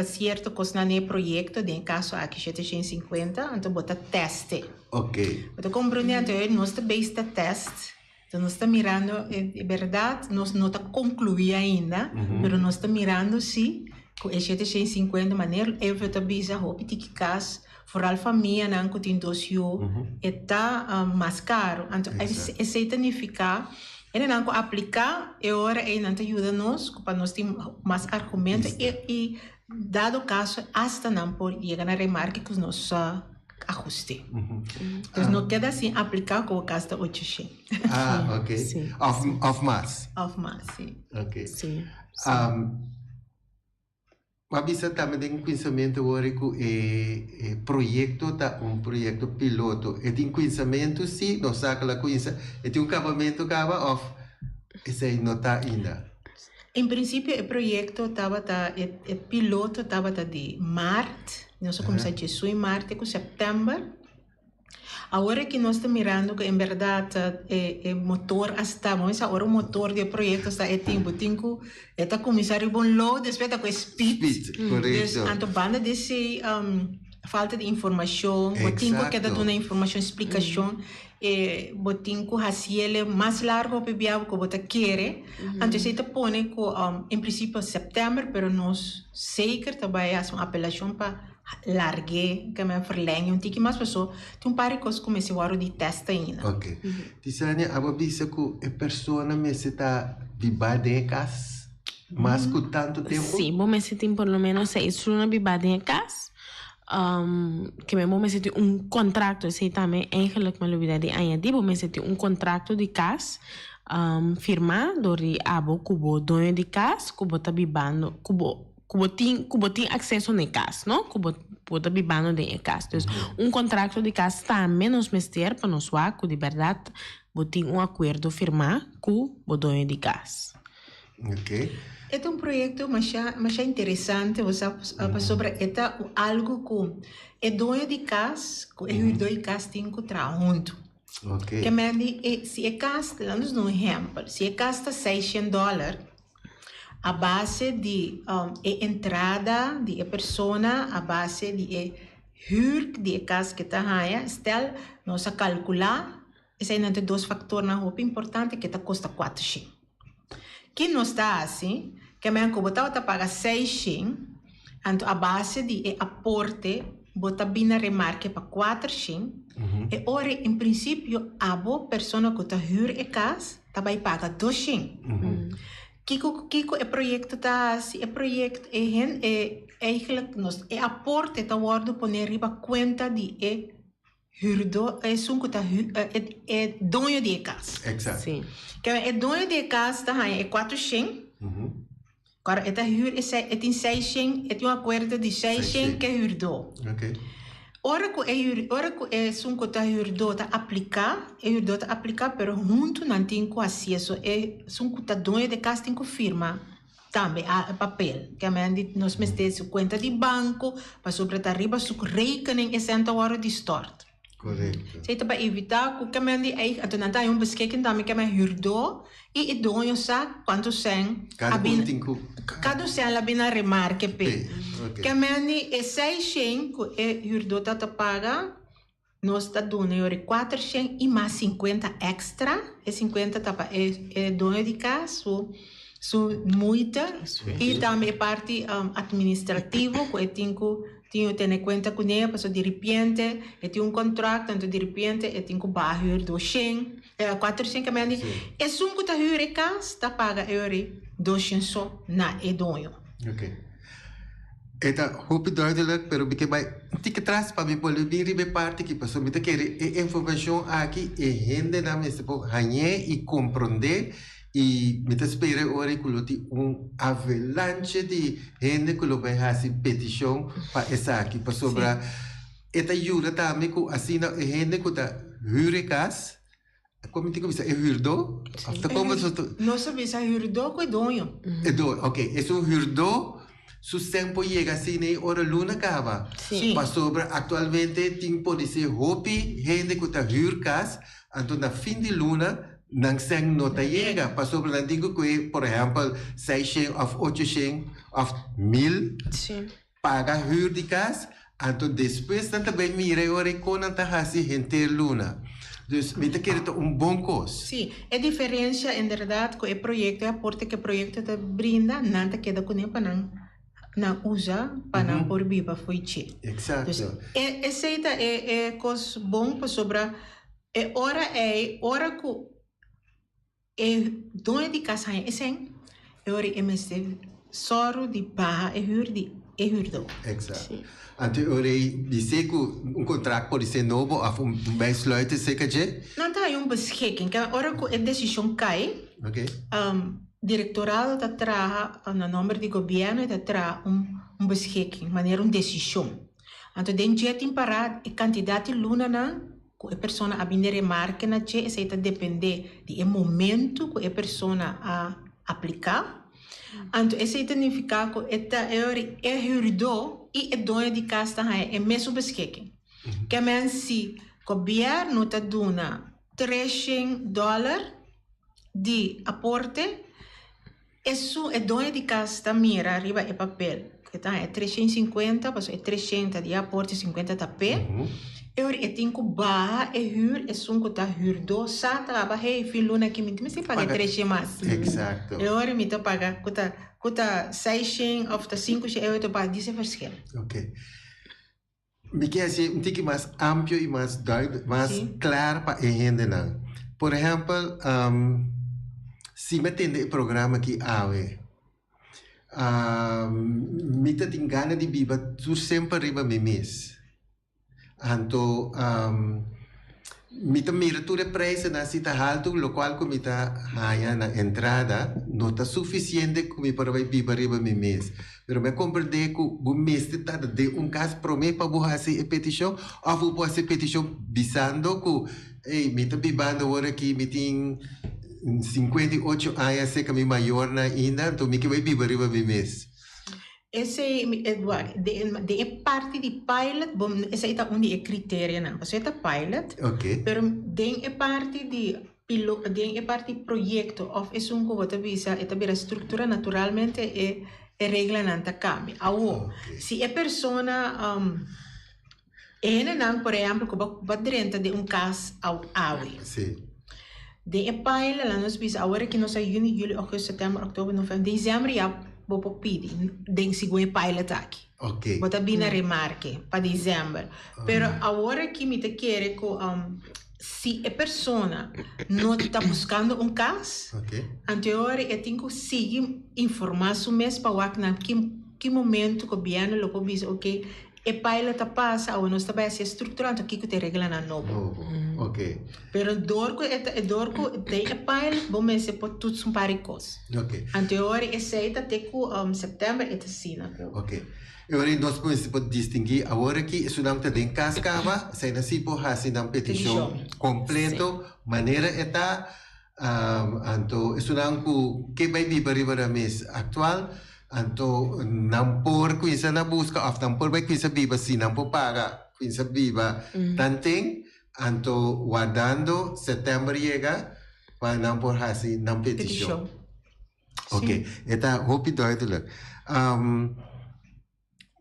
sierto kosnan den e proyekto, den e kaso aki 750, anto bo ta tèst e. Ok. Bo ta komprondé anto nos ta beis ta tèst, enton nos ta mirando e bèrdat nos no ta konkluí ainda, pero nos ta mirando si ku e 750 manera Elvio ta bisa hopi tiki kas, foral famianan ku tin dos yu, e ta mas karu. Anto esei ta nifiká Hendenan ku apliká e ora ei nan ta yuda nos ku pa nos tin mas argumento i i dado kaso asta nan por yega na remarke ku nos ahuste. Dus no keda sin apliká ku bo gasta 800. Ah, ok. Of of mas. Of mas, si. Ok. Si. Bo a bisa tambe den kuinsamentu wòrdu ku e e proyekto ta un proyekto piloto. E tin kuinsamentu si, nos sa ku el a kuinsa. E tin un kabamentu kaba òf esei no ta ainda? En prinsipio e proyekto tabata e e piloto tabata di mart, nos a kuminsá djesui mart te ku sèptèmber. Awor aki nos ta mirando ku en bèrdat e e motor a sta, bo mester ora un motor di e proyekto sta e tin bo tin ku e ta kuminsá riba un low despues ta ku e speed. Speed, korekto. Dus anto banda di esei falta di informashon, bo tin ku keda duna informashon, splikashon, e bo tin ku hasiel mas largo hopi biaha ku bo ta kere. Anto esei ta pone ku en prinsipio sèptèmber pero nos zeker ta bai hasi un apelashon pa Largu'é, ke men verleng'é un tiki mas paso tin un par di kos ku mester wòrdu di tèst ainda. Ok. Tisania, abo bisa ku e persona mester ta bibá den e kas mas ku tantu tempu? Sí, bo mester tin por lo menos seis luna bibá den e kas. Ke men bo mester tin un kontrakto, esei tambe eigenlijk mi a lubida di añadí, bo mester tin un kontrakto di kas firmá dor di abo ku bo doño di kas ku bo ta bibando, ku bo ku bo tin ku bo tin akseso na e kas no ku bo bo ta bibando den e kas dus un kontrakto di kas tambe nos mester pa nos wak ku di bèrdat bo tin un akuerdo firmá ku bo doño di kas. Oké. E ta un proyekto masha masha interesante bo sa pasobra e ta algu ku e doño di kas ku e hürdó di kas tin ku traha huntu. Oké. Ke men di e si e kas laat nos duna un ehèmpel si e kas ta seishent dòler A base di e entrada di e persona, a base di e huur di e kas ke ta haña, stel nos a kalkulá, eseinan ta e dos faktornan hopi importante ke ta kosta kuater shen. Ki nos ta hasi, ke men ku bo tabata paga seis shen, anto a base di e aporte bo ta bini remarke pa kuater shen, e ora en prinsipio abo persona ku ta huur e kas, ta bai paga doshen. Kiko kiko e proyecto ta hasi? E proyecto e hen e eigenlijk nos e aporte ta wordo pone riba cuenta di e huurdo esun cu ta hu e e doño di e cas. Exacto. Sí. Kende e doño di e cas ta haña e cuatroshen. Kòrda e ta hür e sei e tin seishen e tin un akuerdo di seishen ke hürdó. Oké. Ora ku e hür ora ku esun ku ta hürdó ta apliká e hürdó ta apliká pero huntu nan tin ku hasi eso e esun ku ta doño di kas tin ku firma tambe a e papel ke men di nos mester su kuenta di banko pasobra ta riba su rekening e sèn ta wòrdu di stòrt. Correcto. Esei ta pa evitá ku kemen di ei, anto nan ta haña un beskeking tambe kemen hürdó i e doño sa kuantu sèn a Kada bin un tin ku. kada un sèn la bin na remarke p'e. P'e, ok. Kemen di e seishen ku e hürdó ta ta paga, nos ta duna yori kuatershen i mas sinkuenta èkstra, e sinkuenta ta pa e e doño di kas su su muita i tambe e parti atministrativo ku e tin ku Tin tene cuenta cu ne pasobra di ripiente e tin un contract anto di ripiente e tin cu baha huur doshen cuatershen ke mende esun cu ta huur e cas ta paga e ori doshen so na e doño. Ok. E ta hopi duidelijk pero mi ke bai un tiki tras pa mi bolbe bin riba e parti aki pasobra mi ta kere e informacion aki e hendenan mester por hañ'é y comprende I mi ta spera e ora ei ku lo tin un avelanche di hende ku lo bai hasi petishon pa esaki, pasobra e ta yuda tambe ku asina e hende ku ta hür e kas, kon mi tin ku bisa, e hürdó? Òf ta kon boso ta. Nos a bisa hürdó ku e doño. E doño, oke. Esun hürdó su sèn por yega asina ei ora luna kaba. Pasobra aktualmente tin podisé hopi hende ku ta hür kas, anto na fin di luna Nan sèn no ta yega pasobra nan tin ku kue por ehèmpel seishen òf ochoshen òf mil paga hür di kas, anto despues nan ta bai mira e ora ei kon nan ta hasi henter luna. Dus mi ta kere ta un bon kos. Sí, e diferensia inderdat ku e proyekto e aporte ku e proyekto ta brinda nan ta keda kuné pa nan nan usa pa nan por biba fo'i dje. Eksakto. Dus esei ta e kos bon pasobra E ora ei, ora ku e doño di kas haña e sèn, e ora ei e mester sòru di baha e hür di e hürdó. Eksakto. Anto e ora ei bis'é ku un kontrakt por ser nobo òf un bijsluiter serka dje? Nan ta haña un beschikking. Ke ora ku e desishon kai, direktorado ta traha na nòmber di gobièrnu e ta traha un. un beschikking, manera un desishon. Anto den dje tin pará e kantidat di lunanan ku e persona a bin den remarke na dje, esei ta dependé di e momentu ku e persona a apliká. Anto esei ta nifiká ku e ta e ora e hürdó i e doño di kas ta haña e mesun beschikking. Ke men si gobièrnu ta duna treshen dòler di aporte, Esun e doño di kas ta mira riba e papel ku e ta haña 350, pasobra e 300 di e aporte 50 ta p'e. E ora e tin ku baha e hür, esun ku ta hürdó sa ta aba, hey, fin luna aki mi tin mester paga e 300 mas. Exacto. E ora mi ta paga ku ta ku ta 600 òf ta 500 euro ta paga dise verschil. Ok. Mi ke hasi un tiki mas amplio i mas duidelijk, mas klar pa e hendenan. Por ehèmpel, si mi a tende e programa aki awe, mi ta tin gana di biba tur semper riba mi mes. Anto Mi ta mira tur e prijzennan si ta haltu, locual cu mi ta haña na entrada no ta suficiente cu mi por a bay biba riba mi mes. Pero mi a comprende cu bo mester ta den un cas prome pa bo haci e peticion of bo por haci e peticion bisando cu, ey, mi ta bibando awor aki, mi tin 58 aña cerca mi mayornan ainda, anto mi ke bay biba riba mi mes. Esei, den e parti di pilot, bo, esei ta un di e kriterianan. Pasobra e ta pilot, pero den e parti di pilo, den e parti proyekto òf esun ku bo ta bisa e ta bira struktura, naturalmente e e reglanan ta kambia. Awor, si e persona, e hendenan por ehèmpel ku bo bo drenta den un kas awe. Den e pilot nan nos bisa awor aki nos a yüni, yüli, ògùstùs, sètèmber, òktober, novèmber, desèmber ya bo por pidi den segun e pilot aki. Bo ta bini na remarke pa desèmber. Pero awor aki mi ta kere ku si e persona no ta buskando un kas, anto e ora e tin ku sigui informá su mes pa wak na ki momento gobièrnu lo por bisa oke E pilot ta pasa, awe nos ta bai hasi e structura, anto kiko ta e reglanan nobo. Nobo, ok. Pero door ku e ta, door ku den e pilot bo mester por toets un par di kos. Ok. Anto e ora esei ta te ku september e ta asina ku. Ok. E ora nos mester por distingui awor aki esunnan ku ta den kas kaba, eseinan si por hasi nan petishon kompleto manera e ta, Anto esunnan ku ke bai biba riba nan mes aktual, anto nan por kuminsa na buska òf nan por bai kuminsa biba si nan por paga kuminsa biba tanten, anto wardando sètèmber yega pa nan por hasi nan petishon. Ok, e ta hopi duidelijk.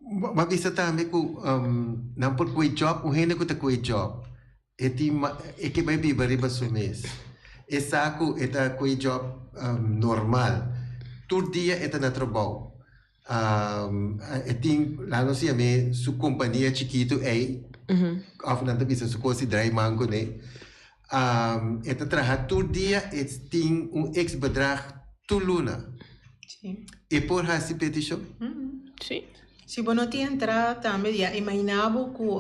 Bo a bisa tambe ku nan por kue job, un hende ku ta kue job e tin e ke bai biba riba su mes. E sa ku e ta kue job normal. Tur dia e ta na trabou. E tin, laat nos yam'é su kompania chikitu ei, òf nan ta bisa su kos di drai man kuné. E ta traha tur dia, e tin un x bedrag tur luna. E por hasi petishon? Sí. Si bo no tin entrada tambe, ya imagina bo ku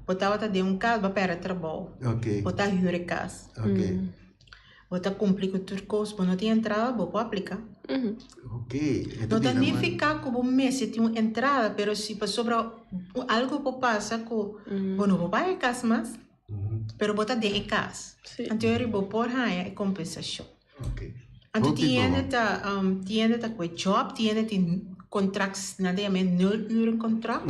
bo tabata den un kas, bo a pèrdè trabou. Bo ta hür e kas. Bo ta kumpli ku tur kos, bo no tin entrada, bo por apliká. No ta nifiká ku bo mester tin un entrada, pero si pasobra algu por pasa ku bo no por paga e kas mas, pero bo ta den e kas. Anto bo por haña e kompensashon. Anto tin hende ta tin hende ta ku e job, tin hende tin contract, nan ta yama e nul uren contract,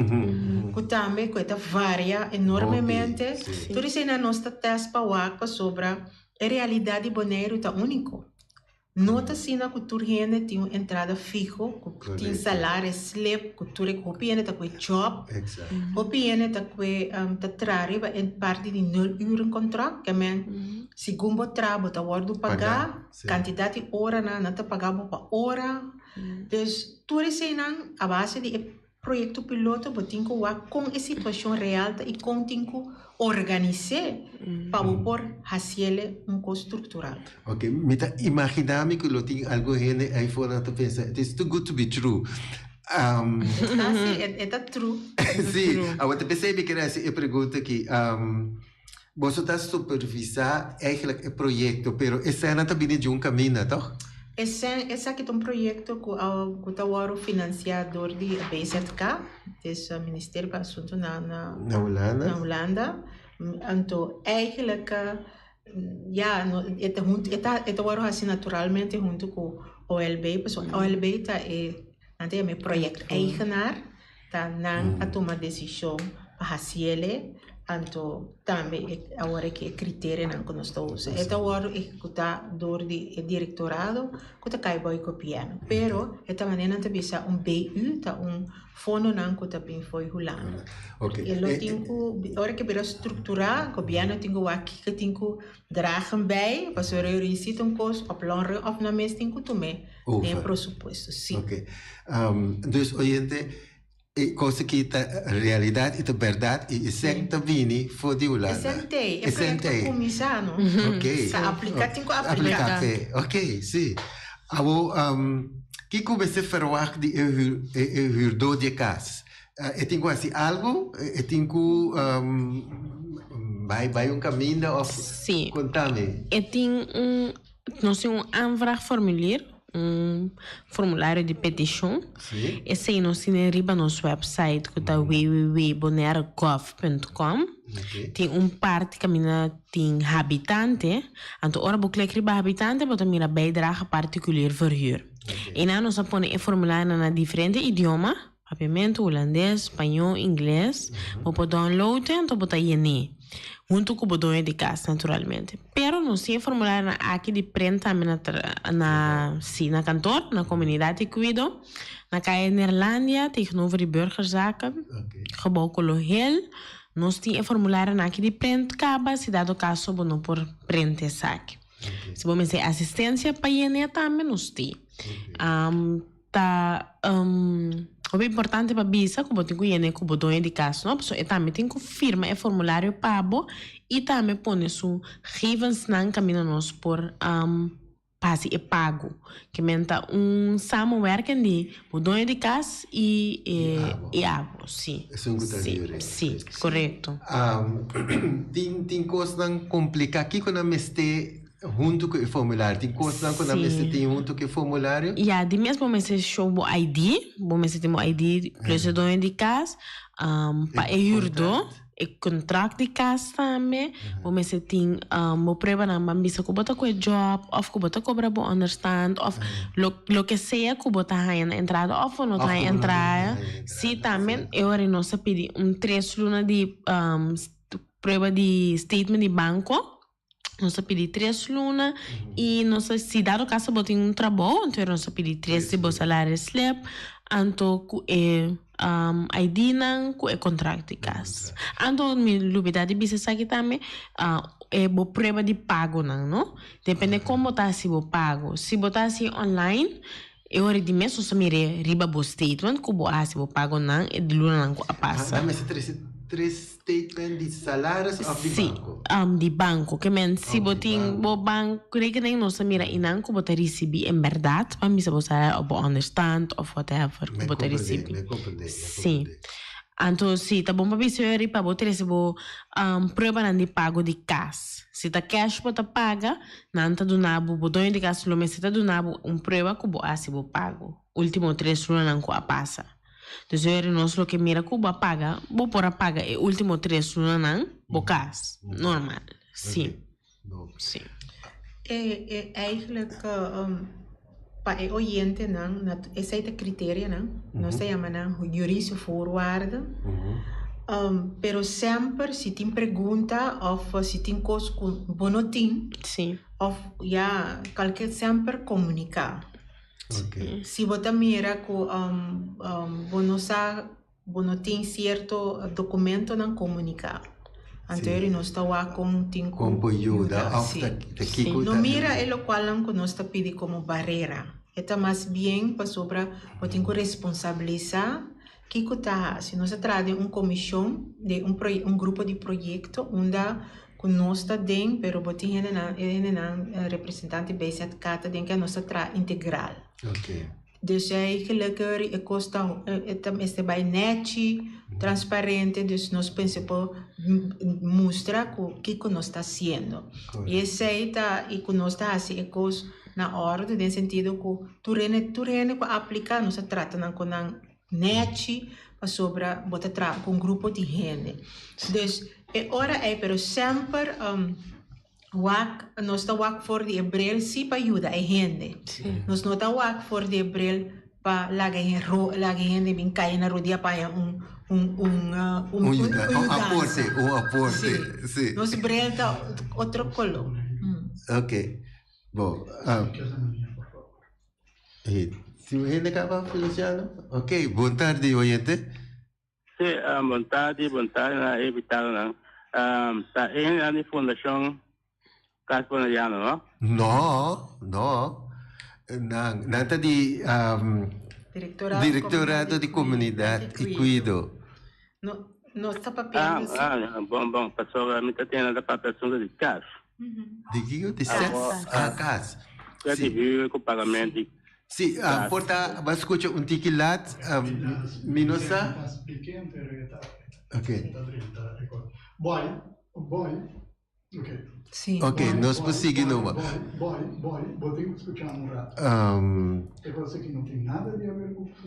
ku tambe ku e ta varia enormemente. Tur eseinan nos ta test pa wak pasobra e realidat di Boneiru ta úniko. No ta asina ku tur hende tin un entrada fiho, ku tin salario slip, ku tur e hopi hende ta ku e job, hopi hende ta ku e ta traha riba e parti di nul uren contract, ke men segun bo traha bo ta wòrdu pagá, kantidat di oranan nan ta paga bo pa ora, dus tur eseinan a base di e Proyekto piloto bo tin ku wak kon e situashon real ta i kon tin ku organis'é pa bo por hasiele un kos struktural. Ok, mi ta imaginá mi ku lo tin algun hende ei for nan ta pensa it is too good to be true. E ta si, e ta true. Si, awor ta p'esei mi kere hasi e pregunta aki. Boso ta supervisá eigenlijk e proyekto, pero eseinan ta bini di un kaminda, tòg? Esaki ta un proyekto ku ku ta wòrdu finansiá dor di BZK, dus Ministerio pa Asuntu na na na Hulanda. Anto eigenlijk ya e ta huntu e ta e ta wòrdu hasi naturalmente huntu ku OLB pasobra OLB ta e nan ta yama e projecteigenaar ta nan a tuma desishon pa hasiele anto tambe awor aki e kriterianan ku nos ta usa. E ta wòrdu ehekutá dor di e direktorado ku ta kai bou e gobièrnu pero e ta manera nan ta bisa un BU ta un fondonan ku ta bin fo'i Hulanda. E lo tin ku ora ke bira strukturá gobièrnu tin ku wak kiko tin ku dragen bij pasobra e risita un kos òf lònre òf nan mes tin ku tum'é den e presupuesto. Sí. Oké. Dus oyente, e kos aki ta realidat i ta bèrdat i e sèn ta bini for di Hulanda. E sèn t'ei, e proyekto a kuminsá no. Oké. Sa apliká, tin ku apliká. Apliká p'e. Oké, sí. Awor, kiko mester ferwagt di e e hürdó di e kas? E tin ku hasi algu? E tin ku bai bai un kaminda òf Sí. Kontami. E tin un, nos tin un aanvraagformulier, un formulario di petishon. Sí. Esei nos tin riba nos website ku ta www.bonairegov.com. Tin un parti kaminda tin habitante, anto ora bo klik riba habitante bo ta mira bijdrage particulier verhuur. Einan nos a pone e formularionan na diferente idioma, papiamentu, hulandes, spañó, ingles. Bo por download e anto bo ta yen'é, huntu ku bo doño di kas naturalmente. Pero nos tin e formularionan aki di prent tambe na na si na kantor, na Komunidat di Kuido, na Kaya Neerlandia tegenover di Burgerzaken, gebouw Kolohel. Nos tin e formularionan aki di prent kaba si dado kaso bo no por prent esaki. Si bo mester asistensia pa yene tambe nos tin. Ta hopi importante pa bisa ku bo tin ku yene ku bo doño di kas no, pasobra e tambe tin ku firma e formulario pa bo i tambe pone su gegevensnan kaminda nos por Pa hasi e pago. Ke men ta un samenwerking di bo doño di kas i e abo. Si. Esun ku ta Si, hür. si, korekto. Tin tin kosnan kompliká. Kiko nan mester huntu ku e formulario? Tin kosnan ku nan mester tin huntu ku e formulario? Ya, di mes bo mester show bo ID. Bo mester tin bo ID plus e doño di kas. Pa e hürdó. E contract di cas tambe, bo mester tin bo pruebanan ban bisa cu bo ta cu e job of cu bo ta cobra bo onderstand of loke sea cu bo ta haya na entrada of bo no ta haya entrada. Si tambe e ora nos ta pidi un tres luna di prueba di statement di banco. Nos ta pidi tres luna y nos ta, si dado caso bo tin un trabou, anto nos ta pidi tres di bo salario slip, anto cu e ID nan cu e contract di cas. Anto mi lubida di bisa esaki tambe, e bo prueba di pagonan, no? Depende con bo ta haci bo pago. Si bo ta haci online, e ora di mes nos ta mira riba bo statement cu bo a haci bo pagonan e lunanan cu a pasa. Nan mester trece tres Statement di salaris of di banko? Si, di banko. Ke men si bo tin bo bankrekening nos ta mira einan ku bo ta risibí en bèrdat pa misa bo salaris òf bo onderstand òf whatever ku bo ta risibí. Me komprendé, me komprendé. Si. Anto si ta bon pa bisa yori pa bo trese bo pruebanan di pago di kas. Si ta cash bo ta paga, nan ta duna bo, bo doño di kas lo mester ta duna bo un prueba ku bo a hasi bo pago último tres lunanan ku a pasa. Dus weri nos loke mira ku bo a paga, bo por a paga e ultimo tres lunanan bo kas, normal. Si. Si. E e eigenlijk pa e oyentenan na esei ta kriterianan, nos ta yama nan juridische voorwaarden. Pero semper si tin pregunta of si tin kos ku bo no tin, of ya kalke semper komuniká. Si bo ta mira ku bo no sa, bo no tin sierto dokumentonan komuniká. Anto eri nos ta wak kon tin ku yuda. No mira e lokualnan ku nos ta pidi komo barera. E ta mas bien pasobra bo tin ku responsabilisá kiko ta hasi. Nos a traha den un komishon, den un grupo di proyekto unda Ku nos ta den, pero bo tin hendenan, e hendenan representante BZK ta den ke nos ta traha integral. Dus eigenlijk e kos ta e ta mester bai nechi, transparente, dus nos pensa por mustra ku kiko nos ta hasiendo. I esei ta i ku nos ta hasi e kos. na òrdu den sentido ku tur hende tur hende ku a apliká nos a trata nan ku nan nèchi pasobra bo ta traha ku un grupo di hende. Dus e ora ei pero semper wak nos ta wak for di e bril si pa yuda e hende. Nos no ta wak for di e bril pa laga e laga e hende bin kai na rodia pa haña un un un un un un aporte un aporte si. Nos bril ta otro koló. Ok bon si un hende kaba Feliciano? Ok bon tardi oyente. Sí, bon tardi, bon tardi na e invitadonan. Ta e hendenan di Fundashon Cas Boneriano, no? No, no. Nan, nan ta di Direktorado Direktorado di Komunidat i Kuido. No, nos ta papiando si. Ah, ah, bon, bon, pasobra mi ta tende nan ta papia asuntu di kas. Di kiko? Di ses? Ah, kas. Di huur ku pagamento di Sí, por ta bo a scucha un tiki laat, mi no sa. Ok. Ok, nos por sigui numa.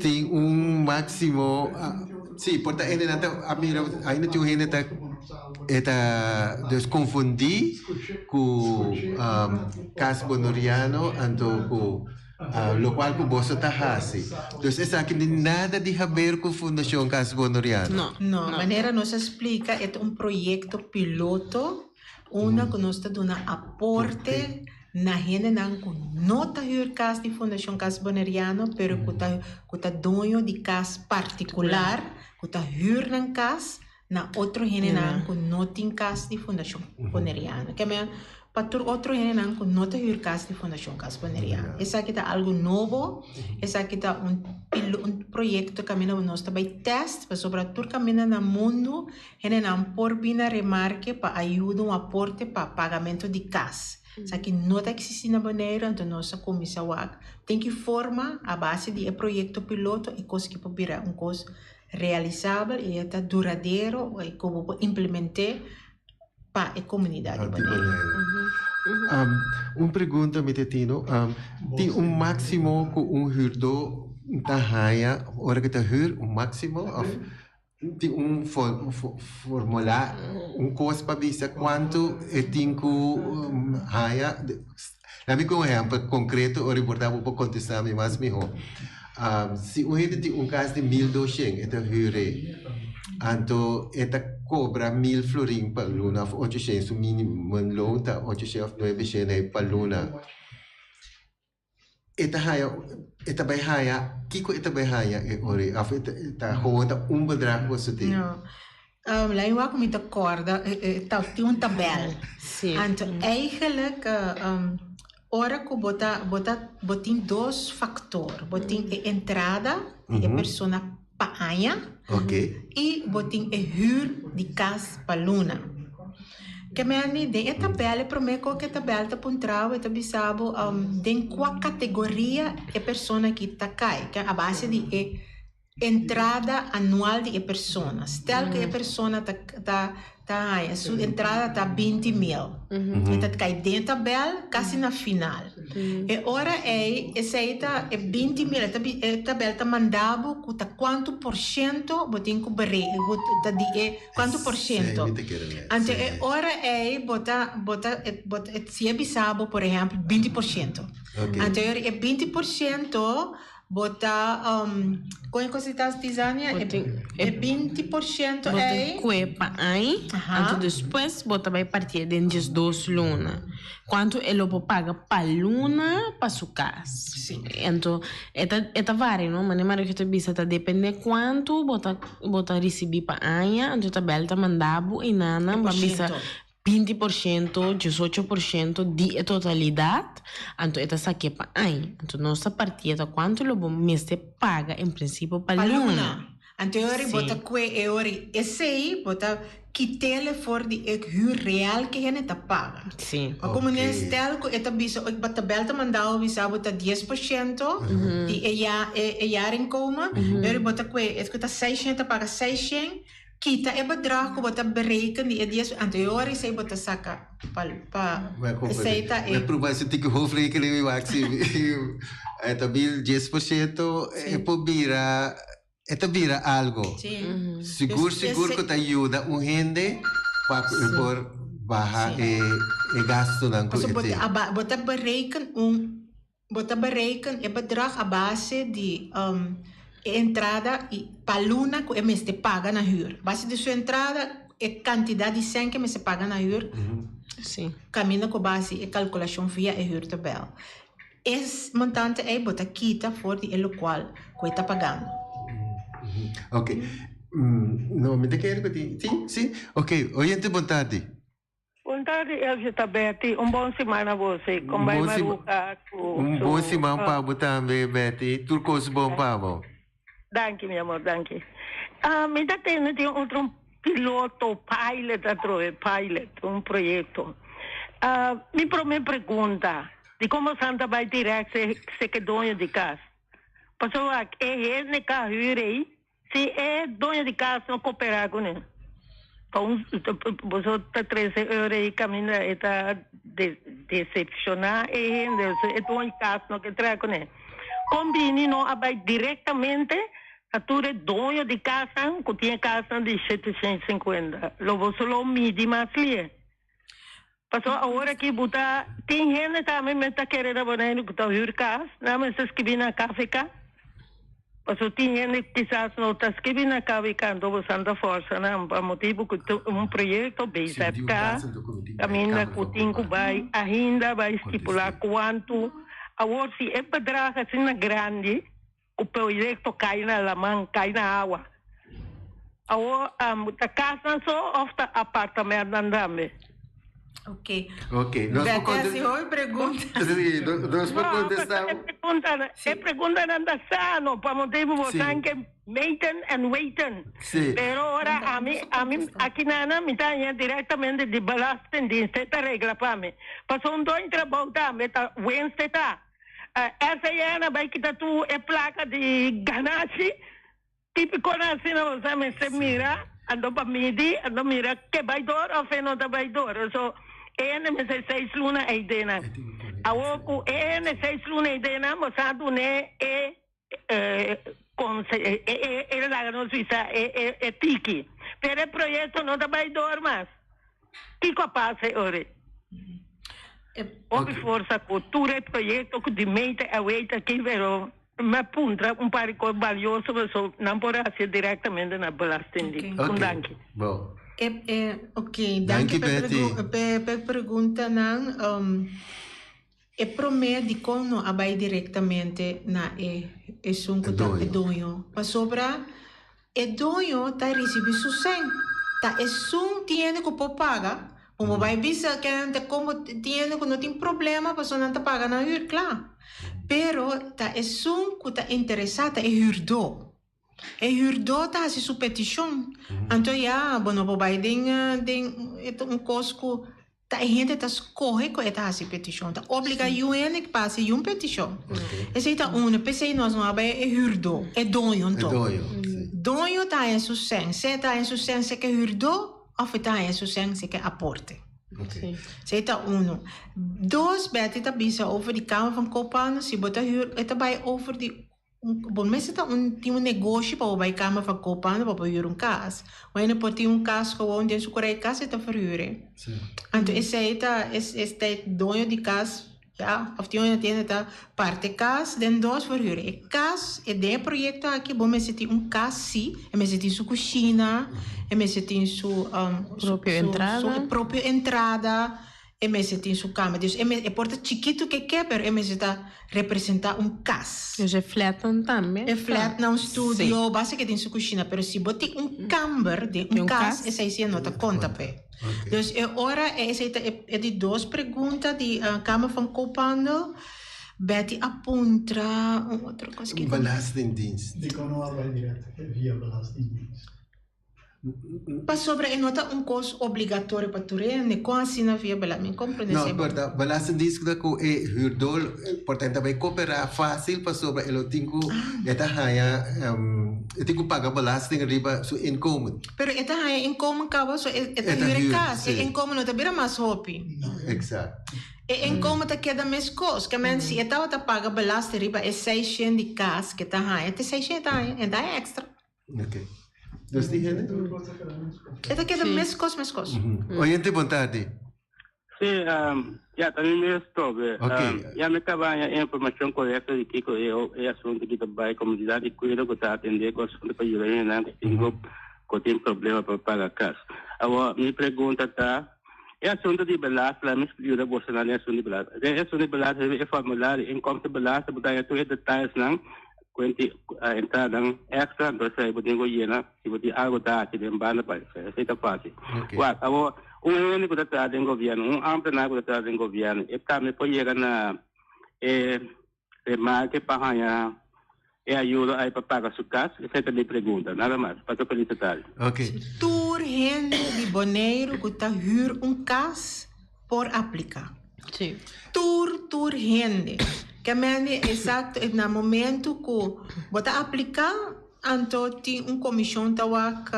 Tin un maximo, sí, por ta hende nan ta a mira, ainda tin un hende ta e ta dus confundí cu Cas Bonoriano anto cu locual cu boso ta haci. Dus esaki ni nada di haber cu Fundacion Cas Bonoriano. No. No, manera nos a splica e ta un proyecto piloto unda cu nos ta duna aporte na hendenan cu no ta huur cas di Fundacion Cas Boneriano pero cu ta cu ta doño di cas particular cu ta huur nan cas na otro hendenan ku no tin kas di Fundashon Boneriano. Ke men pa tur otro hendenan ku no ta hür kas di Fundashon Kas Boneriano. Esaki ta algu nobo, esaki ta un un proyekto kaminda ku nos ta bai tèst pasobra tur kaminda na mundu hendenan por bin na remarke pa ayuda un aporte pa pagamentu di kas. Esaki no ta eksistí na Boneiru anto nos a kuminsá wak den ki forma a base di e proyekto piloto e kos ki por bira un kos realisabel y e ta duradero y cu bo por implemente pa e comunidad di Boneiru. Un pregunta mi ta tino, tin un maximo cu un huurdo ta haya ora cu ta huur, un maximo of tin un formula, un cos pa bisa cuanto e tin cu haya? Laat mi cu un ehempel concreto ora por ta bo por contesta mi mas miho. Si un hende tin un cas di 1200 e ta huur e, anto e ta cobra 1000 florin pa luna of 800, su minimum loon ta 800 of 900 ahí pa luna. E ta haya, e ta bay haya, kico e ta bay haya e ora ei? Of e ta gewoon ta un bedrag cu su tin? No. Laat mi wak mi ta corda, ta tin un tabel. Anto eigenlijk ora cu bo ta, bo ta, bo tin dos factor. Bo tin e entrada di e persona pa aña y bo tin e huur di cas pa luna. Ke meni den e tabel e prome ko ke tabel ta puntra bo e ta bisa bo den cua categoria e persona aki ta cay, a base di e Entrada anual di e persona. Stel ku e persona ta ta ta haña su entrada ta 20 mil. E ta kai den e tabel kasi na final. E ora ei esei ta e 20 mil e tabel ta manda bo ku ta kuantu por shento bo tin ku bere bo ta di e kuantu por shento. Anto e ora ei bo ta bo ta bo ta si e bisa bo por ehèmpel 20 por shento. Anto e ora e 20 por shento Bo ta, kon e kosita Tizania? E 20% Bo ta ei. kue pa ai, anto despues bo ta bai partié den 12 luna. Kuantu e lo por paga pa luna pa su kas. Anto e ta e ta varia no, manera Marijo ta bisa ta depende kuantu bo ta bo ta risibí pa aña, anto tabèl ta manda bo i nana bo a bisa 20%, 18% di e totalidat, anto e ta sak'é pa aña. Anto nos ta partié ta kuantu lo bo mester paga en prinsipio pa Pa luna. luna. Anto e ora bo Sí. ta kue e ora esei bo ta kit'el for di e huur real ke hende ta paga. Sí. Ma komo nen stel ku e ta bisa oi bo tabèl ta manda bo bisa bo ta 10% di e ya e e jarinkomen, e ora bo ta kue e ku ta seishent ta paga seishent. Kita e bedrag ku bo ta bereken di e dies anto e ora esei bo ta saka pa pa esei ta e. Mi prueba ese tiki hoofdrekening mi wak si e ta bil 10% e por bira e ta bira algo. Sigur sigur ku ta yuda un hende pa ku e por baha e e gastunan ku e tin. Bo ta bereken un Bo ta bereken e bedrag a base di e entrada i pa luna ku e mester paga na hür. Base di su entrada e kantidat di sèn ku e mester paga na hür kaminda ku base e kalkulashon via e hürtabel. E montante ei bo ta kita for di e lokual ku e ta pagando. Ok. No, mi ta kere ku tin. Si, si. Ok, oyente bon tardi. Bon tardi Elsie ta Betty un bon siman a boso con bay Maruca cu Un bon siman pa bo tambe Betty tur cos bon pa bo. Danki mi amor danki mi ta tende tin otro piloto pilot atrobe pilot un proyecto mi prome pregunta di como san ta bay direct se ke doño di cas pasobra e hende ka huur ey Si e doño di cas no coopera cune, pa un boso ta trece ora y caminda e ta decepciona e hende, e doño di cas no ke traha cune. Con bini no a bay directamente na tur e doño di casnan cu tin e casnan di 750? Lo boso lo midi mas lie? Pasobra awor aki bo ta tin hende tambe mes ta kere na Boneiru ku ta hür kas, nan mester skibi na KVK. Pasobra tin hende kisas no ta skibi na KVK, anto bo santa forsa nan pa motibu ku ta un proyekto BZK kaminda ku tin ku bai ainda bai stipulá kuantu. Awor si e bedrag asina grandi ku proyekto kai na laman, kai na awa. Awor, ta kasnan so òf ta apartamentnan tambe? Ok. Ok. Nos por Betty hasi hopi pregunta. Sí, nos por contesta. No, e pregunta, e preguntanan ta sano, pa motibu bo san ke meten en weten. Sí. Pero ora ami, ami aki nana mi ta haña directamente di Belastingdienst, e ta regla pa mi. Pasobra un doño trabou tambe ta wenste ta. SAN a bai kita tur e plaka di ganashi. Típiconan asina bo sa mester mira, anto pa midi, anto mira ke bai door of e no ta bai door. So, e hende mester seis luna ei den nan. Awor ku e hende seis luna ei den nan, bo sa dun'é e e e laga nos bisa e e tiki. Pero e proyekto no ta bai door mas. Kiko a pasa e ora ei? Hopi forsa ku tur e proyekto ku di meta a weta aki, pero mi a puntra un par di kos balioso pasobra nan por hasi direktamente na Belastingdienst. Un danki. Bon. Ok, danki pa e preguntanan. E promé dikon no a bai direktamente na e esun ku ta e doño? Pasobra e doño ta risibí su sèn. Ta esun tin hende ku por paga. Bo bo bai bisa ke nan ta komo tin hende ku no tin problema pasobra nan ta paga nan hür kla. Pero ta esun ku ta interesá ta e hürdó. E hürdó ta hasi su petishon. Anto ya bo no por bai den den e ta un kos ku ta e hende ta skohe ku e ta hasi petishon. Ta obliga yu hende pa hasi yun petishon. Esei ta uno. P'esei nos no a bai e hürdó, e doño anto. Doño ta haña su sèn. Sea e ta haña su sèn sea ke hürdó òf e ta haña su sèn sea ke aporte. Esei ta uno. Dos, Betty ta bisa over di Kamer van Koophandel, si bo ta hür e ta bai over di Bo mester ta un tin un negoshi pa bo bai Kamer van Koophandel pa bo huur un kas. Wene por tin un kas gewoon den su korai kas e ta verhuur e. Anto esei ta es es ta e doño di kas ya of tin un hende ta parte kas den dos verhuur. E kas e den e proyekto aki bo mester tin un kas si, e mester tin su kushina, e mester tin su Propio entrada. su propio entrada. E mester tin su kama. Dus e e por ta chikitu ke ke, pero e mester ta representá un kas. Dus e flatnan tambe. E flatnan, un studio, basta ke tin su kushina. Pero si bo tin un kamber den un kas, esei si e no ta konta p'e. Dus e ora esei ta e di dos pregunta di Kamer van Koophandel. Betty a puntra un otro kos. Belastingdienst. Dikon no a bai dirèkt via Belastingdienst? Pasobra e no ta un kos obligatorio pa tur hende. Kon asina via bela? Mi komprende No, esei bon. por ta belastingdienst ta ku e huurdor por ta bai koperá fásil pasobra e lo tin ku e ta haña e tin ku paga belasting riba su inkomen. Pero e ta haña inkomen kaba so e ta E ta huur e huur, kas. E sí. inkomen no ta bira mas hopi. Eksakto. E inkomen ta keda meskos. Ke men si e tabata paga belasting riba e seishent di kas ke ta haña, te seishent e ta haña, e ta haña èkstra. Ok. Dus die hende? E ta keda meskos meskos. Oyente, bon tardi. Sí, um, ja, ta mi mes tobe. Ok. Um, ja, mi cabaña e informacion correcto di kiko e, e asunto ki ta bai comunidad di cuido ku ta atende ku asunto pa yuda hendenan ku tin ku ku tin problema pa paga kas. Awor, mi pregunta ta, e asunto di belasting, laat mi yuda bosonan den asunto di belasting. Den e asunto di belasting, e formulario inkomstenbelasting, bo ta haña tur e detalesnan Kuenti entradanan extra, entonces ahí bo tin ku yena, si bo tin algo ta haci den banda pa esei ta fácil. Wak, awor un hende ku ta traha den gobierno, un ambtenaar ku ta traha den gobierno, e tambe por yega na e remarke pa haña e ayudo ahí pa paga su kas? Esei ta mi pregunta, nada mas. Pasa feliz tardi. Ok. Tur hende di Boneiru ku ta hür un kas por apliká. Sí. Tur tur hende. Ke mende exacto e na momento ku bo ta apliká anto tin un komishon ta wak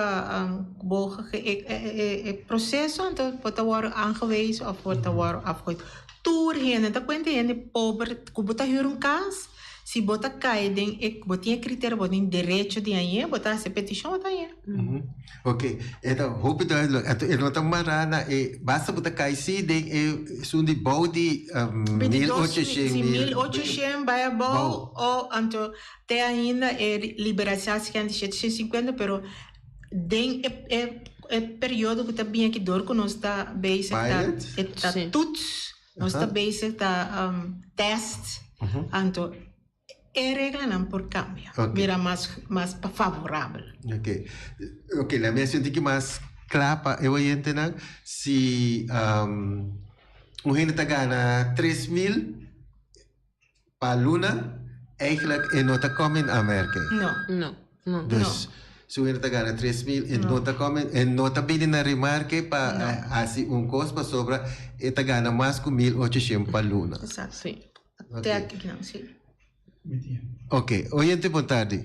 bo e proseso anto bo ta wòrdu aangewezen òf bo ta wòrdu afgewezen. Tur hende ta kuenta hende pober ku bo ta hür un kas si bo ta kai den e bo tin e kriterio bo tin derecho di hañ'é bo ta hasi e petishon bo ta hañ'é. Ok, e ta hopi duidelijk. Anto e no ta mará na e, basta bo ta kai sí den e esun di bou di 1800. Sí, 1800 bai abou o anto te ainda e liberalisatie di 750 pero den e e e periodo ku ta bin aki dor ku nos ta bezig ta ta toets, nos ta bezig ta test anto E reglanan por cambia, bira mas mas favorabel. Ok, ok, la mi a sinti ki mas cla pa e oyentenan, si un hende ta gana 3000 pa luna, eigenlijk e no ta come in aanmerking. No. No, no. Dus, si un hende ta gana 3000, e no ta come, e no ta bini na remarke pa hasi un cos pasobra e ta gana mas cu 1800 pa luna. Exacto. Si. Te aki nan, sí. Ok, oyente bon tardi.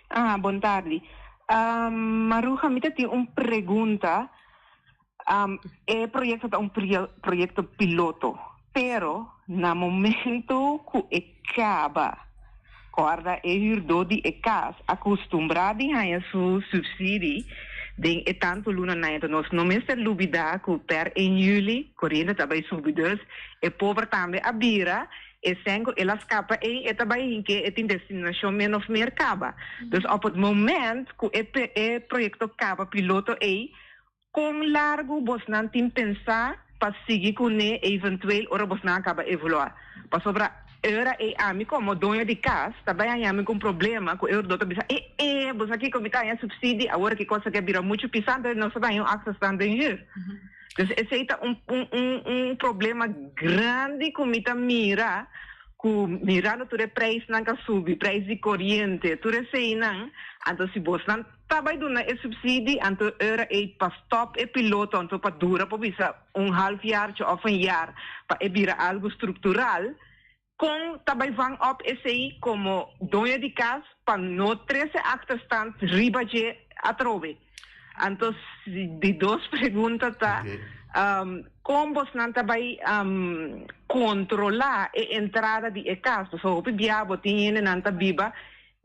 Ah, bon tardi. Um, Maruja, mi ta tin un pregunta. Um, e proyecto ta un proyecto piloto, pero na momento cu e caba, corda e huurdo di e cas acostumbra di haña su subsidie den e tanto lunanan. Entonces nos no mester lubida cu per 1 juli coriente ta bay subi, dus E pober tambe a bira e sèn ku el a skapa ei, e ta bai hink'é, e tin destinashon min of meer kaba. Dus op het moment ku e e proyekto kaba piloto ei, kon largu bosnan tin pensá pa sigui kuné eventueel ora bosnan a kaba evaluá? Pasobra ora ei ami komo doño di kas ta bai haña mi ku un problema ku e hurdó ta bisa, e e, bo sa kiko mi ta haña supsidi, awor ki kos aki a bira muchu pisá, entonces nos ta bai haña un achterstand den huur. Dus esei ta un un un un problema grandi ku mi ta mira ku mirando tur e preisnan ka subi, preis di koriente, tur eseinan, anto si bosnan ta bai duna e supsidi anto ora ei pa stòp e piloto anto pa dura por bisa un half jaartje òf un jaar pa e bira algu struktural, kon ta bai vang op esei komo doño di kas pa no trese achterstand riba dje atrobe? Anto di dos pregunta ta, kon bosnan ta bai kontrolá e entrada di e kas? Pasobra hopi bia bo tin hendenan ta biba,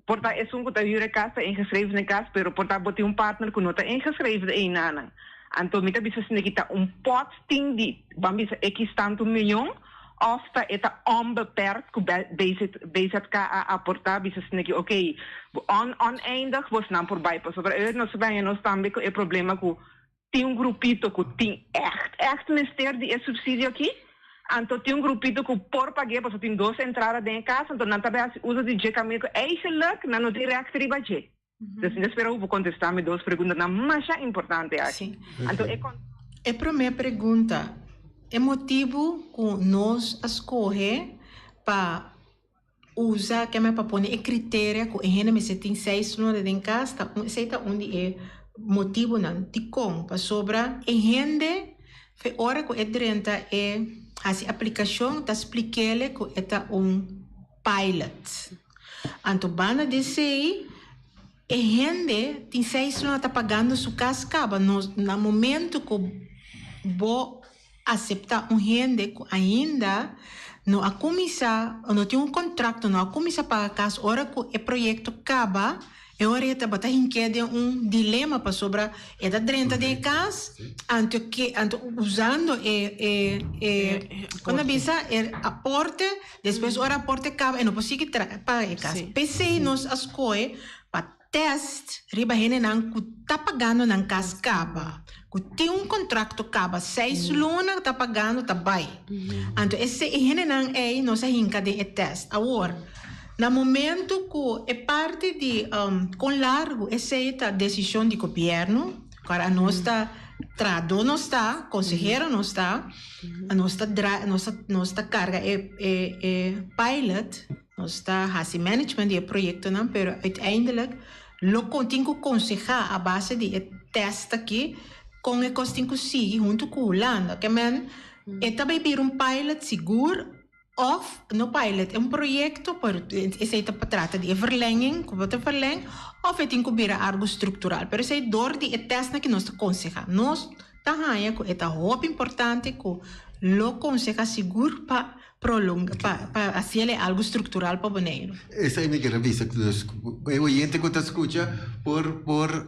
por ta esun ku ta hür e kas ta ingeschreven den kas, pero por ta bo tin un partner ku no ta ingeschreven einanan. Anto mi ta bisa esaki ta un pòt tin di, ban bisa ekis tantu miyon, Of ta e ta onbeperkt ku BZK a aportá bisa sneki ok on oneindig bosnan por bai pasobra e nos baña nos tambe ku e problema ku tin un grupito ku tin ègt ègt mester di e supsidio aki anto tin un grupito ku por pag'é pasobra tin dos entrada den e kas anto nan ta bai hasi uso di dje kaminda ku eigenlijk nan no tin règt riba dje. Dus mi ta spera ku bo kontestá mi dos preguntanan masha importante aki. Anto e kon. E promé pregunta, E motibu ku nos a skohe pa usa, keme pa pone e kriteria ku e hende mester tin seis luna den kas ta un, esei ta un di e. motibunan dikon pasobra e hende fe ora ku e drenta e hasi aplikashon ta splik'ele ku e ta un pilot. Anto banda di esei e hende tin seis luna ta pagando su kas kaba nos na momento ku bo aseptá un hende ku ainda no a kuminsá o no tin un kontrakto, no a kuminsá paga kas, ora ku e proyekto kaba, e ora e tabata hink'é den un dilema pasobra e ta drenta den e kas, anto ke anto usando e e e kon ta bisa e aporte, despues ora aporte kaba e no por sigui paga e kas. P'esei nos a skohe pa Test riba hendenan ku ta pagando nan kas kaba, ku tin un kontrakto kaba, seis luna ta pagando ta bai. Anto e e hendenan ei nos a hinka den e test. Awor, na momento ku e parti di kon largu esei ta desishon di gobièrnu, ku anos ta trahadó nos ta, konsehero nos ta, nos ta dra nos ta nos ta karga e e pilot. Nos ta hasi management di e proyectonan pero uiteindelijk lo con tin cu conseha a base di e test aki con e cos tin cu sigui hunto cu Hulanda. Ke men e ta bay bira un pilot sigur of no pilot e un proyecto pero esey ta trata di e verlenging cu bo ta verleng of e tin cu bira algo structural. Pero esey door di e testnan ki nos ta conseha. Nos ta haya cu e ta hopi importante cu lo conseha sigur pa prolonga pa pa haciele algo structural pa Boneiru. Esei mi kier a bisa dus e oyente ku ta skucha por por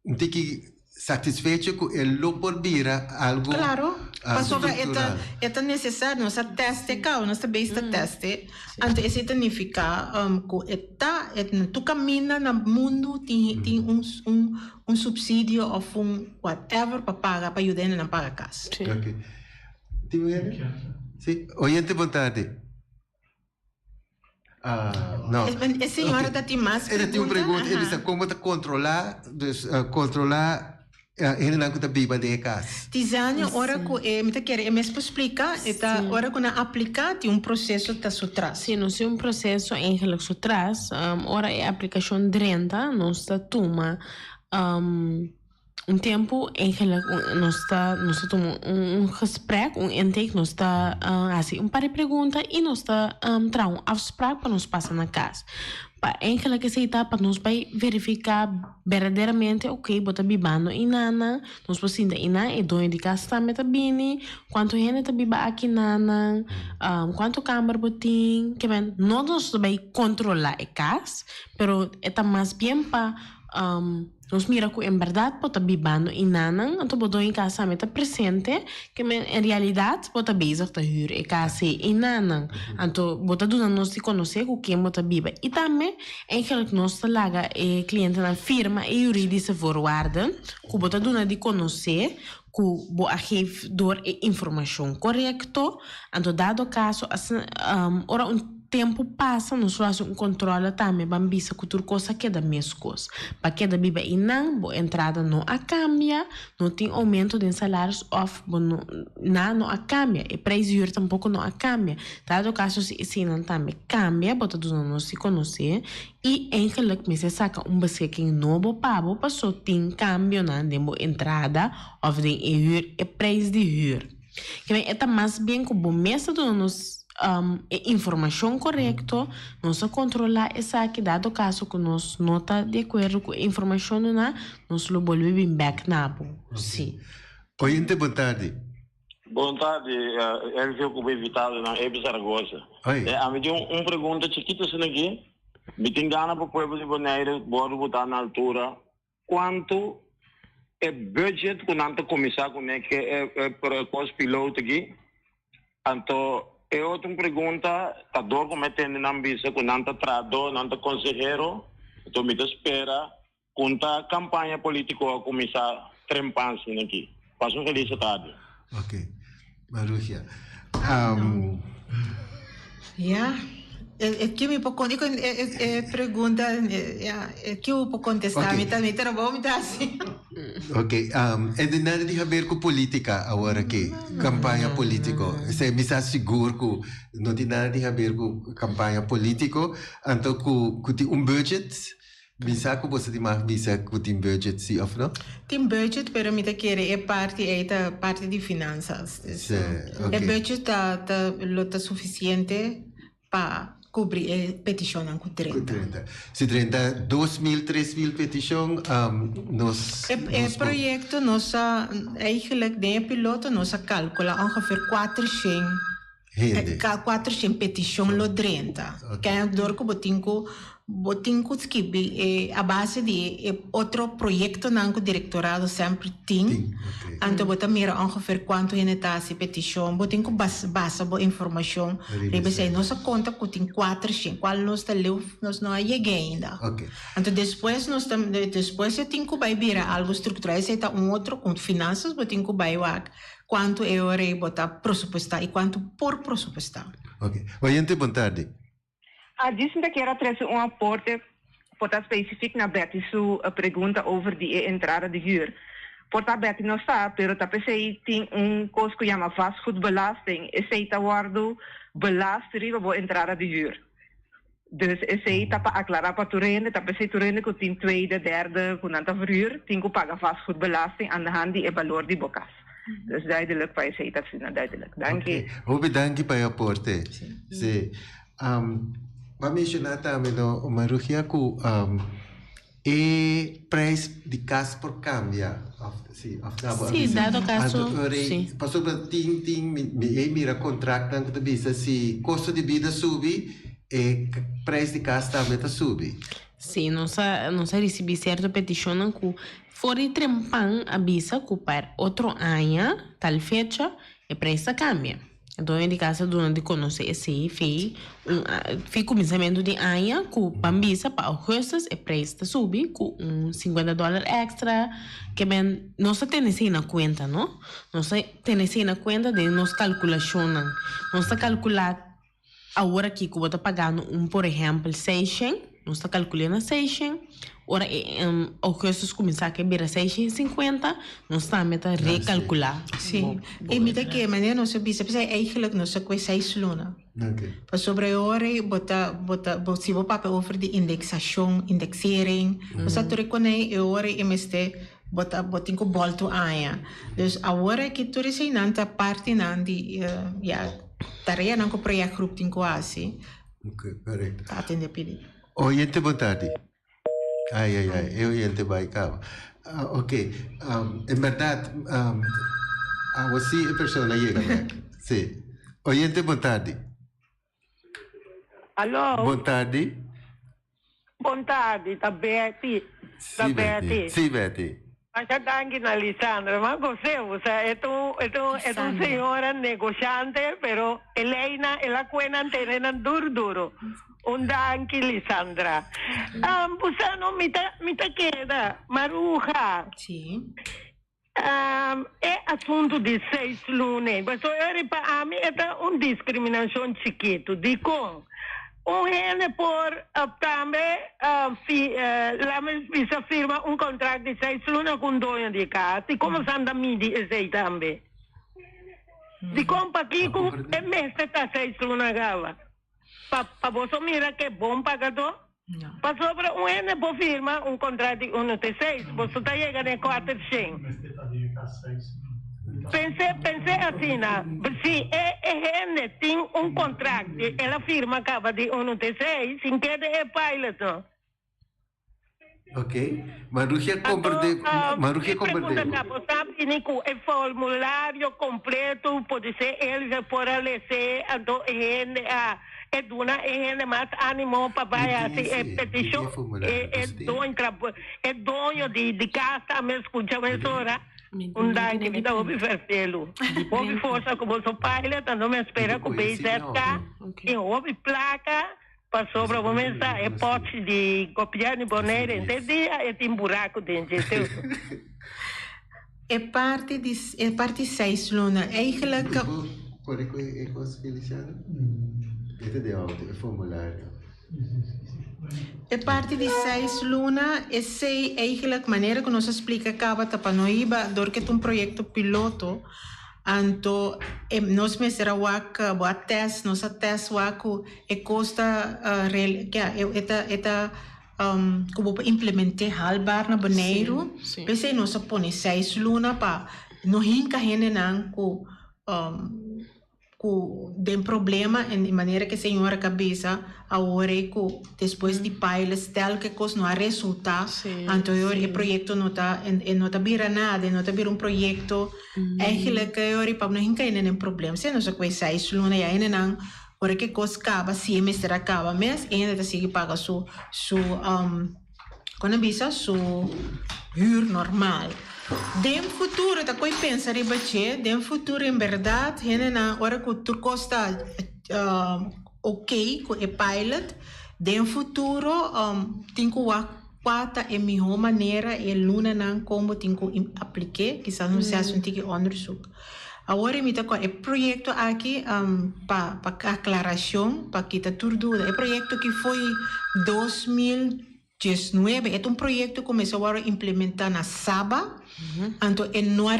un tiki satisfecho ku e lo por bira algo Claro, pasobra e ta e ta necesario, nos a test e kaba, nos ta bezig ta test e, anto esei ta nifica ku e ta e tur kaminda na mundu tin tin un un un subsidio of un whatever pa paga pa yuda hendenan paga kas. Ok. Tin un hende? Sí. Oyente, bon tardi. Ah, no. E señora ta tin mas pregunta. E ta tin un pregunta. E bisa kon bo ta kontrolá, dus kontrolá hendenan ku ta biba den e kas. Tizania, ora ku e, mi ta kere e mes por splika, e ta ora ku nan apliká tin un proseso ta su tras. Sí, nos tin un proseso eigenlijk su tras. Ora e aplikashon drenta, nos ta tuma Un tempu eigenlijk nos ta nos ta tuma un gesprek, un intake, nos ta hasi un par di pregunta i nos ta traha un afspraak pa nos pasa na kas. Pa eigenlijk esei ta pa nos bai verifiká berdaderamente oke bo ta bibando einanan, nos por sinta einan, e doño di kas tambe ta bini, kuantu hende ta biba akinanan, kuantu kamber bo tin, kimen no nos ta bai kontrolá e kas, pero e ta mas bien pa. Nos mira ku en bèrdat bo ta bibando i nanan, anto bo doño kas tambe ta presente, ke men en realidat bo ta bezig ta hür e kas ei i nanan. Anto bo ta duna nos di konosé ku ken bo ta biba. I tambe eigenlijk nos ta laga e klientenan firma e juridische voorwaarden ku bo ta duna di konosé ku bo a geef door e informashon korekto. Anto dado kaso asina ora un tempu pasa nos lo hasi un kontrole tambe ban bisa ku tur kos a keda meskos. Pa keda biba einan bo entrada no a kambia, no tin oumento den salaris òf bo no nada no a kambia, e preis di hür tampoko no a kambia. Dado kaso si eseinan tambe kambia bo ta duna nos di konosé i eigenlik mester saka un beschikking nobo pa bo paso tin kambionan den bo entrada òf den e hür e preis di hür. Kibè e ta mas bien ku bo mes ta duna nos e informashon korekto, nos ta kontrolá esaki, dado kaso ku nos no ta di akuerdo ku e informashon duná, nos lo bolbe bin bèk na bo. Sí. Oyente bon tardi. Bon tardi, Elvio ku bo invitadonan, Ebi Zaragoza. Hoi. Ami tin un pregunta chikitu asina aki. Mi tin gana pa pueblo di Bonaire wòrdu botá na altura Cuanto e budget cu nan ta cuminsa cune ke e cos piloto aki? Anto e otro pregunta ta door cu mi a tende nan bisa cu nan ta trahador, nan ta consehero, anto mi ta spera cu un ta campaña politico a cuminsa trempan asina aki. Pasa un feliz tarde. Ok. Marugia. Ya, e ke mi por con e e pregunta ya e ke bo por contesta mi ta mi trabou mi ta haci. Ok, e no nada di haber cu politica awor aki, campaña politico. Esei mi sa sigur cu no tin nada di haber cu campaña politico, anto cu cu tin un budget. Mi sa ku boso tin mag bisa ku tin budget si of no? Tin budget pero mi ta kere e parti ei ta parti di finansas. Dus Sí, e oké. budget ta ta lo ta sufisiente pa kubri e petishonnan ku Ku drenta. drenta. Si drenta 2000, 3000 petishon, um, nos, E e nos por. proyekto nos a eigenlijk den e piloto nos a kalkula ongeveer 400 Hende. 400 petishon lo drenta. Kende dor ku bo tin ku bo tin ku skibi e a base di e otro proyektonan ku direktorado semper tin. Anto bo ta mira ongeveer kuantu hende ta hasi petishon. Bo tin ku basa bo informashon riba esei. Nos a konta ku tin 400, kual nos ta leu nos no a yega ainda. Anto despues nos ta despues e tin ku bai bira algu struktural. Esei ta un otro ku finansas bo tin ku bai wak Kuantu e ora ei bo ta prosupuestá i kuantu por prosupuestá? Ok. Oyente, bon tardi. A djis mi ta kier a trese un aporte por ta specifiek na Betty su pregunta over di e entrada di huur. Por ta Betty no sa, pero ta p'esei tin un kos ku yama vastgoedbelasting, esei ta wòrdu belast riba bo entrada di huur. Dus esei ta pa aclara pa tur hende, ta p'esei tur hende cu tin tweede, derde cu nan ta verhuur, tin cu paga vastgoedbelasting aan de hand di e balor di bo cas. Dus duidelijk pa esei ta asina duidelijk. Danki. Ok, hopi danki pa e aporte. Si. Um, bo a menciona tambe no, Marugia, cu um, E prijs di cas por cambia of si of na bo a Sí, bisa. dado caso, Anto ora sí. pasobra tin tin mi mi e mira contractnan cu ta bisa si costo di bida subi e prijs di cas tambe ta subi. Sí, nos a nos a ricibi cierto peticionnan cu for di trempan a bisa cu pa otro aña tal fecha e prijs ta cambia. E doño di casa duna di conoce esey fey un fey cuminsamentu di aña cu ban bisa pa augustus e prijs ta subi cu un cincuenta dollar extra ke men nos ta tene esey na cuenta no nos ta tene esey na cuenta den nos calculacionnan nos ta calcula awor aki cu bo ta pagando un por ehempel seishen nos ta calcula na seishen Ora e augustus kuminsá ke bira 650, nos tambe ta rekalkulá. Sí, i mi ta kere manera nos a bisa, p'esei eigenlijk nos a kue seis luna. Pasobra e ora ei bo ta, bo ta, bo si bo papia over di indeksashon, indexering, bo sa tur e konei e ora ei e mester bo ta bo tin ku bòltu aña. Dus awor aki tur eseinan ta partinan di ya tareanan ku projectgroep tin ku hasi pa atendé pidi. Oyente bon tardi. Ai, ai, ai, e oyente bai caba. Ah, ok, um, en berdad, um, awo sí e persona yega bek. Sí. Oyente, bon tardi. Aló. Bon tardi. Bon tardi, ta Betty. Ta Sí, Betty. Betty. Sí, Betty. Masha danki na Lisandra. Ma gos'é, o sea, e ta un, e ta un, e ta un señora negoshante, pero e leinan, el a kue nan tene nan duro duro. Un danki Lisandra. Um, bo no, mi ta, mi ta keda, Maruja. Sí. Um, e asuntu di seis luna, pasobra e riba ami e ta un discriminacion chikitu. Dikon? Un hende por tambe fi lame bisa firma un contract di seis luna cu un doño di cas y como san ta midi esey tambe? Dicon pakico e mester ta seis luna gaba? Pa pa boso mira ke bon pagador? Pasobra un hende por firma un contract di uno te seis, boso ta yega den cuater shen. Pens'é, pens'é asina, si e e hende tin un contract di el a firma caba di uno te seis, sin kede e pilot no. Ok, Marugia Anto, comprende, Marugia mi pregunta comprende. ta, bo sa bini cu e formulario completo, podisé Elvis por a les'é, anto e hende a e duna e hende mas animo pa bai hasi e peticion, e e doño trab e doño di di cas tambe scucha mesora, un danki mi ta hopi ferfelu, hopi forsa cu boso pilot, anto mi a spera cu BZK tin hopi placa Pasobra bo mes sa e pochi di gobièrnu di Bonaire henter dia e tin buraku den dje seu. E parti di e parti seis luna eigenlijk. Bo pone ku e kos Feliciano? E ta den auto e formulario. E parti di seis luna esei eigenlijk manera ku nos a splika kaba ta pa no hiba dor ke ta un proyekto piloto. Anto e nos mester a wak bo a test nos a test wak ku e kos ta real kia e ta e ta. um, ku bo por implement'é haalbaar na Boneiru. P'esei nos a pone seis luna pa no hinka hendenan ku um, ku den problema en di manera ku e señora ka bisa awor ei ku despues di pilot stel ku e kos no a resulta anto e ora e proyekto no ta e no ta bira nada e no ta bira un proyekto eigenlijk e ora pa no hinka hende den problema si nos a kue seis luna ya hendenan ora ku e kos kaba si e mester a kaba mes e hende ta sigui paga su su Kon a bisa su huur normal. Den futuro ta koe pensa riba dje, den futuro en berdad hendenan ora ku tur kos ta ok ku e pilot, den futuro tin ku wak kua ta e miho manera e lunanan kon bo tin ku aplik'é, kisas nos hasi un tiki onderzoek. Awor mi ta kòrda e proyekto aki pa pa aklarashon pa kita tur duda e proyekto ki foi 2019 e ta un proyekto ku mester wòrdu implementá na Saba anto e no a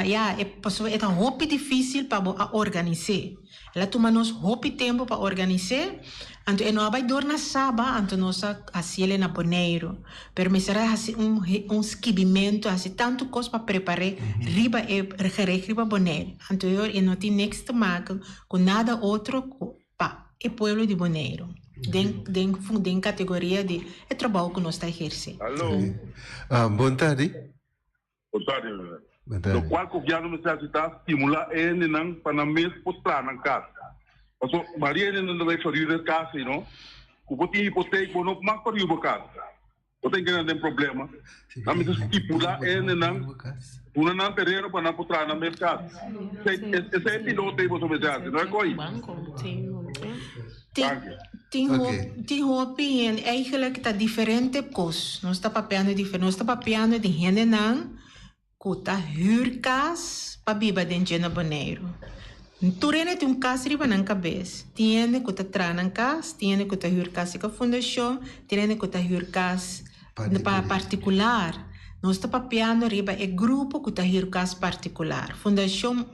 ya pasobra e ta hopi difisil pa bo a organis'é. El a tuma nos hopi tempu pa organis'é, anto e no a bai dor na Saba, anto nos a hasiel na Boneiru. Pero mester a hasi un un skibimentu, hasi tantu kos pa prepar'é riba e gereg riba Boneiru. Anto e ora e no tin niks te maken ku nada otro ku pa e pueblo di Boneiru, den den den kategoria di e trabou ku nos ta ehersé. Aló. Bon tardi. Bon tardi, meneer. Lokual gobièrnu mester hasi ta stimulá e hendenan pa nan mes por traha nan kas. Pasobra mayoria hendenan ta bai fariu den kas ei no. Ku bo tin hipotek bo no mas fariu bo kas. Bo ta entra den problema. Nan mester stipulá e hendenan, duna nan tereno pa nan por traha nan mes kas. Esei e piloto ei boso mester hasi, no e koi? Tin tin hopi hende, eigenlijk ta diferente kos. Nos ta papiando di nos ta papiando di hendenan ku ta hür kas pa biba den dje na Boneiru. Tur hende tin un kas riba nan kabes. Tin hende ku ta traha nan kas, tin hende ku ta hür kas di fundashon, tin hende ku ta hür kas pa partikular. Nos ta papiando riba e grupo ku ta hür kas partikular. Fundashon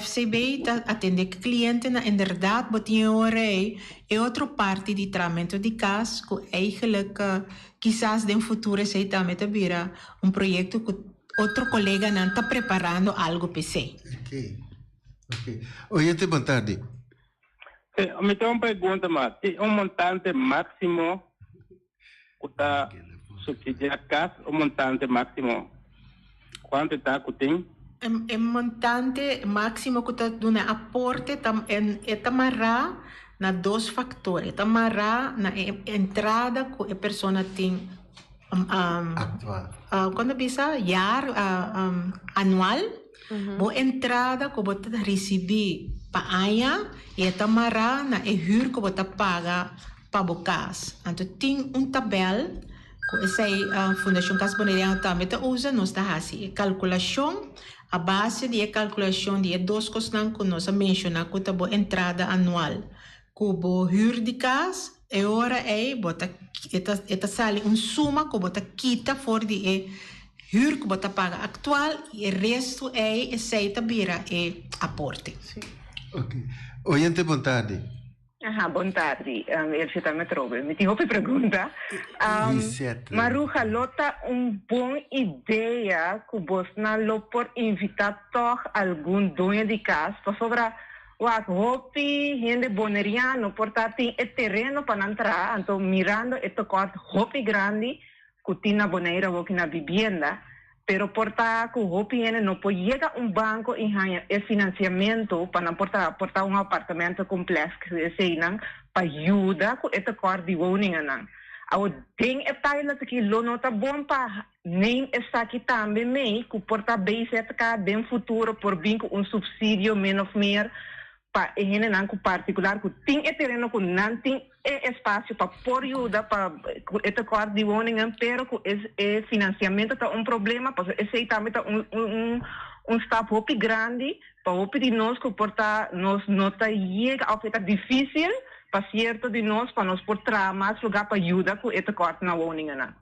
FCB ta atende ku klientenan inderdaad bo tin e ora ei e otro parti di tramento di kas ku eigenlijk kisas den futuro esei tambe ta bira un proyekto ku otro koleganan ta preparando algo p'esei. Oké, oké. Oyente bon tardi. Sí, mi tin un pregunta mas. Tin un montante máximo ku ta subsidiá kas? Un montante máximo kuantu ta ku tin? E montante máximo ku ta duna aporte ta e ta mará na dos faktor. E ta mará na e entrada ku e persona tin kon ta bisa jaar anual. Bo entrada ku bo ta risibí pa aña i e ta mará na e hür ku bo ta paga pa bo kas. Anto tin un tabèl ku esei Fundashon Kas Boneriano tambe ta usa. Nos ta hasi e kalkulashon a base di e kalkulashon di e dos kosnan ku nos a menshoná ku ta bo entrada anual ku bo hür di kas. E ora ei bo ta e ta sali un suma ku bo ta kita for di e hür ku bo ta paga aktual i e restu ei esei ta bira e aporte. Ok. Oyente bon tardi. Aha, bon tardi. Elsie ta me trobe. Mi tin hopi pregunta. Lisette. Maruja, lo ta un bon idea ku bosnan lo por invitá tòg algun doño di kas pasobra Wak, hopi hende boneriano por ta tin e tereno pa nan traha, anto mirando e tekort hopi grandi ku tin na Bonaire awoki na bibienda, pero por ta ku hopi hende no por yega un banko i haña e finansiamentu pa nan por traha por ta un apartamento kompleks eseinan pa yuda ku e tekort di woningennan. Awo den e pilot aki lo no ta bon pa Neem esaki tambe mee ku por ta BZK den futuro por bin ku un supsidio min of meer pa e hendenan ku partikular ku tin e tereno ku nan tin e espasio pa por yuda pa ku e tekort di woningen pero ku e e finansiamentu ta un problema pasobra esei tambe ta un un un stap hopi grandi pa hopi di nos ku por ta nos no ta yega of e ta difisil pa sierto di nos pa nos por traha mas luga pa yuda ku e tekort na woningennan.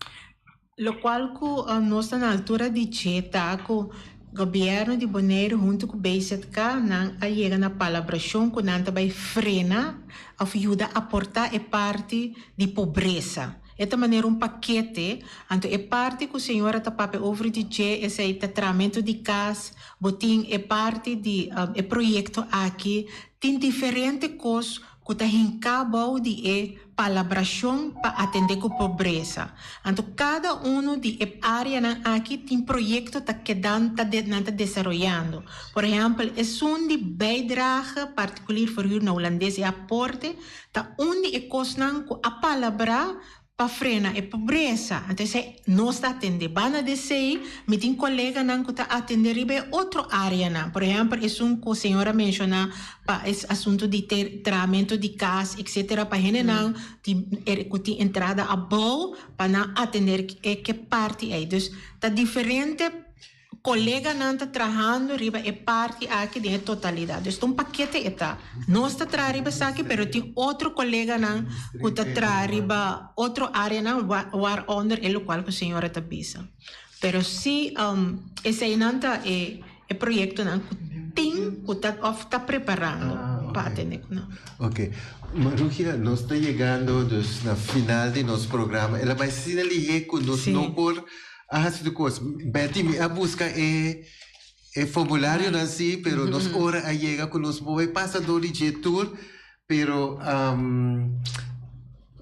Locual cu nos ta na altura di dje ta cu Gobièrnu di Boneiru huntu ku BZK nan a yega na palabrashon ku nan ta bai frena òf yuda aportá e parti di pobresa. E ta manera un pakete, anto e parti ku señora ta papia over di dje esei ta trahamentu di kas, bo tin e parti di e proyekto aki, tin diferente kos ku ta hinká bou di e palabrashon pa atendé ku pobresa. Anto kada unu di e áreanan aki tin proyekto ta kedan ta nan ta desaroyando. Por ehèmpel esun di bijdrage particulier verhuur na hulandes e aporte ta un di e kosnan ku a palabrá pa frena e pobresa. Anto esei nos ta atendé. Banda di esei mi tin koleganan ku ta atendé riba e otro áreanan. Por ehèmpel esun ku señor a menshoná pa e asuntu di trahamentu di kas etcetera pa hendenan tin ku tin entrada abou pa nan atendé e ke parti ei. Dus ta diferente Koleganan ta trahando riba e parti aki den e totalidat. Dus ta un pakete e ta. Nos ta traha riba esaki pero tin otro koleganan ku ta traha riba otro areanan waaronder e lokual ku señora ta bisa. Pero si eseinan ta e e proyektonan ku tin ku ta òf ta preparando pa atende ku nan. Oke. Marugia, nos ta yegando dus na final di nos programa. El a bai asina lihé ku nos no por A hasi tur kos. Betty, mi a buska e e formularionan si, pero nos ora a yega ku nos por bai pasa dor di dje tur, pero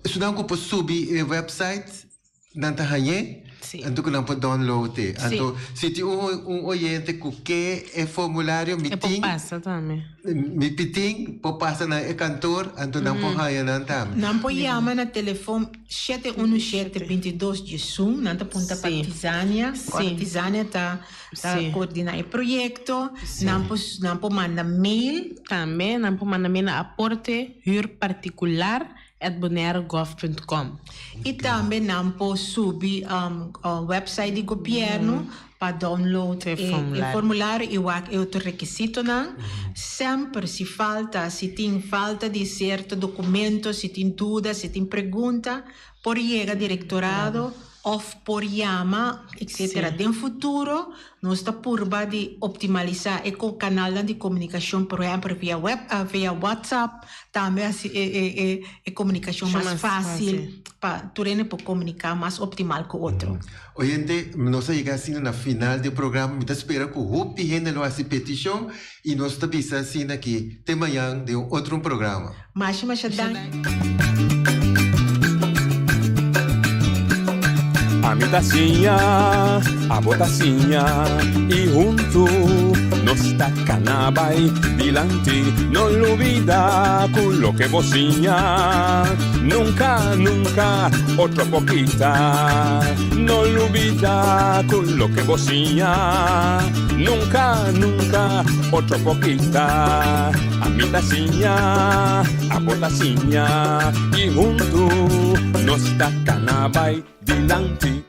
esunnan ku por subi e website nan ta hañ'é, anto ku nan por download e. Anto si tin un un oyente ku ke e formulario mi E por tin. pasa tambe. Mi pitin por pasa na e kantoor, anto nan por haña nan tambe. Nan por yama na telefon 717 22 diesun, nan ta punta pa Tizania, ora Tizania ta ta coordina e proyecto, nan por nan por manda mail. Tambe nan por manda mail na aporte huur particular at bonaire gov punt com. Y tambe nan por subi website di gobierno pa download e formulario y wak e otro requisitonan. Semper si falta, si tin falta di cierto documento, si tin duda, si tin pregunta, por yega directorado of por yama, etcetera. Den futuro nos ta purba di optimalisa e canalnan di comunicacion, por ehempel via web, via WhatsApp, tambe haci e comunicacion mas facil pa tur hende por comunica mas optimal cu otro. Oyente, nos a yega asina na final di e programa. Mi ta spera ku hopi hende lo hasi petishon i nos ta bisa asina ki te mañan den un otro un programa. Masha masha danki. Ami ta siña, abo ta siña i huntu nos ta kana bai dilanti. No lubida ku loke bo siña nunka nunka otro por kita. No lubida ku loke bo siña nunka nunka otro por kita. Ami ta siña, abo ta siña i huntu nos ta kana bai dilanti.